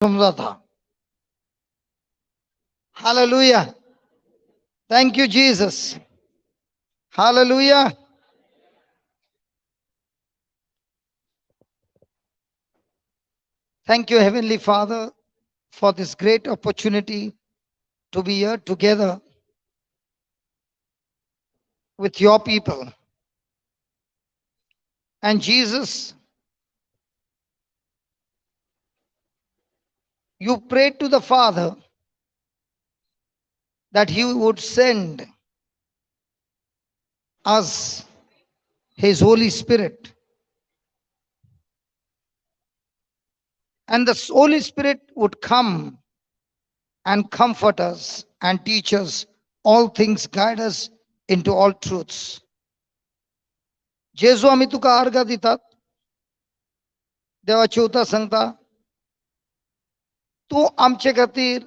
समजाता. Hallelujah. Thank you Jesus. Hallelujah. Thank you, Heavenly Father, for this great opportunity to be here together with your people. And Jesus, you prayed to the Father that he would send us his Holy Spirit. And the Holy Spirit would come and comfort us and teach us all things, guide us into all truths. जेजू आमी तुका आर्गां दितात. देवाची उतरां सांगता, तूं आमचे खातीर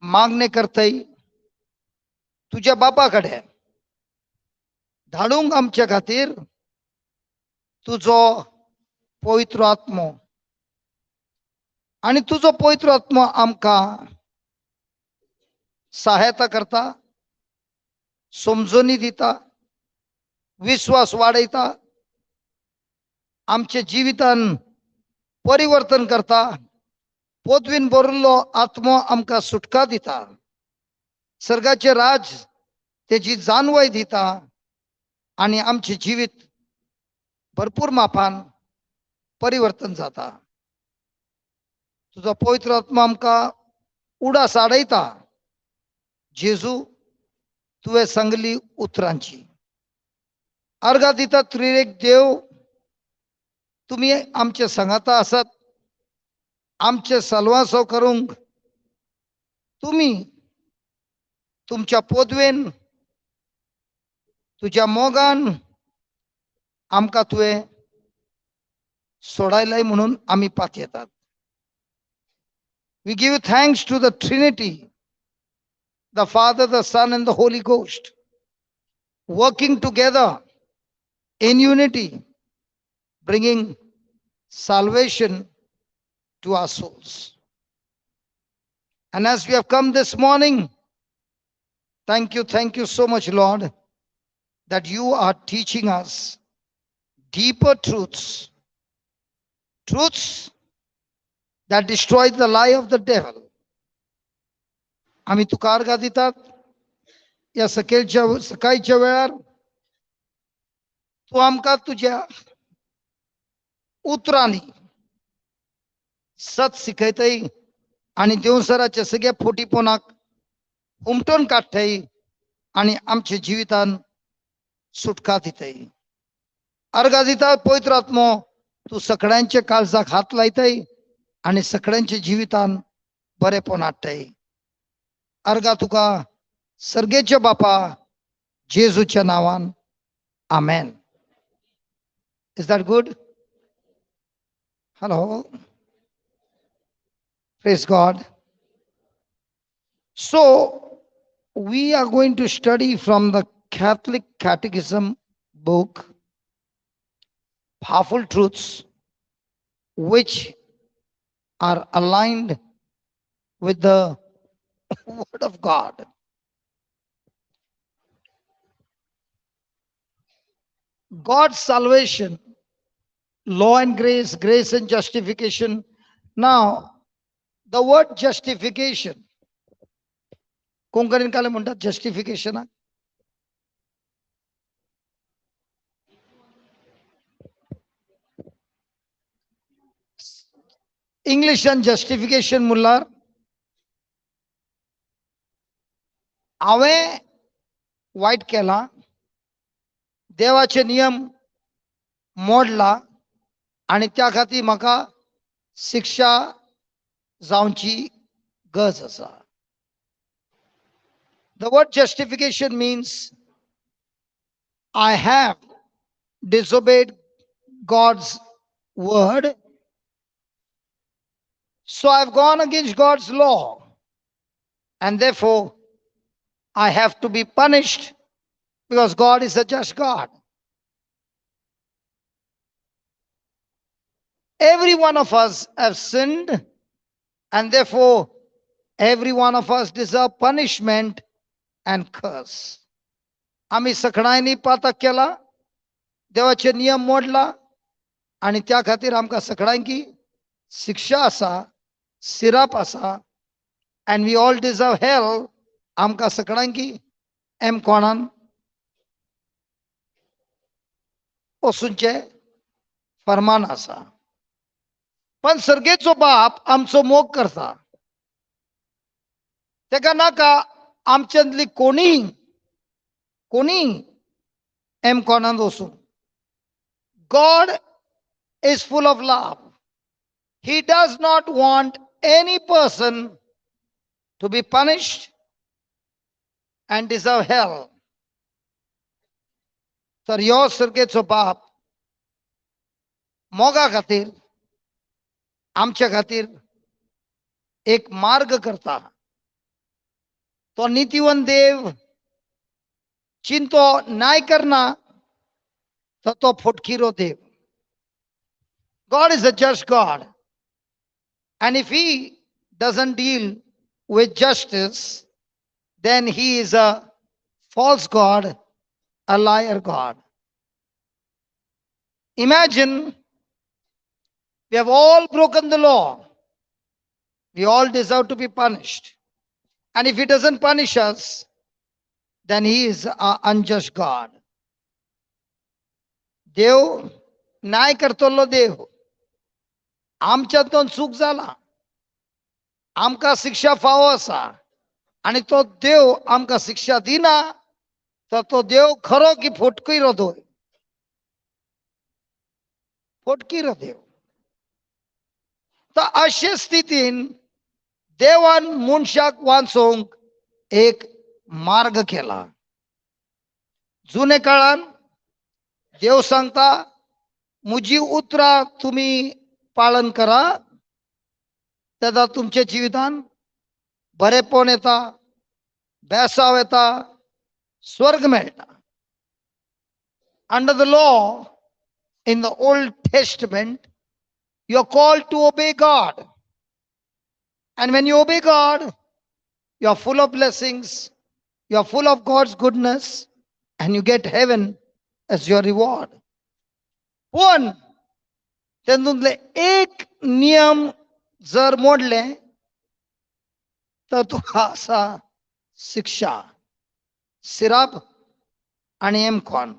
मागणें करतय तुज्या बापा कडेन, धाडूंक आमच्या खातीर तुजो पवित्र आत्मो, आनी तुजो पवित्र आत्मो आमकां सहायता करता, समजणी दिता, विश्वास वाडयता, आमच्या जिवितान परिवर्तन करता. पदवीन भरिल्लो आत्मो आमकां सुटका दिता, सर्गाचें राज तेजी जाणवय दिता आनी आमचें जिवीत भरपूर मापान परिवर्तन जाता. तुजो पवित्र आत्मो आमकां उडास हाडयता. जेजू, तुवें सांगली उतरांची आर्गां दिता. त्रिएक देव, तुमी आमचे सांगाता आसात, आमचे सलवासो करूंक तुमी तुमच्या पदवेन, तुज्या मोगान आमकां तुवें सोडायलाय म्हणून आमी पातयेतात. We give thanks to the Trinity, the Father, the Son and the Holy Ghost, working together in unity, bringing salvation to our souls. And as we have come this morning, thank you so much, Lord, that you are teaching us deeper truths, truths that destroy the lie of the devil. आमी तुका आर्गां दितात ह्या सकाळच्या वेळार तूं आमकां तुज्या उतरांनी सत शिकयतय आनी देवसराच्या सगळ्या फोटीपणाक हुमटून काडटय आनी आमच्या जिवितान सुटका दितय. आर्गां दिता पवित्र आत्मो, तूं सगळ्यांच्या काळजाक हात लायतय आनी सगळ्यांच्या जिवितान बरेपण हाडटय. आर्गां तुका सर्गेच्या बापा, जेजूच्या नांवान, आमेन. Is that good? Hello. Praise God. So, we are going to study from the Catholic Catechism book, Powerful Truths, which are aligned with the Word of God. God's salvation, law and grace, grace and justification. Now, the word justification, कोंकणीन काय म्हणतात justification? इंग्लिशान justification म्हणल्यार हांवें वायट केलां, देवाचे नियम मोडला आनी त्या खातीर म्हाका शिक्षा जावची गरज आसा. The word justification means I have disobeyed God's word, so I've gone against God's law, and therefore I have to be punished because God is a just God. Every one of us have sinned and therefore every one of us deserve punishment and curse. आमी सगळ्यांनी पातक केला, देवाचे नियम मोडला आनी त्या खातीर आमकां सगळ्यांकी शिक्षा आसा, सिराप आसा, and we all deserve hell. आमकां सगळ्यांकी एम कोणान वचूंचें फरमान आसा. पण सर्गेचो बाप आमचो मोग करता. तेका नाका आमच्यांतली कोणी कोणी एम कोणान वचूं. God is full of love. He does not want any person to be punished and deserve hell. तर ह्यो सर्गेचो बाप मोगा खातीर आमच्या खातीर एक मार्ग करता. तो नितीवंत देव चिंतो न्याय करना तर तो फोटकिरो देव. God is a just God, and if he doesn't deal with justice, then he is a false God, a liar God. Imagine we have all broken the law. We all deserve to be punished. And if he doesn't punish us, then he is an unjust God. देव न्याय करतलो देव. आमच्यातून चूक जाला, आमकां शिक्षा फावो आसा आनी तो देव आमकां शिक्षा दिना तर तो देव खरो की फोटकिरो देव, फोटकिरो देव. तर अशे स्थितीन देवान मनशाक वाचोवंक एक मार्ग केला. जुने काळान देव सांगता म्हजी उतरां तुमी पालन करा, तेन्ना तुमच्या जिवितान बरेपण येता, बेसाव येता, स्वर्ग मेळटा. Under the law in the Old Testament you are called to obey God, and when you obey God you are full of blessings, you are full of God's goodness, and you get heaven as your reward. पण तेतूंतले एक नियम जर मोडले तर तुका आसा शिक्षा, syrup आनी एमकॉन.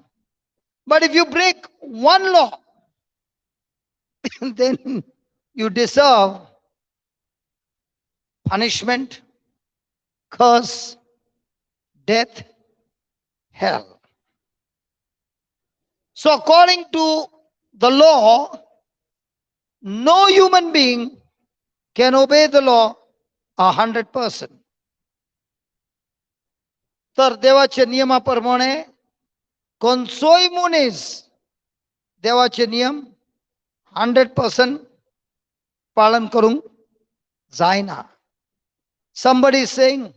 But if you break one law then you deserve punishment, curse, death, hell. So according to the law, no human being can obey the law 100%. तर देवाच्या नियमाप्रमाणे कोणचोय मनीस देवाचे नियम 100% पालन करूंक जायना. Somebody is saying,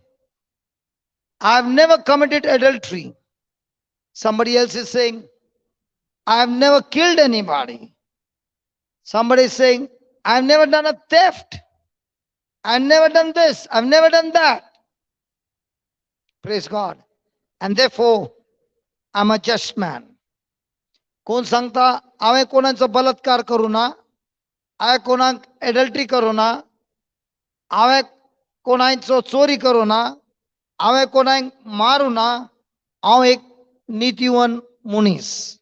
I have never committed adultery. Somebody else is saying, I have never killed anybody. Somebody is saying, I have never done a theft. I have never done this. I have never done that. Praise God. And therefore, I am a just man. कोण सांगता हांवें कोणाचो बलात्कार करूं ना, हांवें कोणाक adultery करूं ना, हांवें कोणाचो चोरी करूं ना, हांवें कोणाक मारूं ना, हांव एक नितीवन मनीस.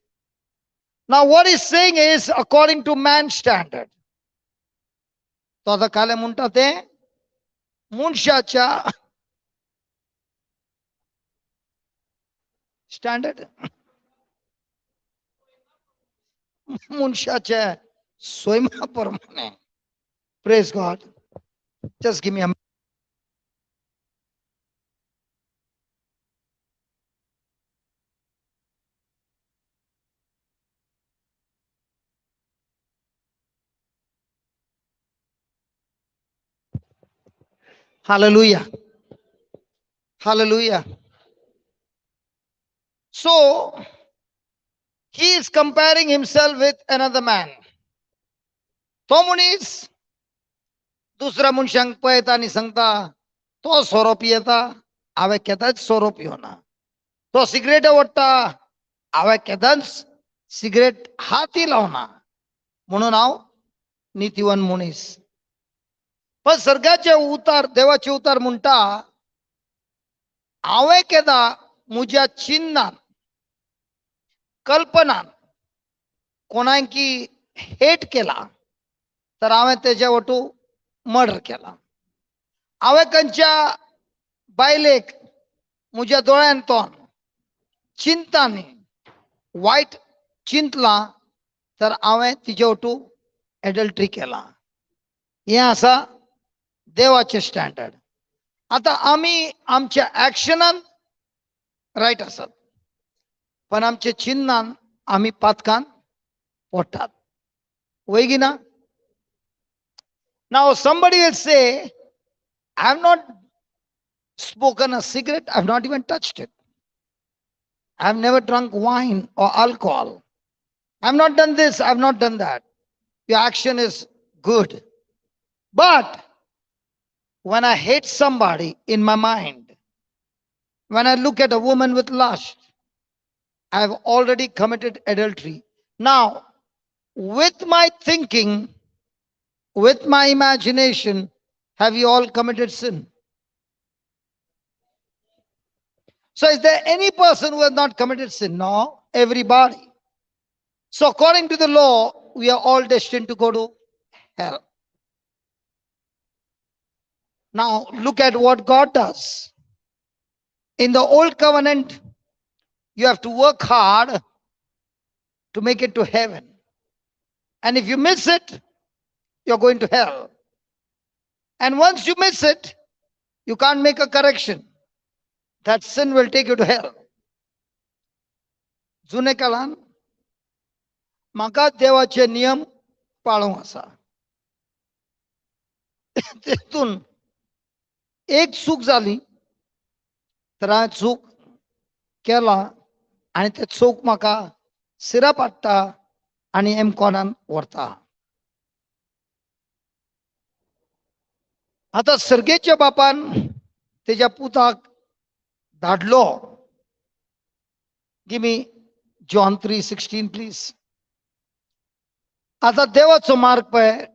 Now what he's saying is according to man's standard. तो आतां काले म्हणटा तें मनशाच्या स्टँडर्ड, मनशाच्या स्वयंमा प्रमाणे. Praise God. Just give me a Hallelujah. Hallelujah. So, he is comparing himself with another man. तो मनीस दुसऱ्या मनशांक पळयता आनी सांगता तो सोरो पियेता, हांवें केदांच सोरो पिवना. तो सिगरेट ओडटा, हांवें केदांच सिगरेट हाती लावना, म्हणून हांव नितीवान मनीस. पण सर्गाचे उतार, देवाचे उतार म्हणटा हांवें केदां म्हज्या चिन्नान, कल्पनान कोणाकी हेट केला तर हांवें तेज्या वटू मर्डर केला. हांवें खंयच्या बायलेक म्हज्या दोळ्यान तोंड चिंतांनी वायट चिंतलां तर हांवें तिजे वटू एडल्ट्री केला. हें आसा देवाचें स्टँडर्ड. आतां आमी आमच्या एक्शनान रायट आसात, पण आमच्या चिन्नान आमी पातकान पडटात. वय की ना? Now somebody will say, I have not spoken a cigarette, I have not even touched it. I have never drunk wine or alcohol. I have not done this, I have not done that. Your action is good. But when I hate somebody in my mind, when I look at a woman with lust, I have already committed adultery. Now, with my thinking, with my imagination, have you all committed sin? So is there any person who has not committed sin? No, everybody. So according to the law, we are all destined to go to hell. Now look at what God does. In the old covenant, you have to work hard to make it to heaven. And if you miss it, you're going to hell. And once you miss it, you can't make a correction. That sin will take you to hell. जुने काळान म्हाका देवाचे नियम पाळूंक आसा. तेतून एक चूक जाली तर हांवें चूक केला आनी ते चूक म्हाका सिरप हाडटा आनी एमकॉनान व्हरता. आतां सर्गेच्या बापान तेज्या पुताक धाडलो. Give me John 3:16 please. आतां देवाचो मार्ग पळय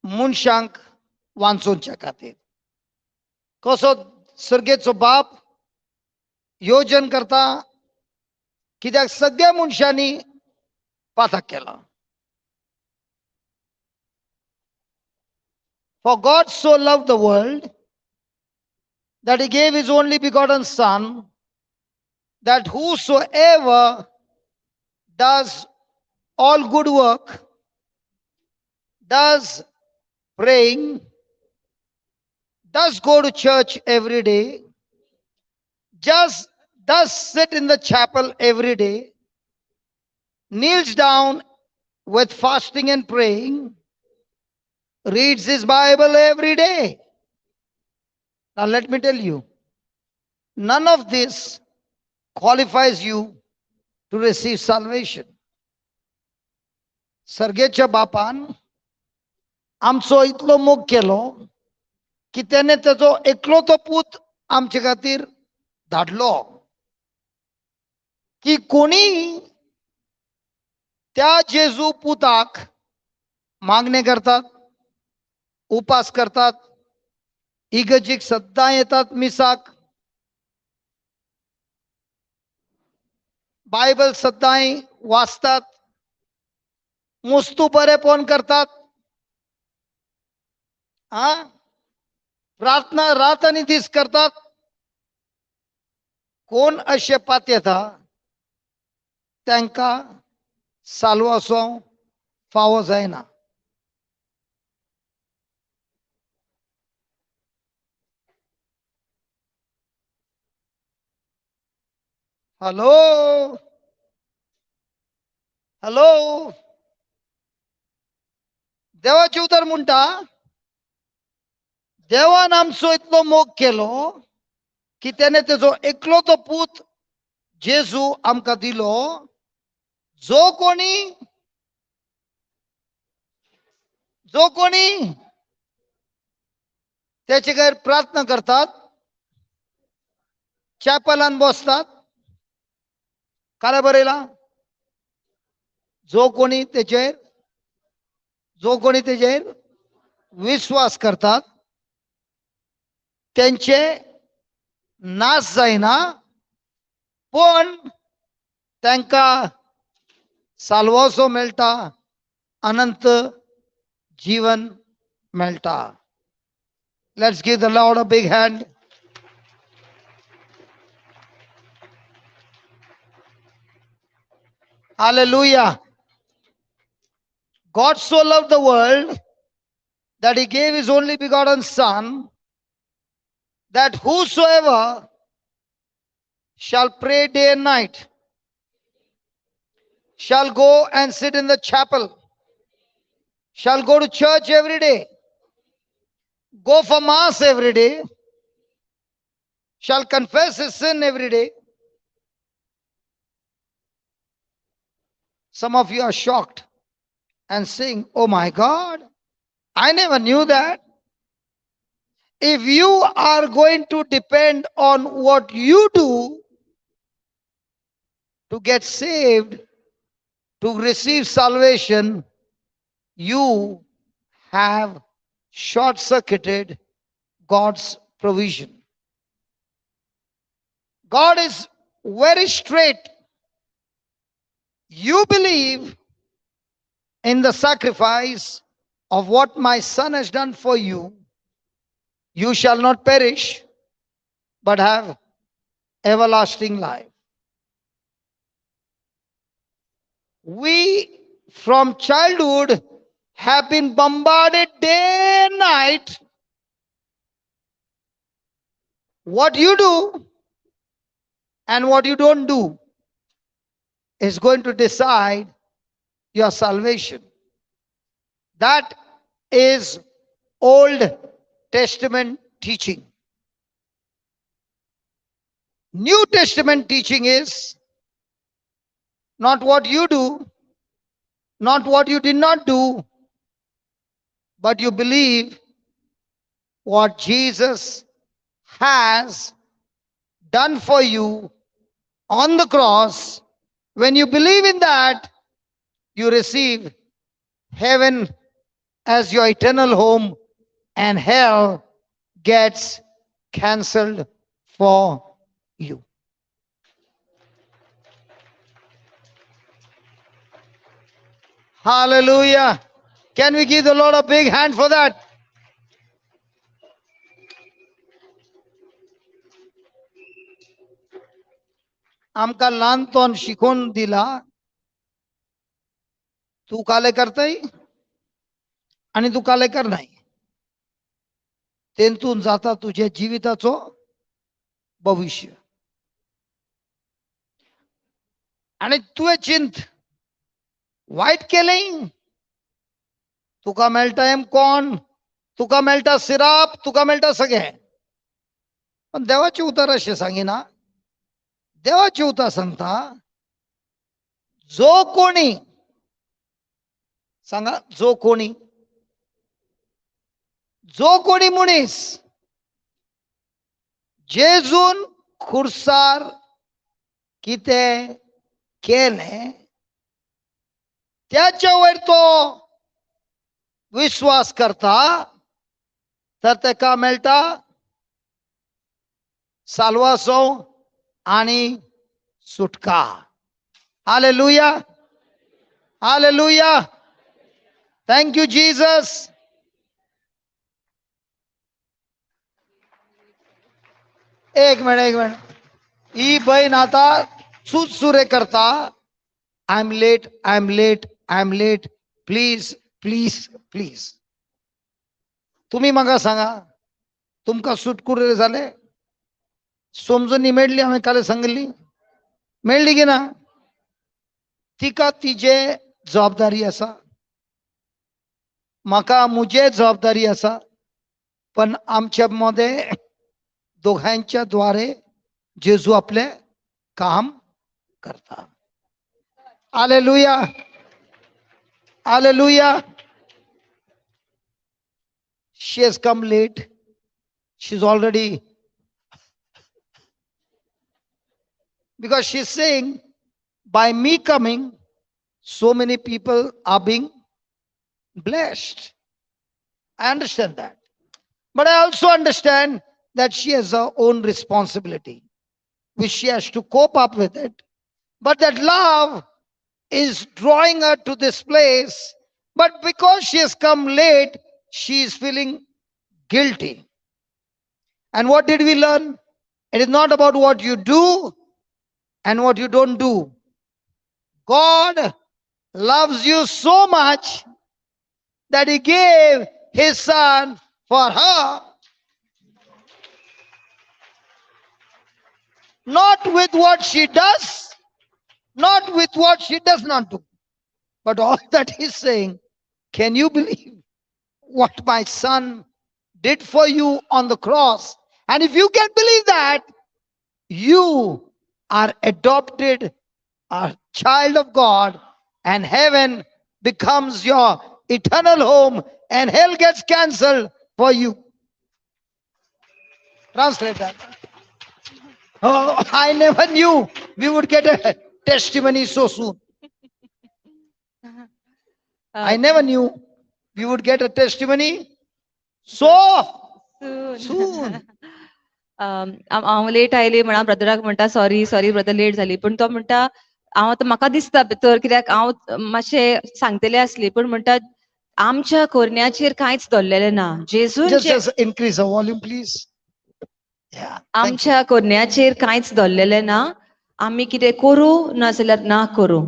मनशांक वांचोवच्या खातीर कसो सर्गेचो बाप योजन करता, कित्याक सगळ्या मनशांनी पातक केला. For God so loved the world that he gave his only begotten Son, that whosoever does all good work, does praying, does go to church every day, just does sit in the chapel every day, kneels down with fasting and praying, reads his Bible every day. Now let me tell you, none of this qualifies you to receive salvation. सर्गेच्या बापान आमचो इतलो मोग केलो की त्याने तेजो एकलो तो पूत आमचे खातीर धाडलो की कोणी त्या जेजू पुताक मागणे करतात, उपास करतात, इगर्जीक सद्दां येतात मिसाक, बायबल सद्दांय वाचतात, मुस्तू बरेपण करतात, आ प्रार्थना रात आनी दीस करतात. कोण अशे पात येता तांकां साल्वासो फावो जायना. हॅलो हॅलो, देवाचें उतर म्हणटा देवान आमचो इतलो मोग केलो की त्याने तेजो एकलो तो पूत जेजू आमकां दिलो, जो जो कोणी त्याचे गैर प्रार्थना करतात, चॅपलान बसतात, काय बरेला, जो कोणी त्याचे, जो कोणी त्याचे विश्वास करतात त्यांचे नाश जायना, पण त्यांका साल्वासो मेळटा, अनंत जीवन मेळटा. Let's give the Lord a big hand. Hallelujah. God so loved the world that he gave his only begotten Son, that whosoever shall pray day and night, shall go and sit in the chapel, shall go to church every day, go for mass every day, shall confess his sin every day. Some of you are shocked and saying, oh my God, I never knew that. If you are going to depend on what you do to get saved, to receive salvation, you have short-circuited God's provision. God is very straight. You believe in the sacrifice of what my son has done for you, you shall not perish, but have everlasting life. We from childhood have been bombarded day and night. What you do and what you don't do is going to decide your salvation. That is Old Testament teaching. New Testament teaching is not what you do, not what you did not do, but you believe what Jesus has done for you on the cross. When you believe in that, you receive heaven as your eternal home, and hell gets cancelled for you. Hallelujah. Can we give the Lord a big hand for that? आमका ल्हानपण शिकोवन दिला, तू काले करतय आणि तू काले कर नाही, तेंतून जाता तुझ्या जिविताचो भविष्य. आणि तुवें चिंत वायट केलें, तुका मेळटा एम कोण, तुका मेळटा सिराप, तुका मेळटा सगळें. पण देवाचें उतर अशें सांगिना. देवाचें उतर सांगता, जो कोणी, सांगा, जो कोणी, जो कोणी मनीस जेजून खुर्सार कितें केलें त्याच्या वयर तो विश्वास करता, तर तेका मेळटा साल्वासो आणि सुटका. Hallelujah, hallelujah. Thank you Jesus. एक मिनिट, एक मिनिट. ही बहीण आता सुरे करता, I am late, I am late, I am late, please please please. तुम्ही म्हाका सांगा, तुमकां सुटकुरे जाले? समजून मेळ्ळी? हांवें काल सांगिल्ली, मेळ्ळी की ना? तिका तिजे जबाबदारी आसा, म्हाका म्हजे जबाबदारी आसा, पण आमच्या मदें दोघांच्या द्वारे जेजू आपले काम करता. Hallelujah, hallelujah. She has come late. She's already, because she's saying, by me coming, so many people are being blessed. I understand that. But I also understand that she has her own responsibility, which she has to cope up with it. But that love is drawing her to this place. But because she has come late, she is feeling guilty. And what did we learn? It is not about what you do and what you don't do. God loves you so much that he gave his son for her. Not with what she does, not with what she does not do, but all that he's saying, can you believe what my son did for you on the cross? And if you can believe that, you are adopted, a child of God, and heaven becomes your eternal home, and hell gets cancelled for you. Translate that. Oh, I never knew we would get a testimony so soon. I never knew we would get a testimony so soon. हांव late आयली म्हणा ब्रदराक म्हणटा sorry sorry brother late जाली, पूण तो म्हणटा हांव आतां म्हाका दिसता भितर कित्याक हांव मातशें सांगतलें आसली, पूण म्हणटा आमच्या कोरण्याचेर कांयच दवरलेलें ना. जेजून Just increase the volume please. आमच्या कोरण्याचेर कांयच दवरलेलें ना. आमी कितें करूं ना जाल्यार ना करूं,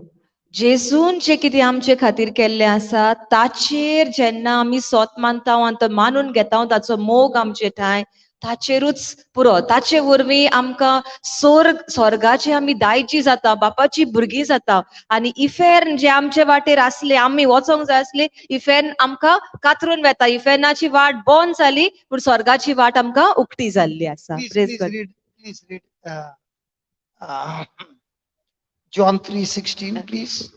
जेजून जे कितें आमचे खातीर केल्लें आसा ताचेर जेन्ना आमी सोत मानता आनी तो मानून घेता, ताचो मोग आमचे ठांय ताचेरूच पुरो. ताचे वरवीं आमकां स्वर्गाचे आमी दायजी जाता, बापाची भुरगीं जाता. आनी इफेर्न जे आमचे वाटेर आसले, आमी वचोंक जाय आसले, इफेर्न आमकां कातरून वेता. इफेर्नाची वाट बंद जाली, पूण स्वर्गाची वाट आमकां उक्ती जाल्ली आसा. Please read John 3:16, please.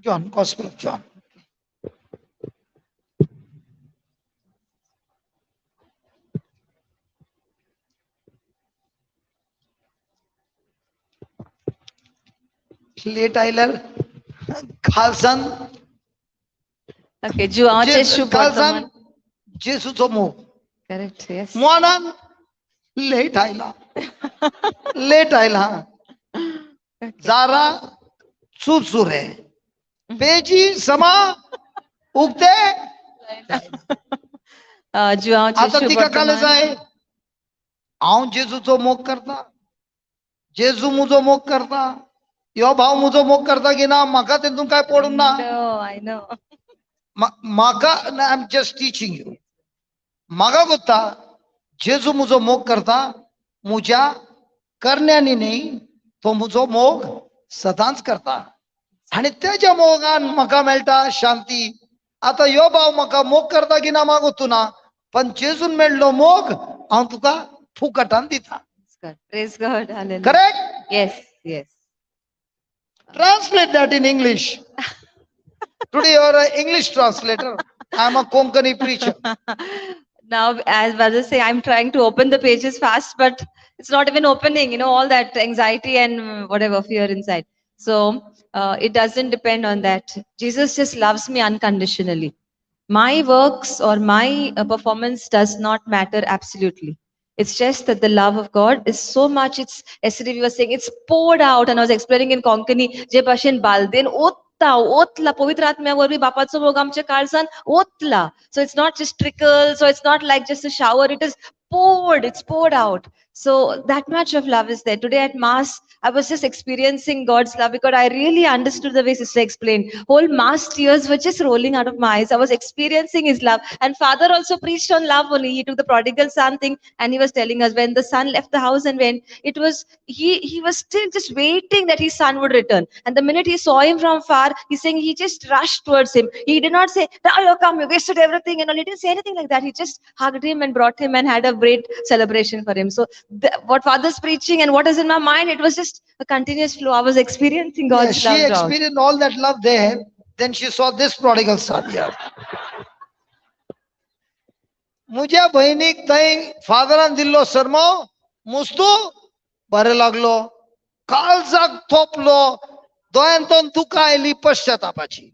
John, Gospel of John. Late आयल्यार खालसान ओके, जुआंचे शुभ खालसान जेसूचो मोग. Correct, yes. मोनान लेट आयला, लेट आयला. जारा चुरचुरे पेजी समा उगते. जुआंचे आता तिका काल जाय हांव जेजूचो मोग करता, जेजू मुजो मोग करता, यो भाव मुजो मोग करता की ना म्हाका तेतून काय पडूंक ना. म्हाका I am just teaching you. म्हाका कोत्ता जेजू मुजो मोग करता, मुज्या करण्यांनी न्ही, तो मुजो मोग सदांच करता आनी तेज्या मोगान म्हाका मेळटा शांती. आतां यो भाव म्हाका मोग करता की ना म्हाका गोत्तू ना, पण जेजून मेळ्ळो मोग हांव तुका फुकटान दिता. Correct? Yes, yes. Translate that in English. Today you are an English translator. I am a Konkani preacher. Now, as brothers say, I'm trying to open the pages fast, but it's not even opening, you know, all that anxiety and whatever fear inside. So it doesn't depend on that. Jesus just loves me unconditionally. My works or my performance does not matter absolutely. It's just that the love of God is so much. It's, yesterday we were saying, it's poured out. And I was explaining in Konkani, जे भाशेन बालदेन ओतता, ओतला, पवित्र आत्म्या वरवीं बापाचो मोग आमच्या काळजान ओतला. So it's not just trickle, so it's not like just a shower, it is poured, it's poured out. So that much of love is there. Today at Mass, I was just experiencing God's love because I really understood the way Sister explained. Whole Mass tears were just rolling out of my eyes. I was experiencing His love. And Father also preached on love only. He took the prodigal son thing and he was telling us when the son left the house and when it was, he was still just waiting that his son would return. And the minute he saw him from far, he's saying he just rushed towards him. He did not say, now you come, you wasted everything and all. He didn't say anything like that. He just hugged him and brought him and had a great celebration for him. So What Father's preaching and what is in my mind, it was just a continuous flow. I was experiencing God's She love. Experienced all that love there. Then she saw this prodigal son here. मुझ्या बहिणीक थंय फादरान दिल्लो सरमो मुस्तू बरें लागलो, काळजाक थोपलो, दोळ्यांतून दुकां आयली पश्चातापाची.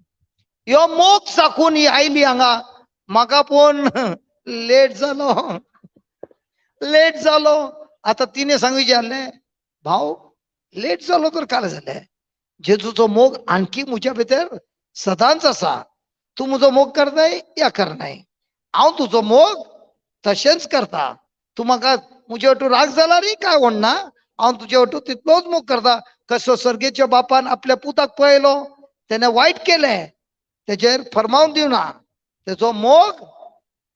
ह्यो मोग चाकून ही आयली हांगा, म्हाका पळोवन लेट जालो, लेट जालो. आतां तिणें सांगू विचारलें, भाव लेट जालो तर काल जालें, जेजूचो मोग आणखी म्हज्या भितर सदांच आसा. तूं म्हजो मोग करताय या करनाय, हांव तुजो मोग तशेंच करता. तूं म्हाका म्हजे वटू राग जाला रे काय म्हणना, हांव तुजे वटू तितलोच मोग करता. कसो सर्गेच्या बापान आपल्या पुताक पळयलो, तेणें वायट केलें, तेजेर फरमावन दिवना, तेजो मोग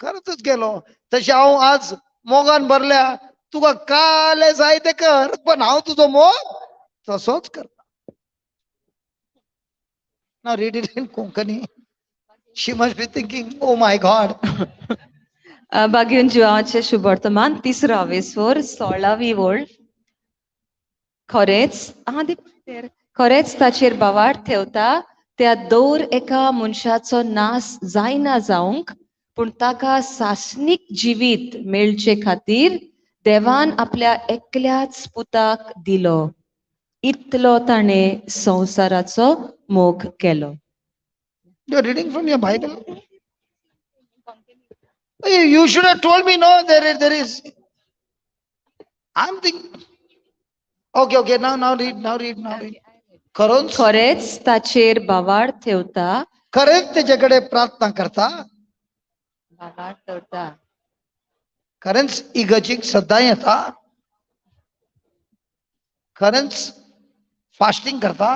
करतच गेलो. तशें हांव आज मोगान भरल्या, तुका काले जाय ते कर, पण हांव तुजो मोग तसोच करता. Now read it in Konkani. She must be thinking, oh my God. बागेवन जिवाचे शुभवर्तमान तिसरा वेसवर 16वी वळ. खरेंच खरेंच ताचेर भावार्थ ठेवता त्या दर एका मनशाचो नाश जायना जावंक, पूण ताका सासणीक जिवीत मेळचे खातीर देवान आपल्या एकल्याच पुताक दिलो. इतलो ताणें संवसाराचो मोग केलो. You are reading from your Bible? You should have told me, no, there is. I'm thinking. Okay, okay, now read, now read, now read. खरोच खरेंच ताचेर भावार्थ ठेवता, खरेंच तेच्याकडे प्रार्थना करता, भावार्थ ठेवता, खरेंच इगर्जीक सदां येता, खरेंच फास्टिंग करता,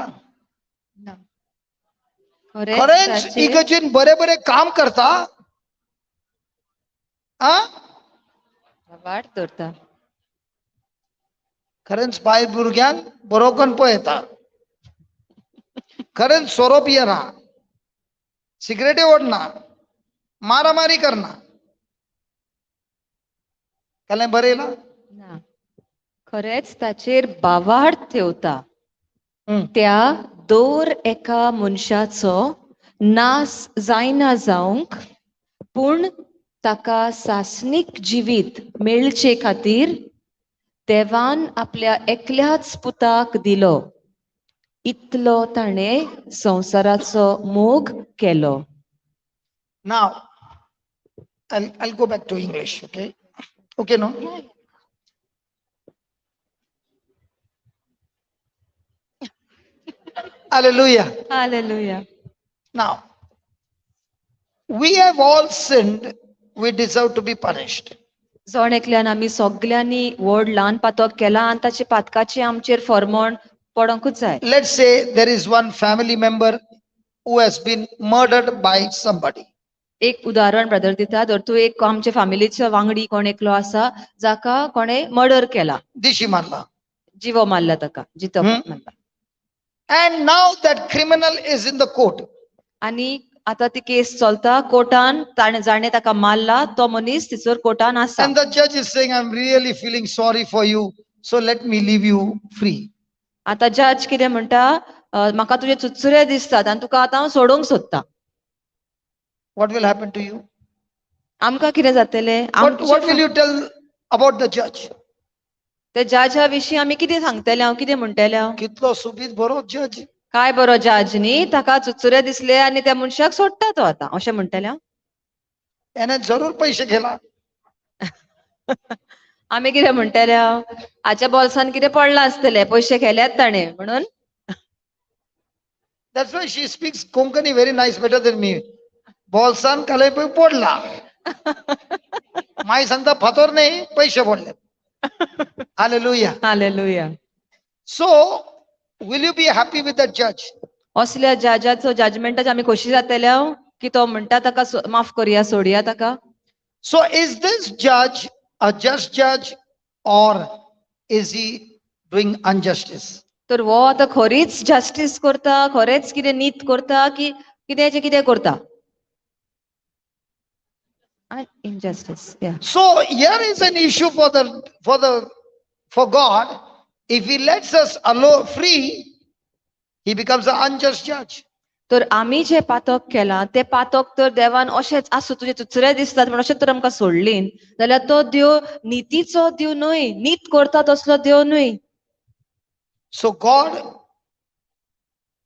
खरेंच इगर्जीन बरे बरे काम करता, भावार्थ दवरता, खरेंच बायल भुरग्यांक बरो करून पळयता, खरेंच सोरो पियेना, सिगरेटी ओडना, मारामारी करना. कालें बरयलां ना. खरेंच ताचेर भावार्थ ठेवता त्या दर एका मनशाचो नाश जायना जावंक, पूण ताका सासणीक जिवीत मेळचे खातीर देवान आपल्या एकल्याच पुताक दिलो. इतलो ताणें संवसाराचो मोग केलो. Now, I'll go back to English, okay? Okay, no? Yeah. Hallelujah. Hallelujah. Now, we have all sinned, we deserve to be punished. जण एकल्यान आमी सगल्यांनी व्हड ल्हान पातक केला आनी ताचे पातकाचे आमचेर फरमण पडोंकूच जाय. Let's say there is one family member who has been murdered by somebody. एक उदाहरण ब्रदर दिता, धर तूं एक आमचे फॅमिलीचो वांगडी कोण एकलो आसा जाका कोणे मर्डर केला, दिशी मारला, जिवो मारला ताका, जितो मारला. And now that criminal is in the court. आणि आता ती केस चलता कोर्टान, ताणे जाणे ताका मारला तो मनीस तिचोर कोर्टान आसा. And the judge is saying, I'm really feeling sorry for you, so let me leave you free. आता जज कितें म्हणटा, म्हाका तुजे चुचुरे दिसतात आनी तुका आतां हांव सोडूंक सोदता. What will happen to you? आमकां कितें जातलें? What will you tell about the judge? त्या जजा विशीं आमी कितें सांगतले? हांव कितें म्हणटलें? कितलो सुबीत बरो जज, काय बरो जज न्ही, ताका चुचुरे दिसले आनी त्या मनशाक सोडटा तो आतां, अशें म्हणटलें हांव? त्याने जरूर पैसे घेला. आमी कितें म्हणटले? हाच्या बोल्सान कितें पडलां आसतलें, पयशे केल्यात ताणें म्हणून. That's why she speaks Konkani very nice, better than me. बोल्सान काले पडला, माई सांगता फातोर नाही, पैसे पडले. Hallelujah. Hallelujah. So, will you be happy with the judge? असल्या जजाचो जजमेंटाच आमी खोशी जातले की तो म्हणटा ताका माफ करुया, सोडया ताका. So, is this judge a just judge or is he doing injustice? तर हो आतां खरीच जस्टीस करता, खरेंच कितें नीत करता की कितें कितें करता? Injustice. Yeah. So here is an issue for the for God, if he lets us alone free, he becomes an unjust judge. तर आमी जे पातक केलां ते पातक तर देवान अशेंच आसूं तुजे चुचरे दिसतात म्हणून अशें तर आमकां सोडलीन जाल्यार तो देव नितीचो देव न्हय, नीत करता तसलो देव न्हय. So God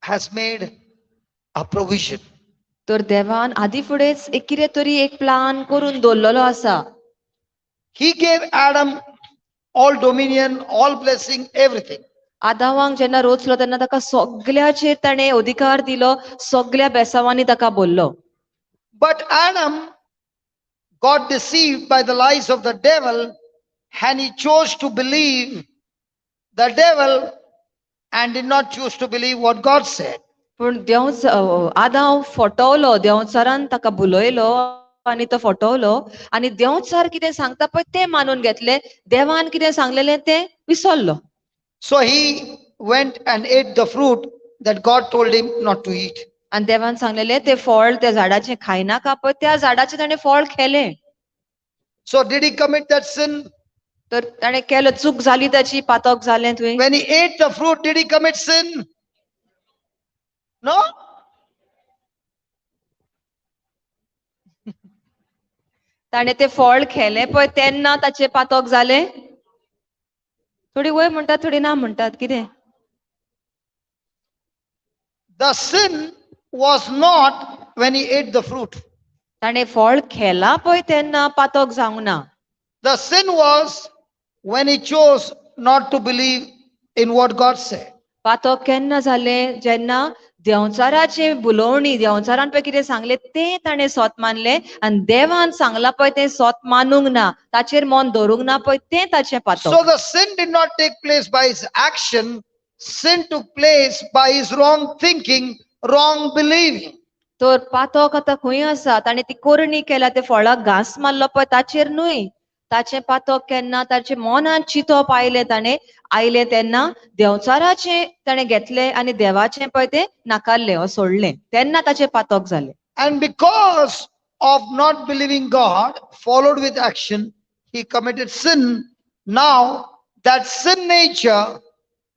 has made a provision. तर देवान आदी फुडेंच एक कितें तरी एक प्लान करून दवरलेलो आसा. He gave Adam all dominion, all blessing, everything. आदावांक जेन्ना रोचलो तेन्ना ताका सगळ्याचेर ताणें अधिकार दिलो, सगळ्या बेसावांनी ताका बोल्लो. But Adam got deceived by the lies of the devil, and he chose to believe the devil and did not choose to believe what God said. पूण देव आदाव फटवलो, देंवचारान ताका भुलयलो आनी तो फटवलो आनी देंवचार कितें सांगता पळय तें मानून घेतलें, देवान कितें सांगलेलें तें विसरलो. So he went and ate the fruit that God told him not to eat. आनी देवान सांगलेलें तें फळ त्या झाडाचें खायनाका पळय त्या झाडाचें ताणें फळ खेलें. So did he commit that sin? तर ताणें केलो, चूक जाली ताची, पातक जालें तुवें. When he ate the fruit, did he commit sin? No? ताणें तें फळ खेलें पळय तेन्ना ताचें पातक जालें. थोडी वय म्हणटात, थोडी ना म्हणटात, कितें? The sin was not when he ate the fruit. ताणें फळ खेलां पळय तेन्ना पातक जावंक ना. The sin was when he chose not to believe in what God said. पातक केन्ना जालें? जेन्ना देंवचाराचें भुलोवणी, देंवचारान पळय कितें सांगलें तें ताणें सोत मानलें आनी देवान सांगलां पळय तें सोत मानूंक ना, ताचेर मन धरूंक ना पळय तें ताचें पातक. So the sin did not take place by his action, sin took place by his wrong thinking, wrong believing. तर पातक आतां खंय आसा? ताणें ती करणी केल्या, ते फळाक घांस मारलो पळय ताचेर न्हय. ताचें पातक केन्ना ताचे मनांत चिंतप आयलें, ताणें आयलें तेन्ना देंवचाराचें ताणें घेतलें आनी देवाचें पळय तें नाकारलें वा सोडलें, तेन्ना ताचें पातक जालें. And because of not believing God, followed with action, he committed sin. Now that sin nature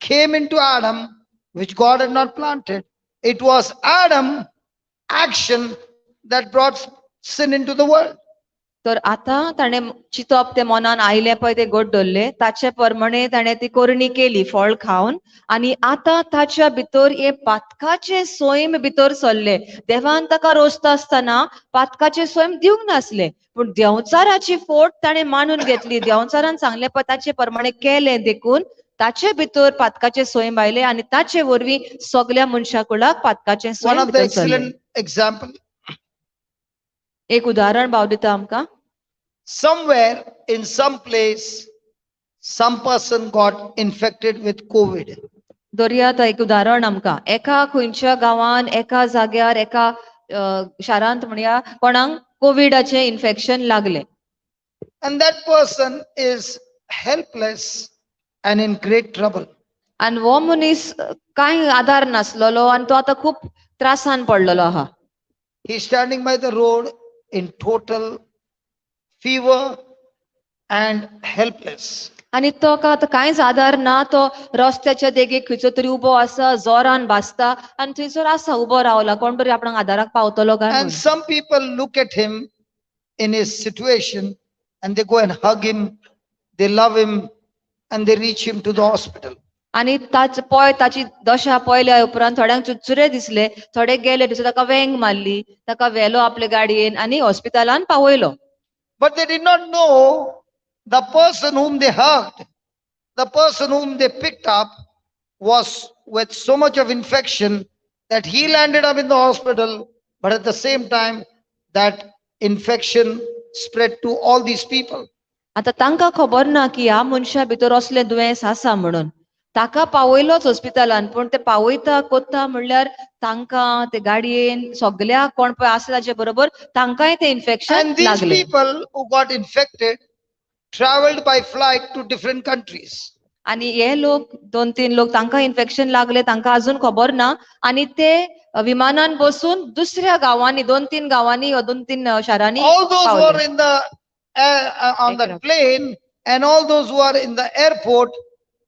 came into Adam, which God had not planted. It was Adam's action that brought sin into the world. तर आतां ताणें चिंतप तें मनान आयलें पळय तें गोड धरलें, ताचे प्रमाणे ताणें ती करणी केली फळ खावन, आनी आतां ताच्या भितर हें पातकाचें सैम भितर सरलें. देवान ताका रोसता आसतना पातकाचें सैम दिवंक नासलें, पूण देंवचाराची फोट ताणें मानून घेतली. देंवचारान सांगलें पळय ताचे प्रमाणे केलें, देखून ताचे भितर पातकाचें सैम आयलें आनी ताचे वरवीं सगल्या मनशा कुळाक पातकाचें सैम भितर सरलें. एक्झाम्पल, एक उदाहरण भाव दिता आमकां. Somewhere in some place, some person got infected with COVID. दर्या एक उदाहरण आमकां. एका खंयच्या गांवान, एका जाग्यार, एका शारांत म्हणया कोणाक कोविडाचें इन्फेक्शन लागलें. And that person is helpless and in great trouble. आनी हो मनीस कांय आधार नासलेलो आनी तो आतां खूब त्रासान पडलेलो आहा. He is standing by the road in total fever and helpless. आनी तो आतां कांयच आधार ना, तो रस्त्याच्या देगेक खंयचो तरी उबो आसा, जोरान भाजता आनी थंयसर आसा उबो रावला, कोण तरी आपणाक आधाराक पावतलो काय. And some people look at him in his situation and they go and hug him, they love him and they reach him to the hospital. आनी ताच पळय ताची दशा पळयल्या उपरांत थोड्यांक चुरचुरे दिसले, थोडे गेले थंयसर ताका वेंग मारली, ताका व्हेलो आपले गाडयेन आनी हॉस्पिटलान पावयलो. But they did not know the person whom they hugged, the person whom they picked up was with so much of infection that he landed up in the hospital, but at the same time that infection spread to all these people. आतां तांकां खबर ना की ह्या मनशा भितर असलें दुयेंस आसा म्हणून. ताका पावयलोच हॉस्पिटलान, पूण ते पावयता कोत्ता म्हणल्यार तांकां ते गाडयेन सगळ्या कोण पळय आसा ताचे बरोबर तांकांय ते इन्फेक्शन लागलें. And these people who got infected traveled by flight to different countries. आनी हे लोक दोन तीन लोक तांकां इन्फेक्शन लागले, तांकां अजून खबर ना, आनी ते विमानान बसून दुसऱ्या गांवांनी, दोन तीन गांवांनी वा दोन तीन शारांनी All those who were in the on the plane and all those who are in the airport,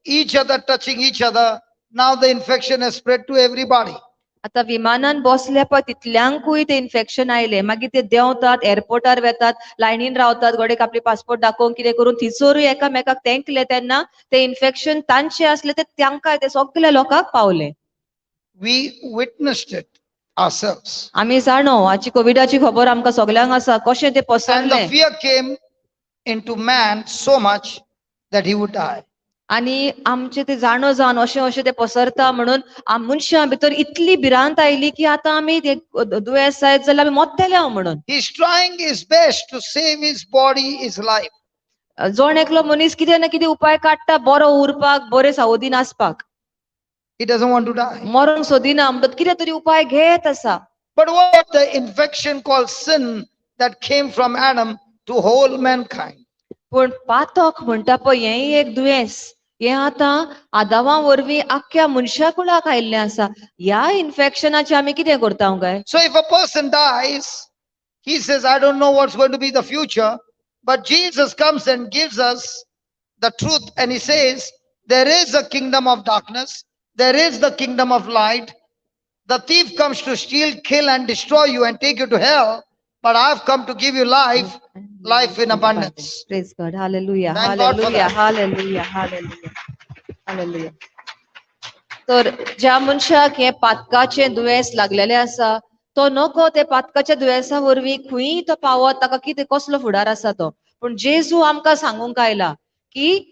each other touching each other. Now the infection has spread to everybody. आता विमानान बसले पळय तितल्यांकूय ते इन्फेक्शन आयले. मागीर ते देंवतात, एअरपोर्टार वेतात, लायनीन रावतात, गोडेक आपले पासपोर्ट दाखोवन कितें करून थंयसरूय एकामेकाक तेंकले तेन्ना ते इन्फेक्शन तांचे आसले ते तांकां ते सगल्या लोकांक पावले. We witnessed it ourselves. आमी जाणो हाची कोविडाची खबर आमकां सगल्यांक आसा कशें ते And the पसरलें. fear came into man so much that he would die. आनी आमचे ते जाणो जावन अशें अशें ते पसरता म्हणून मनशां भितर इतली भिरांत आयली की आतां आमी ते दुयेंस जायत जाल्यार आमी मरतले हांव म्हणून. He's trying his best to save his body, his life. जण एकलो मनीस कितें ना कितें उपाय काडटा बरो उरपाक, बरे सावधीन आसपाक. He doesn't want to die. मरोंक सोदिना म्हणटकच कितें तरी उपाय घेत आसा. But what the infection called sin that came from Adam to whole mankind? पूण पातक म्हणटा पळय हेंय एक दुयेंस, हें आतां आदावा वरवीं आख्ख्या मनशा कुळाक आयिल्लें आसा. ह्या इन्फेक्शनाचें आमी कितें करता काय? So if a person dies, he says, I don't know what's going to be the future, but Jesus comes and gives us the truth, and he says, there is a kingdom of darkness, there is the kingdom of light. The thief comes to steal, kill, and destroy you and take you to hell, but I've come to give you life, life in abundance. Praise God. Hallelujah. Thank God for Hallelujah. that. Hallelujah. Hallelujah. Hallelujah. तर ज्या मनशाक हें पातकाचें दुयेंस लागलेलें आसा तो नको ते पातकाच्या दुयेंसा वरवीं खंय तो पावत, ताका कितें कसलो फुडार आसा तो. पूण जेजू आमकां सांगूंक आयला की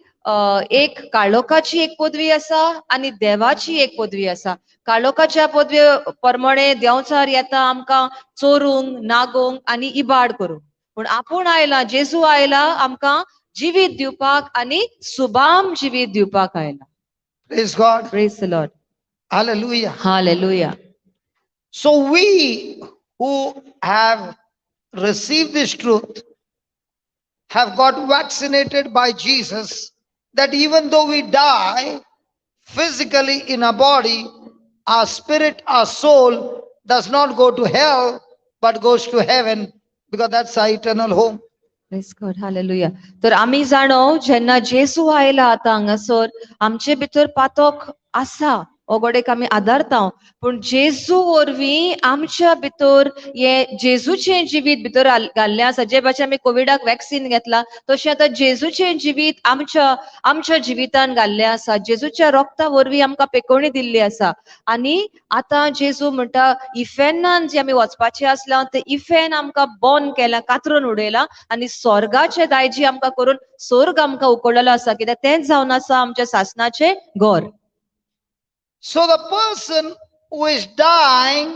एक काळोखाची एक पदवी आसा आनी देवाची एक पदवी आसा. काळोखाच्या पदवे प्रमाणे देंवचार येता आमकां चोरूंक, नागोवंक आनी इबाड करूंक. पूण आपूण आयला, जेजू आयला आमकां जिवीत दिवपाक आनी सुबाम जिवीत दिवपाक आयला. Praise God. Praise the Lord. Hallelujah. Hallelujah. So we who have received this truth have got vaccinated by Jesus, that even though we die physically in our body, our spirit, our soul does not go to hell, but goes to heaven, because that's our eternal home. Praise God. Hallelujah. तर आमी जाणो जेन्ना जेजू आयला आतां हांगासर आमचे भितर पातक आसा, ओगोडेक आमी आदारता, पूण जेजू वरवीं आमच्या भितर हे जेजूचें जिवीत भितर घाल्लें आसा. जे भाशेन आमी कोविडाक वॅक्सिन घेतला तशें आतां जेजूचें जिवीत आमच्या आमच्या जिवितान घाल्लें आसा. जेजूच्या रोगता वरवीं आमकां पेकोवणी दिल्ली आसा. आनी आतां जेजू म्हणटा इफेनान जे आमी वचपाचें आसला ते इफेन आमकां बंद केलां, कातरून उडयलां आनी स्वर्गाचे दायजी आमकां करून स्वर्ग आमकां उकडलेलो आसा, कित्याक तेंच जावन आसा आमच्या सासणाचें घर. So the person who is dying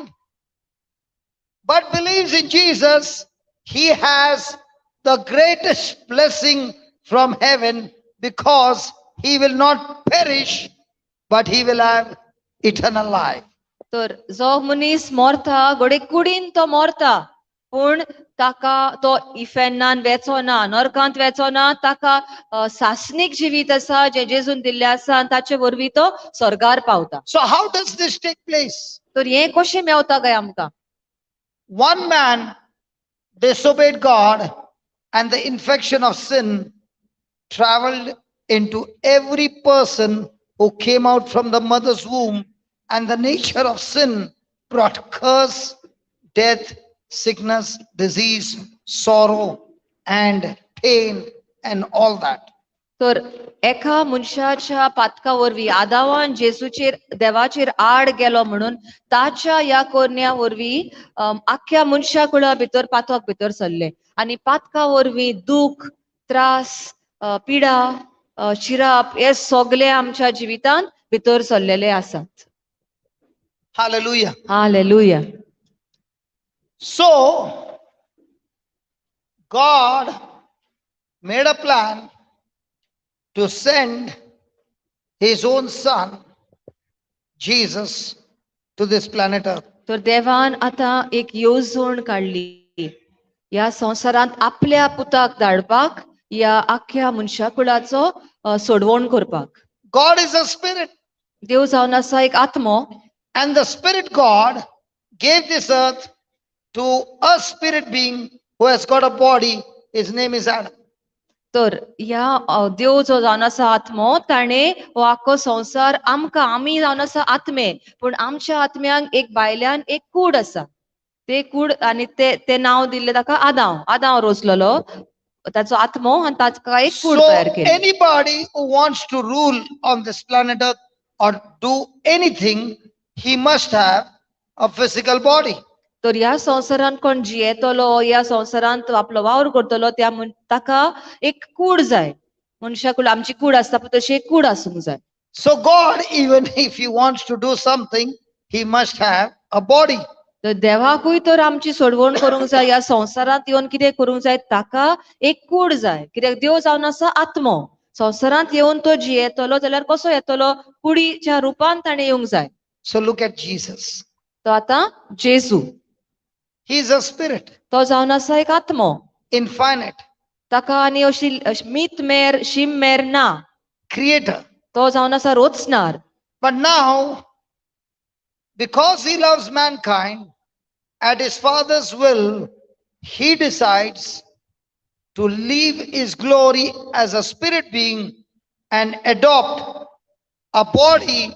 but believes in Jesus, he has the greatest blessing from heaven, because he will not perish, but he will have eternal life. तर जो मनीस मरता घडये कुडीन तो मरता, पूण ताका तो इफेन्नान वेचो ना, नरकांत वेचो ना, ताका सासणीक जिवीत आसा जें जेजून दिल्लें आसा आनी ताचे वरवीं तो स्वर्गार पावता. So how does this take place? तर हें कशें मेवता काय आमकां? One man disobeyed God and the infection of sin traveled into every person who came out from the mother's womb, and the nature of sin brought curse, death, sickness, disease, sorrow, and pain, and all that. तर एका मनशाच्या पातका वरवीं आदावान जेजूचेर देवाचेर आड गेलो म्हणून ताच्या ह्या कोरण्या वरवीं आख्ख्या मनशा कुळा भितर पातक भितर सरले आनी पातका वरवीं दुख, त्रास, पिडा, शिराप हे सगळे आमच्या जिवितांत भितर सरलेले आसात. Hallelujah. Hallelujah. So God made a plan to send his own son, Jesus, to this planet Earth. तर देवान आता एक येवजण काडली ह्या संवसारांत आपल्या पुताक धाडपाक, ह्या आख्ख्या मनशाकुळाचो सोडवण करपाक. God is a spirit. देव जावन आसा एक आत्मो. And the spirit God gave this earth to a spirit being who has got a body. His name is Adam. तर ह्या देव जो जावन आसा आत्मो, ताणें हो आख्खो संवसार आमकां, आमी जावन आसा आत्मे, पूण आमच्या आत्म्यांक एक भायल्यान एक कूड आसा. ते कूड आनी ते ते नांव दिल्लें ताका आदांव. आदांव रोचलेलो ताचो आत्मो आनी ताका एक कूड So तयार केली. Anybody who wants to rule on this planet Earth or do anything, he must have a physical body. तर ह्या संवसारांत कोण जियेतलो, ह्या संवसारांत तो आपलो वावर करतलो, त्या ताका एक कूड जाय. मनशा कूड, आमची कूड आसता पळय, तशी एक कूड आसूंक जाय. So God, even if he wants to do something, he must have a body. तर देवाकूय तर आमची सोडवण करूंक जाय, ह्या संवसारांत येवन कितें करूंक जाय, ताका एक कूड जाय. कित्याक देव जावन आसा आत्मो. संवसारांत येवन तो जियेतलो जाल्यार कसो येतलो? कुडीच्या रुपान ताणें येवंक जाय. So look at Jesus. तो आतां जेजू. He is a spirit, तो जावन आसा एक आत्मो, infinite, ताका आनी अशी मीत मेर शीम मेर ना, creator. तो जावन आसा रोचणार. But now, because he loves mankind, at his Father's will, he decides to leave his glory as a spirit being and adopt a body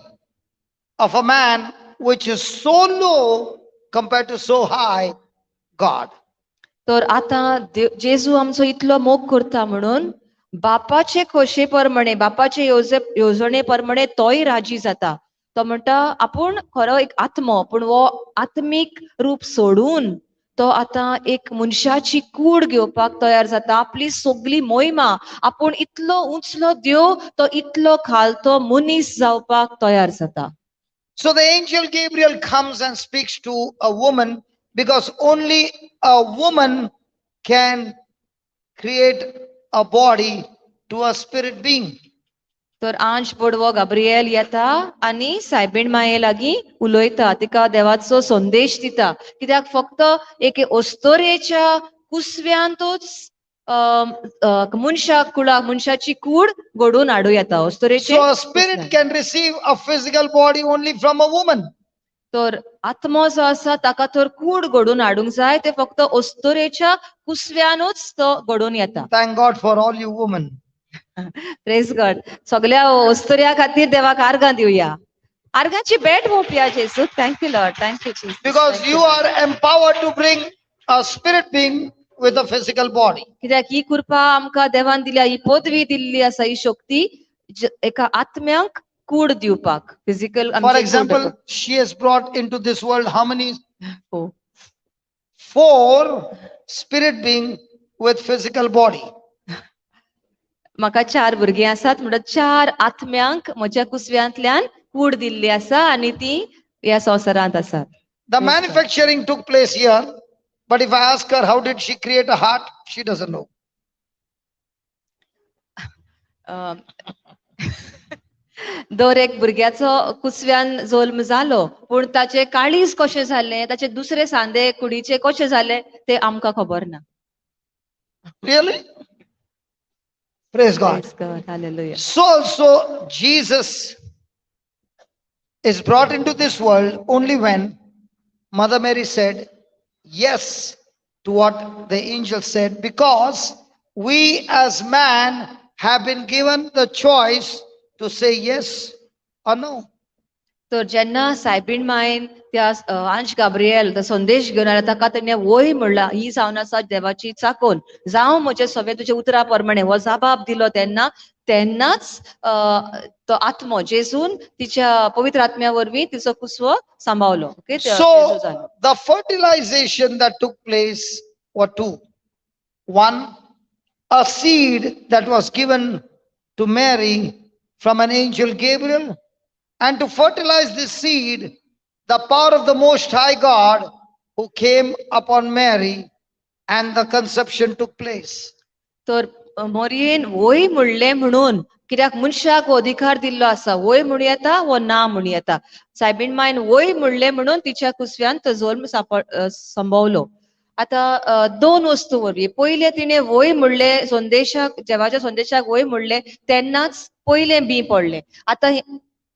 of a man which is so low compared to so high God. तर आतां जेजू आमचो इतलो मोग करता म्हणून बापाचे खोशे प्रमाणे, बापाचे येवजणे प्रमाणे तोय राजी जाता. तो म्हणटा आपूण खरो एक आत्मो, पूण हो आत्मीक रूप सोडून तो आतां एक मनशाची कूड घेवपाक तयार जाता. आपली सगली मोहिमा, आपूण इतलो उंचलो देव, तो इतलो खालतो मनीस जावपाक तयार जाता. So the angel Gabriel comes and speaks to a woman, because only a woman can create a body to a spirit being. तर आंज बोडवो गाब्रिएल येता आनी सायबीण माये लागीं उलयता, तिका देवाचो संदेश दिता. कित्याक फक्त एके अस्तोरेच्या कुसव्यांतूच मनशाक कुळा मनशाची कूड घडोवन हाडूं येता अस्तोरेचे. So a spirit can receive a physical body only from a woman. तर आत्मो जो आसा ताका तर कूड घडोवन हाडूंक जाय, ते फक्त अस्तोरेच्या कुसव्यानूच तो घडोवन येता. Thank God for all you women. Praise God. सगळ्या अस्तोऱ्या खातीर देवाक आर्गां दिवया, आर्गांची भेट मोपया जेजू. Thank you Lord, thank you Jesus. Because you are empowered to bring a spirit being with a physical body. कित्याक ही कृपा आमकां देवान दिल्या, ही पदवी दिल्ली आसा, ही शक्ती एका आत्म्याक कूड दिवपाक, physical. For example, she has brought into this world how many? 4. 4 spirit being with physical body. म्हाका 4 भुरगीं आसात, म्हणटा 4 आत्म्यांक म्हज्या कुसव्यांतल्यान कूड दिल्ली आसा आनी ती ह्या संवसारांत आसात. The manufacturing took place here, but if I ask her how did she create a heart, she doesn't know. दर एक भुरग्याचो कुसव्यान जल्म जालो, पूण ताचे काळीज कशें जालें, ताचे दुसरे सांदे कुडीचे कशें जाले ते आमकां खबर ना. Really? Praise God. Praise God. Hallelujah. So also Jesus is brought into this world only when Mother Mary said yes to what the angel said, because we as man have been given the choice to say yes or no. तर जेन्ना सायबीण मायन त्या आंज Gabriel तो संदेश घेवन आयला, ताका तेणे वय म्हणला, ही जावन आसा देवाची चाकोन, जावं म्हजें सगळें तुज्या उतरा प्रमाणे, हो जबाब दिलो तेन्ना, तेन्नाच तो आत्मो जेजून तिच्या पवित्र आत्म्या वरवीं तिचो कुसवो सांबावलो. Okay, So the fertilization that took place were two. One, a seed that was given to Mary from an angel Gabriel, and to fertilize this seed, the power of the Most High God who came upon Mary, and the conception took place. तर मोरयेन वय म्हणलें म्हणून, कित्याक मनशाक हो अधिकार दिल्लो आसा, वय म्हणू येता वो ना म्हणू येता. सायबीण मायन वय म्हणलें म्हणून तिच्या कुसव्यान तो जल्म संभवलो. आतां दोन वस्तू वरवीं, पयलें तिणें वय म्हणलें संदेशाक, देवाच्या संदेशाक वय म्हणलें, तेन्नाच पयलें बी पडलें. आतां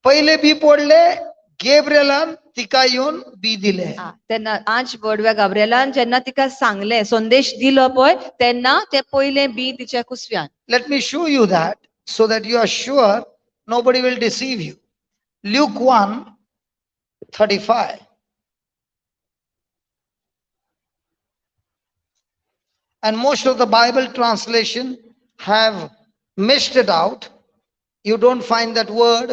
पयलें बी पडलें, गेब्रियलान तिका येवन बी दिले. तेन्ना आंज बडव्या गाब्रिएलान जेन्ना तिका सांगलें, संदेश दिलो पळय, तेन्ना ते पयलें बी तिच्या कुसव्यान. Let me show you that so that you are sure nobody will deceive you. Luke 1:35. And most of the Bible translation have missed it out. You don't find that word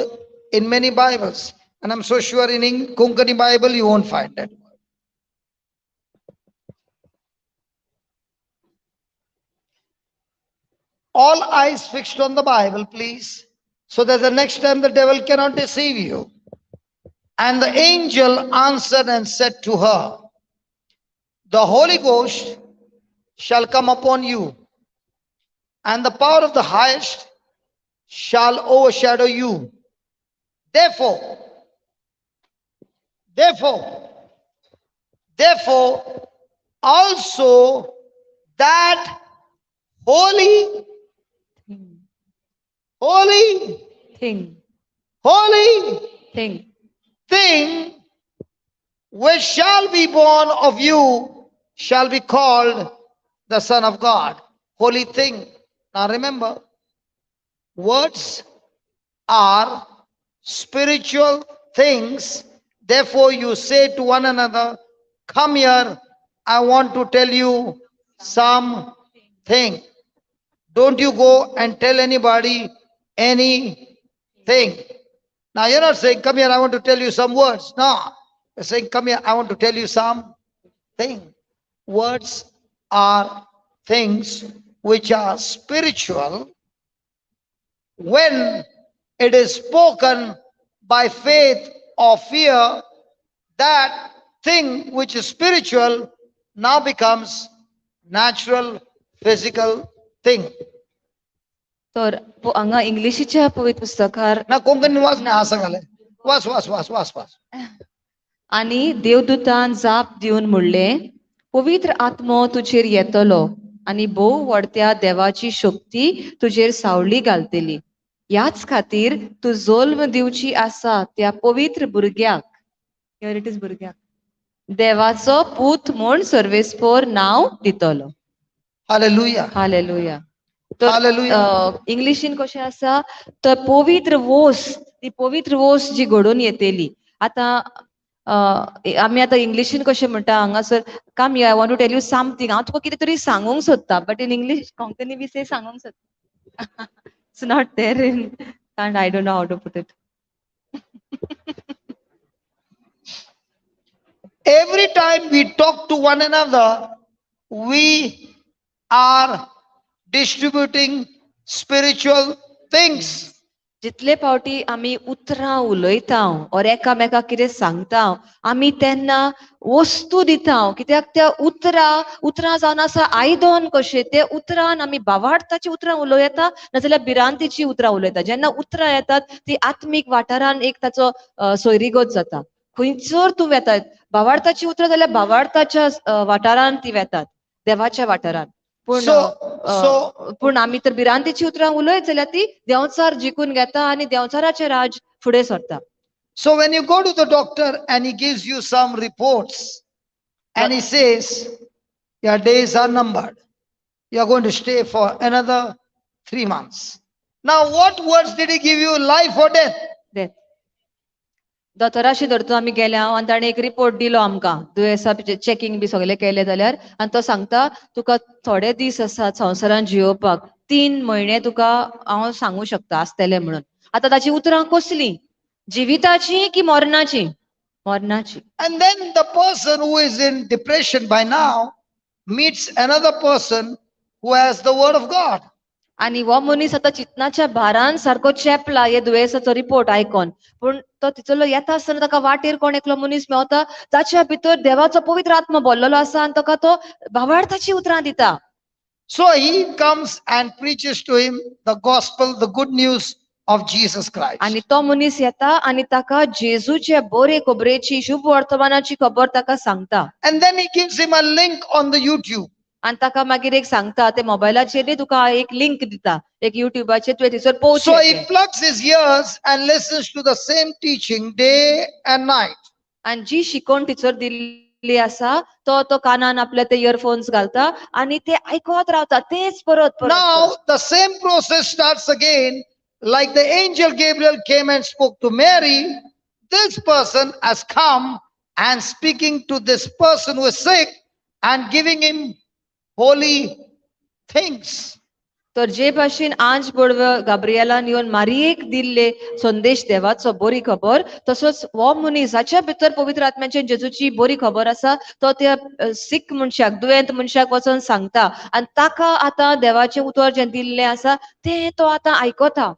in many Bibles. And I'm so sure in Konkani Bible you won't find that word. All eyes fixed on the Bible, please, so that the next time the devil cannot deceive you. And the angel answered and said to her, the Holy Ghost shall come upon you, and the power of the highest shall overshadow you. Therefore, also that holy thing which shall be born of you shall be called the Son of God. Holy thing. Now remember, words are spiritual things. Therefore you say to one another, come here, I want to tell you something. Don't you go and tell anybody anything. Now you're not saying, come here, I want to tell you some words. No, you're saying, come here, I want to tell you something. Words are things which are spiritual. When it is spoken by faith or fear, that thing which is spiritual now becomes natural, physical thing. तर हांगा इंग्लिशीच्या पवित्र पुस्तकार ना कोंकणी वाच ना आसा घाले वाच वाच वाच वाच वाच. आनी देवदूतान जाप दिवन म्हणलें, पवित्र आत्मो तुजेर येतलो आनी भोव व्हडत्या देवाची शक्ती तुजेर सावळी घालतली. ह्याच खातीर तूं जल्म दिवची आसा त्या पवित्र भुरग्याक, here it is भुरग्याक, देवाचो पूत म्हूण सर्वेस्पोर नांव दितलो. हालेलुया. हालेलुया. तर इंग्लिशीन कशें आसा तर पवित्र वोस्त, ती पवित्र वोस्त जी घडोवन येतली. आतां आमी आतां इंग्लिशीन कशें म्हणटा हांगासर, come here I want to tell you something, हांव तुका कितें तरी सांगूंक सोदता. But in English Konkani we say सांगूंक सोदता. It's not there in, and I don't know how to put it. Every time we talk to one another, we are distributing spiritual things. जितले पावटी आमी उतरां उलयता और एकामेकाक कितें सांगता, आमी तेन्ना वस्तू दिता. कित्याक त्या उतरां उतरां जावन आसा आयदन कशें, ते उतरान आमी बावार्थाची उतरां उलयता नाजाल्यार भिरांतीची उतरां उलयता. जेन्ना उतरां येतात ती आत्मीक वाठारान एक ताचो सोयरीगत जाता. खंयसर तूं वेता, बावार्थाची उतरां जाल्यार बावार्थाच्या वाठारान ती वेतात, देवाच्या वाठारान. पूण पूण आमी तर भिरांतीची उतरां उलयत जाल्यार ती देंवचार जिखून घेता आनी देंवचाराचें राज फुडें सरता. So when you go to the doctor and he gives you some reports and he says your days are numbered, you are going to stay for another 3 months. Now what words did he give you, life or death? Death. दोतोराशी धरतो आमी गेल्या आनी ताणें एक report दिलो आमकां, दुयेंसा checking बी सगळें केलें जाल्यार, आनी तो सांगता तुका थोडे दीस आसात संवसारान जियोवपाक, 3 म्हयने तुका हांव सांगूं शकता आसतले म्हणून. आतां ताची उतरां कसलीं, जिविताची की मरणाची? मरणाची. And then the person who is in depression by now meets another person who has the word of God. आनी हो मनीस आतां चिंतनाच्या भारान सारको चेपला हे दुयेंसाचो रिपोर्ट आयकोन, पूण तो तितलो येता आसतना ताका वाटेर कोण एकलो मनीस मेवता ताच्या भितर देवाचो पवित्र आत्मा भरलेलो आसा आनी ताका तो भावार्थाची उतरां दिता. So he comes and preaches to him the gospel, the good news of Jesus Christ. आनी तो मनीस येता आनी ताका जेजूचे बरे खबरेची, शुभ वर्तमानाची खबर ताका सांगता. And then he gives him a link on the YouTube. आनी ताका मागीर एक सांगता, ते मोबायलाचेर तुका एक लिंक दिता, एक युट्यूबाचेर तुवें थंयसर So he पळोवचें. Plugs his ears and listens to the same teaching day and night. आनी जी शिकवण टिचर दिल्ली आसा, तो तो कानान आपल्या ते इयरफोन्स घालता आनी ते आयकत रावता तेच परत परत. Now the same process starts again, like the angel Gabriel came and spoke to Mary. This person has come and speaking to this person who is sick and giving him holy things. तर जे भाशेन आंज बडव गाब्रियलान येवन मारियेक दिल्ले संदेश देवाचो बरी खबर, तसोच हो मनीस हाच्या भितर पवित्र आत्म्याचे जेजूची बरी खबर आसा, तो त्या सीक मनशाक, दुयेंत मनशाक वचोन सांगता आनी ताका आतां देवाचें उतर जें दिल्लें आसा तें तो आतां आयकता.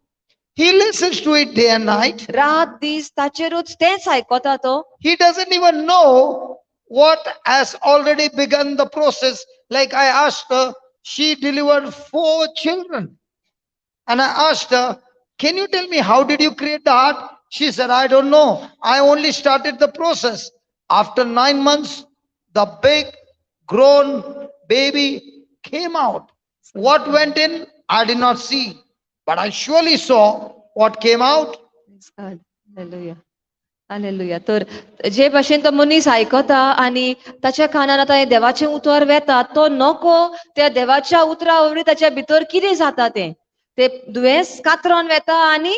He listens to it day and night. रात दीस ताचेरूच तेंच आयकता तो. He doesn't even know what has already begun the process. Like I asked her, she delivered 4 children. And I asked her, can you tell me how did you create the heart? She said, I don't know. I only started the process. After 9 months, the big grown baby came out. What went in, I did not see. But I surely saw what came out. Praise God. Hallelujah. Hallelujah. तर जे भाशेन तो मनीस आयकता आनी ताच्या कानार आतां हें देवाचें उतर वेता, तो नको त्या देवाच्या उतरा वरवीं ताच्या भितर कितें जाता तें, ते दुयेंस कातरोन वेता आनी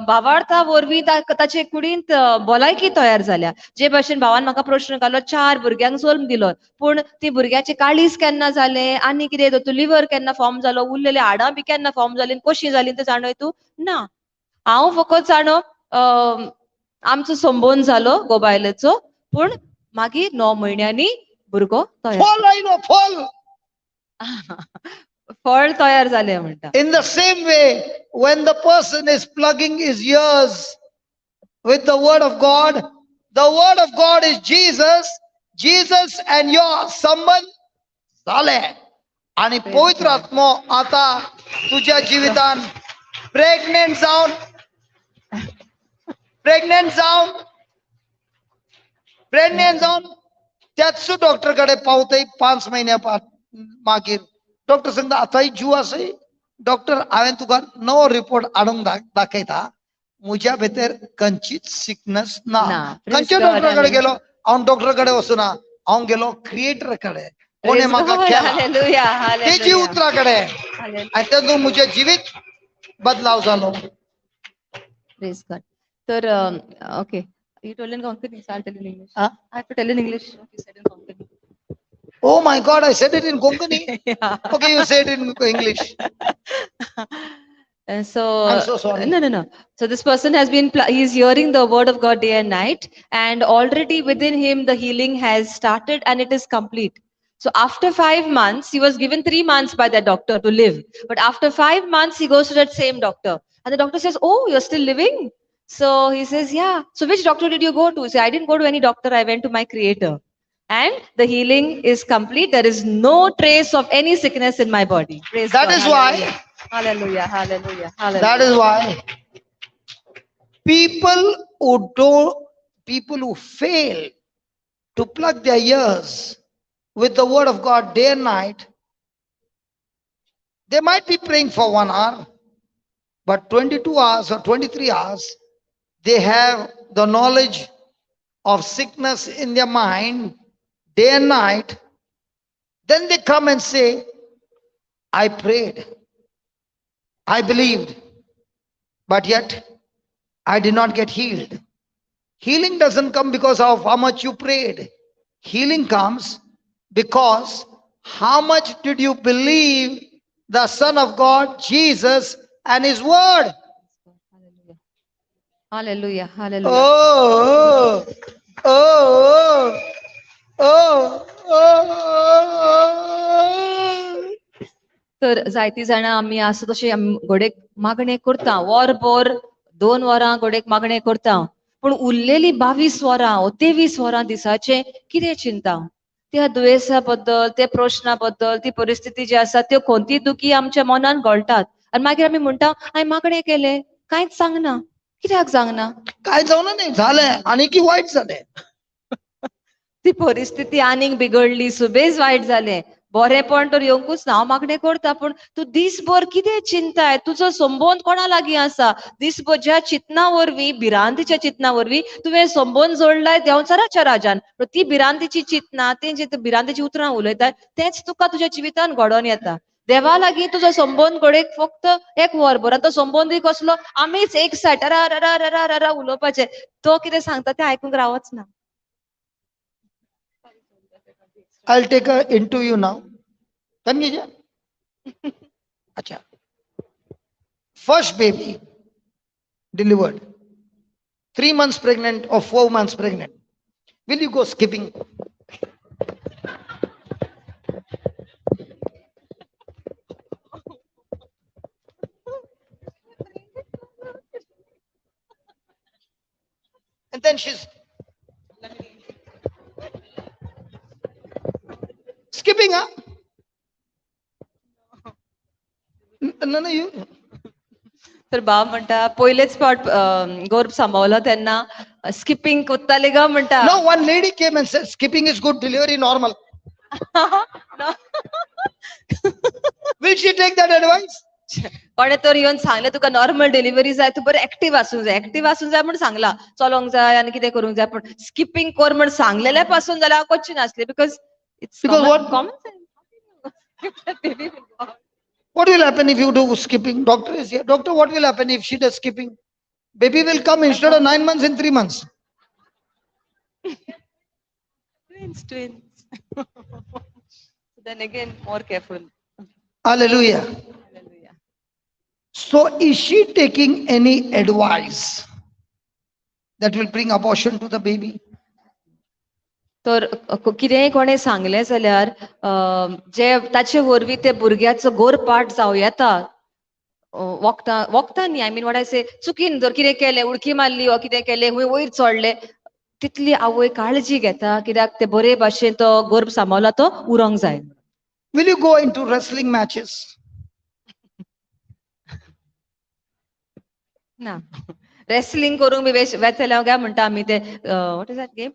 भावार्था वरवीं ताचे कुडींत भलायकी तयार जाल्या. जे भाशेन भावान म्हाका प्रश्न घालो, 4 भुरग्यांक जल्म दिलो, पूण ती भुरग्याचें काळीज केन्ना जालें आनी कितें तूं लिवर केन्ना फॉर्म जालो, उरलेले हाडां बी केन्ना फॉर्म जालीं, कशीं जालीं तें जाणय तूं ना. हांव फकत जाणो आमचो संबंद जालो गो बायलेचो, पूण मागीर 9 म्हयन्यांनी भुरगो तयार. फळ आयलो, फळ. फळ तयार जालें म्हणटा. In the same way, when the person is plugging his ears with the word of God, the word of God is Jesus, Jesus and your संबंध जाले आनी पवित्र आत्मो आता तुझ्या जिवितान प्रेग्नेंट जावन, प्रेग्नेंट जावन, प्रेग्नेंट जावन त्याच डॉक्टर कडे पावतय 5 म्हयन्या मागीर. डॉक्टर सांगता आतांय जीव आसय. डॉक्टर हांवें तुका नवो रिपोर्ट हाडूंक दाखयता, म्हज्या भितर खंयचीच सिकनस ना. खंयच्या डॉक्टर कडेन गेलो? हांव डॉक्टर कडेन वचूना, हांव गेलो क्रिएटर कडेन, कोणें म्हाका केला तेजी उतरा कडेन, आनी तेतून म्हजें जिवीत बदलाव जालो. तर okay, you told in Konkani, so I'll tell in English. I have to tell in English. You said in Konkani. Oh my God, I said it in Konkani. Yeah. Okay, you said it in English. So I'm so sorry. No. So this person has been, he's hearing the word of God day and night, and already within him the healing has started and it is complete. So after 5 months, he was given 3 months by that doctor to live. But after 5 months, he goes to that same doctor. And the doctor says, oh, you're still living? So he says, yeah. So which doctor did you go to? He said, I didn't go to any doctor. I went to my creator. And the healing is complete. There is no trace of any sickness in my body. Praise That God. Is why. Hallelujah. Hallelujah. Hallelujah. That is why people who fail to plug their ears with the word of God day and night, they might be praying for 1 hour, but 22 hours or 23 hours, they have the knowledge of sickness in their mind day and night. Then they come and say, I prayed, I believed, but yet I did not get healed. Healing doesn't come because of how much you prayed. Healing comes because how much did you believe the Son of God, Jesus, and His Word. Hallelujah. Hallelujah. Oh, oh, oh, oh, oh. तर जायती जाणां आमी आसा तशें घोडेक मागणें करता, वरभर 2 वरां घोडेक मागणें करता, पूण उरलेली 22 वरां ओ 23 वरां दिसाचें कितें चिंता? त्या दुयेंसा बद्दल, त्या प्रश्ना बद्दल, ती परिस्थिती जी आसा त्यो कोणती दुखी आमच्या मनान घोळटात आनी मागीर आमी म्हणटा हांवें मागणें केलें, कांयच सांगना. कित्याक सांगना? कांय जावना न्ही, जालें आनीक वायट जालें, ती परिस्थिती आनीक बिगडली, सुबेज वायट जालें. बरेंपण तर येवंकूच ना. हांव मागणें करता, पूण तूं दीसभर कितें चिंताय, तुजो संबंद कोणा लागीं आसा? दीसभर ज्या चिंतना वरवीं, भिरांतीच्या चिंतना वरवीं तुवें संबंद जोडलाय देंवचाराच्या राजान, ती भिरांतीची चिंतना, ते जे भिरांतीची उतरां उलयतात तेंच तुका तुज्या जिवितान घडोवन येता. देवा लागीं तुजो संबंद घडयेक फक्त एक वर भर, आनी तो संबंदूय कसलो, आमीच एक सायड रा रा रा रा रा उलोवपाचें, तो कितें सांगता तें आयकूंक रावच ना. I'll take a interview now. Can you? Acha. First baby delivered, 3 months pregnant or 4 months pregnant. Will you go skipping? And then she's skipping, huh? No, no, you. तर बाब म्हणटा पयलेच फावट गर्भ सांबावलो तेन्ना स्किपिंग कोत्ताले गा म्हणटा. No, one lady came and said skipping is good, delivery normal. No. Will she take that advice? कोणे तर येवन सांगलें तुका नॉर्मल डिलिव्हरी जाय, तूं बरें एक्टीव आसूंक जाय, एक्टीव आसूंक जाय म्हण सांगला, चलोंक जाय आनी कितें करूंक जाय, पूण स्किपिंग कर म्हण सांगलेल्या पासून जाल्यार हांव करची नासली, because it's common sense. What will happen if you do skipping? Doctor is here. Doctor, what will happen if she does skipping? Baby will come instead of 9 months in 3 months. Twins, twins. Then again, more careful. Hallelujah. Hallelujah. So is she taking any advice that will bring abortion to the baby? तर कितेंय कोणें सांगलें जाल्यार जे ताचे वरवीं ते भुरग्याचो गोरपाट जावं येता, वखदां वखदां न्ही, I mean what I से, चुकीन जर कितें केलें, उडकी मारली वा कितें केलें, खंय वयर चडलें, तितली आवय काळजी घेता, कित्याक ते बरे भाशेन तो गर्भ सांबाळला तो उरोंक जाय. Will you go into wrestling matches? ना, रेसलिंग करूंक बी वेतले काय म्हणटा आमी ते, what is that game,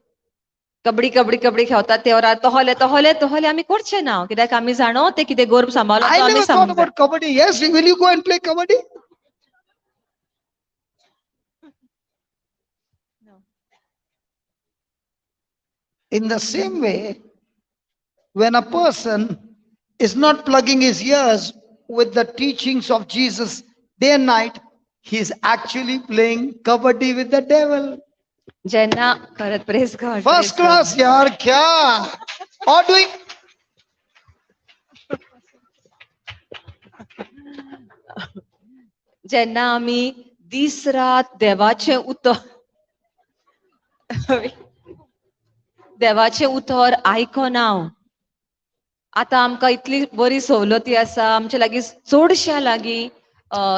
kabaddi kabaddi kabaddi खेळतात ते वरार तोहले तोहले तोहले आमी करचे ना, कित्याक आमी जाणो ते कितें गर्भ सांबाळला I never thought about kabaddi. Yes, will you go and play kabaddi? No. In the same way, when a person is not plugging his ears with the teachings of Jesus day and night, he is actually playing kabaddi with the devil. जेन्ना खरंच press गॉड, first class यार, क्या और doing. जेन्ना आमी दीस रात देवाचें उतर देवाचें उतर आयकना, आतां आमकां इतली बरी सवलती आसा, आमच्या लागीं चडश्या लागीं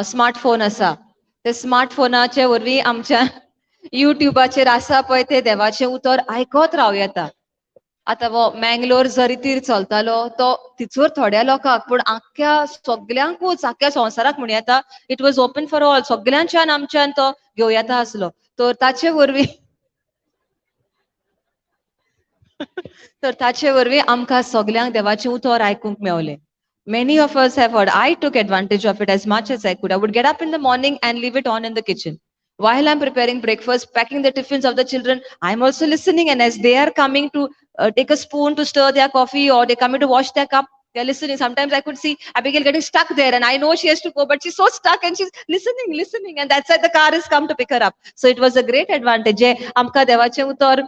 स्मार्टफोन आसा, ते स्मार्टफोनाचे वरवीं आमच्या युट्यूबाचेर आसा पळय ते देवाचें उतर आयकत रावं येता. आतां हो मँगलोर जरी तीर चलतालो तो तिचोर थोड्या लोकांक, पूण आख्ख्या सगल्यांकूच, आख्ख्या संवसाराक म्हणू येता, it was open for all, सगल्यांच्यान आमच्यान तो घेवं येता आसलो. तर ताचे वरवीं तर ताचे वरवीं आमकां सगल्यांक देवाचें उतर आयकूंक मेवलें. Many of us have heard. I took advantage of it as much as I could. I would get up in the morning and leave it on in the kitchen. While I'm preparing breakfast, packing the tiffins of the children, I'm also listening. And as they are coming to take a spoon to stir their coffee, or they're coming to wash their cup, they're listening. Sometimes I could see Abigail getting stuck there, and I know she has to go, but she's so stuck and she's listening, listening. And that's why the car has come to pick her up. So it was a great advantage. जे आमकां देवाचें उतर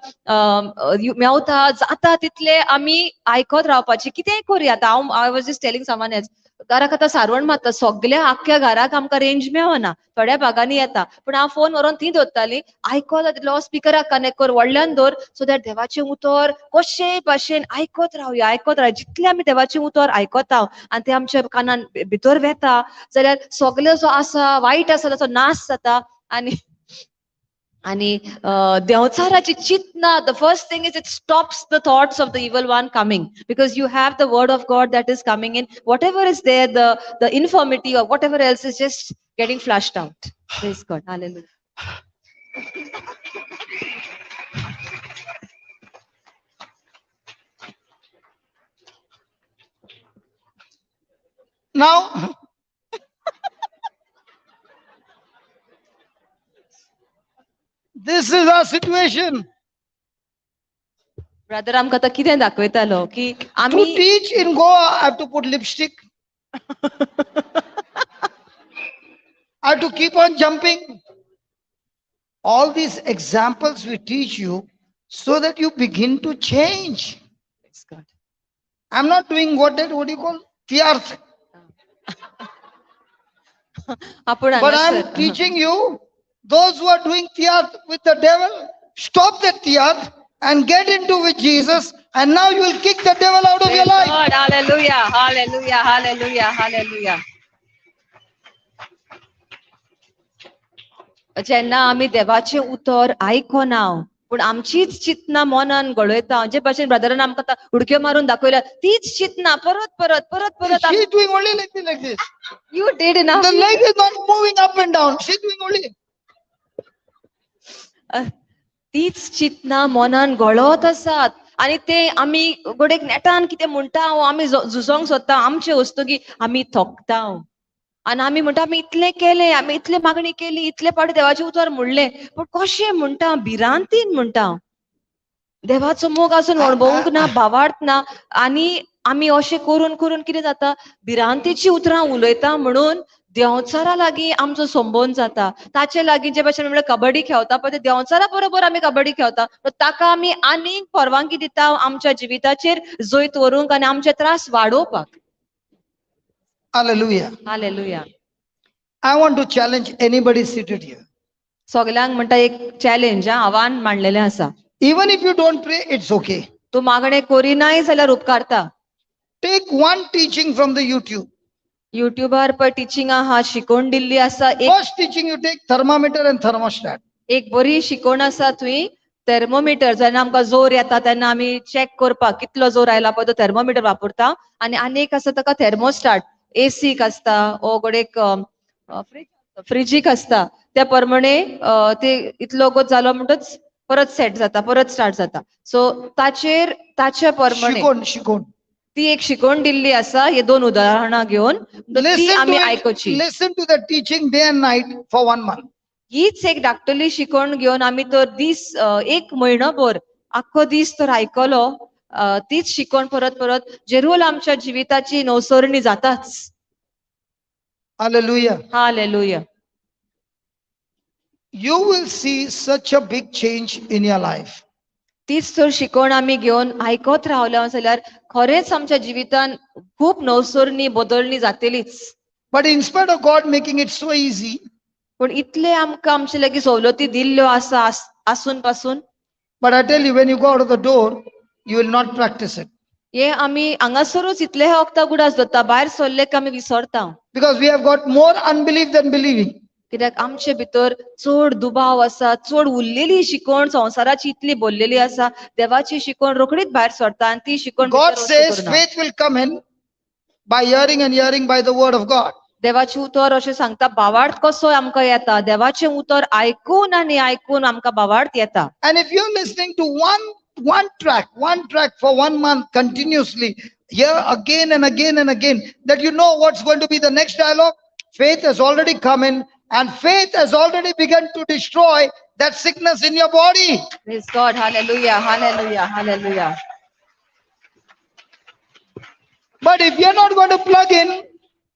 मेवता जाता तितले आमी आयकत रावपाचें, कितेंय करुया. आतां हांव I was just telling someone else, घराक आतां सारवण मारता, सगल्या आख्ख्या घराक आमकां रेंज मेळना, थोड्या भागांनी येता, पूण हांव फोन व्हरोन ती दवरताली, आयकत लो स्पिकराक कनेक्ट कर, व्हडल्यान दवर, सो that देवाचें उतर कशेय भाशेन आयकत रावया, आयकत रावया. जितलें आमी देवाचें उतर आयकता आनी तें आमच्या कानान भितर वेता जाल्यार सगळें जो आसा वायट आसा ताचो नाश जाता. आनी आनी देंवचाराची चिंतना, the first thing is it stops the thoughts of the evil one coming, because you have the word of God that is coming in. Whatever is there, the infirmity or whatever else is just getting flushed out. Praise God. Hallelujah. Now, this is our situation. Brother आमकां आतां कितें दाखयतालो की To आमी teach in Goa, I have to put lipstick. I have to keep on jumping. All these examples we teach you so that you begin to change. Praise God. I'm not doing what do you call? Tiarth. आपूण But I'm हांगासर teaching you, those who are doing tiarth with the devil, stop the tiarth and get into with Jesus, and now you will kick the devil out of your life. God, hallelujah, hallelujah, hallelujah, hallelujah. जेन्ना आमी देवाचें उतर आयकना पूण आमचीच चिंतना मनान घडयता, जे भाशेन ब्रदरान आमकां आतां उडक्यो मारून दाखयल्या तीच चिंतना परत परत परत परत. She's doing only like this, like this. You did enough. The leg is not moving up and down. She's doing only. तीच चिंतना मनान घोळत आसात आनी ते आमी गोडेक नेटान कितें म्हणटा, आमी झुजोंक सोदता आमचे वस्तुगी आमी थकता आनी आमी म्हणटा आमी इतलें केलें, आमी इतलें मागणी केली, इतले फावटी देवाचें उतर म्हणलें, पूण कशें म्हणटा भिरांतीन म्हणटा देवाचो मोग अजून अणभवूंक ना, भावार्थ ना. आनी आमी अशें करून करून कितें जाता, भिरांतेची उतरां उलयता म्हणून देंवचारा लागीं आमचो संबंद जाता. ताचे लागीं जे भाशेन म्हणल्यार कबड्डी खेळता पळय, देंवचारा बरोबर आमी कबड्डी खेळता, ताका आमी आनीक परवानगी दिता आमच्या जिविताचेर जैत व्हरूंक आनी आमचे त्रास वाडोवपाक. Hallelujah. Hallelujah. I want to challenge anybody seated here. सगल्यांक म्हणटा एक चॅलेंज, आव्हान मांडलेलें आसा. Even if you don't pray, it's okay. तूं मागणें करिनाय जाल्यार उपकारता. Take one teaching from the YouTube. युट्यूबार पळय टिचींग आहा, शिकोवन दिल्ली आसा. First teaching you take thermometer and thermostat. एक बरी शिकोवण आसा थंय थर्मोमिटर, जेन्ना आमकां जोर येता तेन्ना आमी चॅक करपाक कितलो जोर आयला पळय तो थर्मोमिटर वापरता. आनी आनी एक आसा ताका थर्मोस्टाट, एसीक आसता ओ गोडेक फ्रिजीक आसता, त्या प्रमाणे ते इतलो गोत जालो म्हणटच परत सेट जाता, परत स्टार्ट जाता. सो ताचेर ताच्या प्रमाणे शिकोवन ती एक शिकोवण दिल्ली आसा. हे दोन उदाहरणां घेवन ती आमी आयकुची. Listen to the teaching day and night for 1 month. हीच एक धाकटली शिकोवण घेवन आमी तर दीस एक म्हयनो भर आख्खो दीस तर आयकलो तीच शिकोवण परत परत, जेरूल आमच्या जिविताची नवसरणी जाताच. Hallelujah. Hallelujah. You will see such a big change in your life. तीच तर शिकोवण आमी घेवन आयकत रावल्या जाल्यार खरेंच आमच्या जिवितान खूब नवसरणी बदलणी जातलीच. But in spite of God making it so easy, पूण इतले आमकां आमचे लागीं सवलती दिल्ल्यो आसा आसून पासून, but I tell you, when you go out of the door, you will not practice it. हे आमी हांगासरूच इतले वखदां गुडास दवरता, भायर सरले की आमी विसरता. Because we have got more unbelief than believing. कित्याक आमचे भितर चड दुबाव आसा, चड उरलेली शिकवण संवसाराची इतली बोल्लेली आसा, देवाची शिकवण रोखडीच भायर सरता आनी ती शिकवण God says faith will come in by hearing and hearing by the word of God. देवाचें उतर अशें सांगता, भावार्थ कसो आमकां येता, देवाचें उतर आयकून आनी आयकून आमकां भावार्थ येता. And if you're listening to one track for 1 month continuously, hear again and again and again, that you know what's going to be the next dialogue. Faith has already come in, and faith has already begun to destroy that sickness in your body. Praise God. Hallelujah. Hallelujah. Hallelujah. But if you're not going to plug in,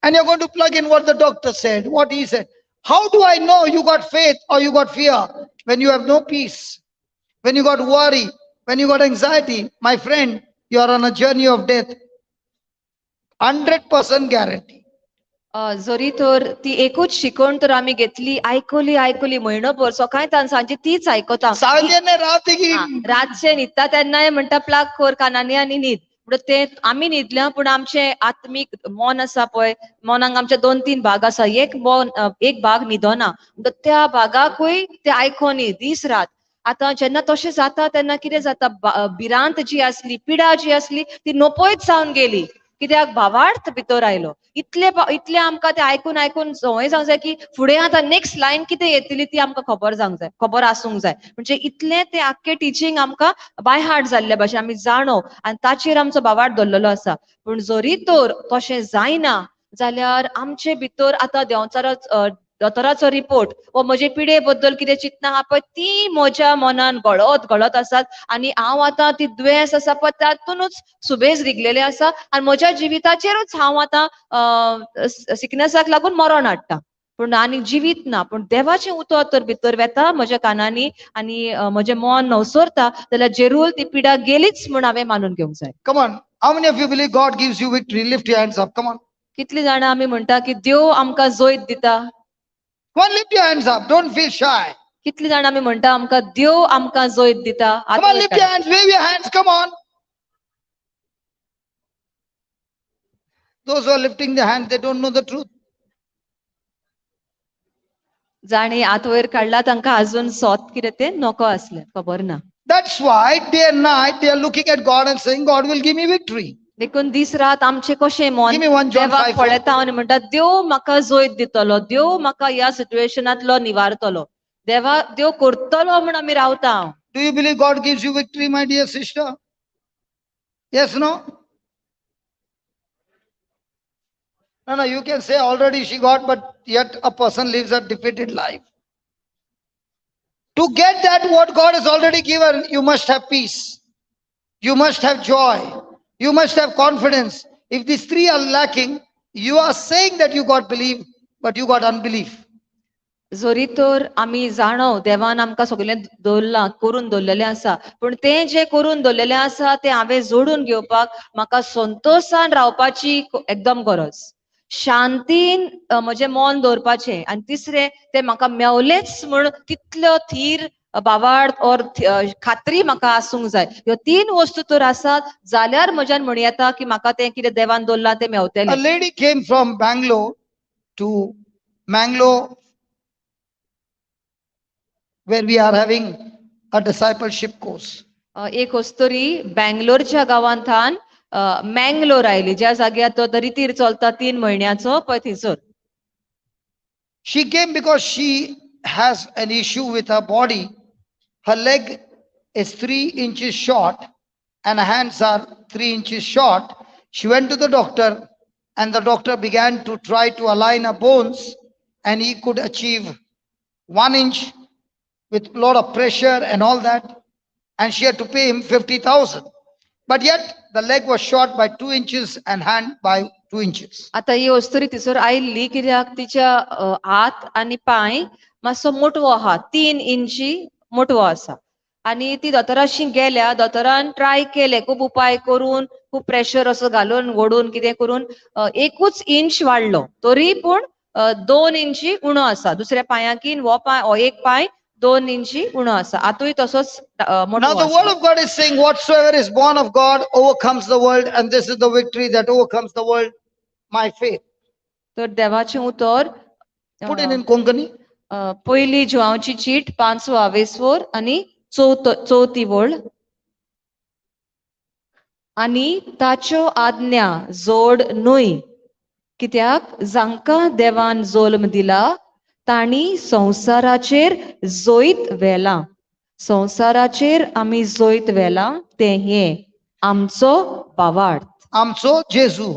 and you're going to plug in what the doctor said, what he said, how do I know you got faith or you got fear? When you have no peace, when you got worry, when you got anxiety, my friend, you are on a journey of death. 100% guarantee. जरी तर ती एकूच शिकवण तर आमी घेतली, आयकली आयकली म्हयनोभर, सकाळी तान सांजे तीच आयकता, रातचे न्हिदता तेन्नाय म्हणटा प्लग कर कानांनी आनी न्हीद. म्हणून ते आमी न्हिदल्या, पूण आमचें आत्मीक मन आसा पळय, मनाक आमचे 2-3 भाग आसा, एक मन एक भाग न्हिदना, म्हणटा त्या भागाकूय ते आयकोनी दीस रात. आतां जेन्ना तशें जाता तेन्ना कितें जाता, भिरांत जी आसली, पिडा जी आसली ती नपयत जावन गेली, कित्याक भावार्थ भितर आयलो. इतले इतले आमकां ते आयकून आयकून संवय जावंक जाय की फुडें आतां नेक्स्ट लायन कितें येतली ती आमकां खबर जावंक जाय, खबर आसूंक जाय. म्हणजे इतलें तें आख्खें टिचींग आमकां बाय हार्ट जाल्ले भाशेन आमी जाणो आनी ताचेर आमचो भावार्थ दवरलेलो आसा. पूण जरी तर तशें जायना जाल्यार आमचे भितर आतां देंवचाराचो दोतोराचो रिपोर्ट व म्हजे पिडे बद्दल कितें चिंतना आहा पळय ती म्हज्या मनान गळत गळत आसात आनी हांव आतां ती दुयेंस आसा पळय तातूंतच सुबेज रिगलेलें आसा आनी म्हज्या जिविताचेरूच हांव आतां सिकनसाक लागून मरण हाडटा पूण आनी जिवीत ना. पूण देवाचें उतर तर भितर वेता म्हज्या कानांनी आनी म्हजें मन नवसरता जाल्यार जेरूल ती पिडा गेलीच म्हूण हांवें मानून घेवंक जाय. Come on, how many of you believe God gives you victory? Lift your hands up. Come on. कितली जाणां आमी म्हणटा की देव आमकां जैत दिता? Come on, lift your hands up. Don't feel shy. कितली जाणां आमी म्हणटा आमकां देव आमकां जैत दिता? Come on, lift your hands, wave your hands. Come on. Those who are lifting their hands, they don't know the truth. जाणी हात वयर काडला तांकां अजून सोत कितें तें नको आसलें, खबर ना. That's why day and night they are looking at God and saying, God will give me victory. देखून दीस रात आमचें कशें मन Give me 1 John देवाक 5:4. पळयता आनी म्हणटा देव म्हाका जैत दितलो, देव म्हाका ह्या सिट्युएशनांतलो निवारतलो, देवा देव करतलो म्हूण आमी रावता. Do you believe God gives you victory, my dear sister? Yes, no? No, no, you can say already she got, but yet a person lives a defeated life. To get that what God has already given, you must have peace. You must have joy. You must have confidence. If these three are lacking, you are saying that you got belief, but you got unbelief. जरी तर आमी जाणव देवान आमकां सगळें दवरलां, करून दवरलेलें आसा, पूण तें जें करून दवरलेलें आसा तें हांवें जोडून घेवपाक म्हाका संतोशान रावपाची एकदम गरज, शांतीन म्हजें मन दवरपाचें आनी तिसरें तें म्हाका मेवलेंच म्हूण तितलो थीर बावाड और खात्री म्हाका आसूंक जाय. ह्यो तीन वस्तू तर आसात जाल्यार म्हज्यान म्हणू येता की म्हाका तें कितें देवान दवरलां तें मेवतलें. A lady came from Bangalore to Mangalore, where we are having a discipleship course. एक अस्तुरी बँगलोरच्या गांवांत मँगलोर आयली, ज्या जाग्यार तो रितीर चलता 3 म्हयन्याचो पळय थंयसर. She came because she has an issue with her body. Her leg is 3 inches short and her hands are 3 inches short. She went to the doctor and the doctor began to try to align her bones, and he could achieve 1 inch with a lot of pressure and all that, and she had to pay him 50,000. But yet the leg was short by 2 inches and hand by 2 inches. आता ही अस्तुरी थंयसर आयिल्ली कित्याक तिच्या हात आनी पांय मातसो मोटवो आहा, 3 इंची मोटवो आसा, आनी ती दोतोराशी गेल्या, दोतोरान ट्राय केले खूब उपाय करून, खूब प्रेशर असो घालून ओडून कितें करून 1 इंच वाडलो, तरी पूण 2 इंची उणो आसा. दुसऱ्या पांयाकीन हो पांय हो एक पांय 2 इंची उणो आसा, आतूय तसोच मोटवो Now the आसा. word of God is saying, whatsoever is born of God overcomes the world, and this is the victory that overcomes the world, my faith. तर देवाचें उतर Put it in Konkani. पयली जुवांची चीट 5वो आवेसवर आनी चवथी वळ. आनी ताच्यो आज्ञा जोड न्हय, कित्याक जांकां देवान जल्म दिला तांणी संवसाराचेर जैत व्हेलां. संवसाराचेर आमी जैत व्हेलां तें हें आमचो भावार्थ. आमचो जेजू.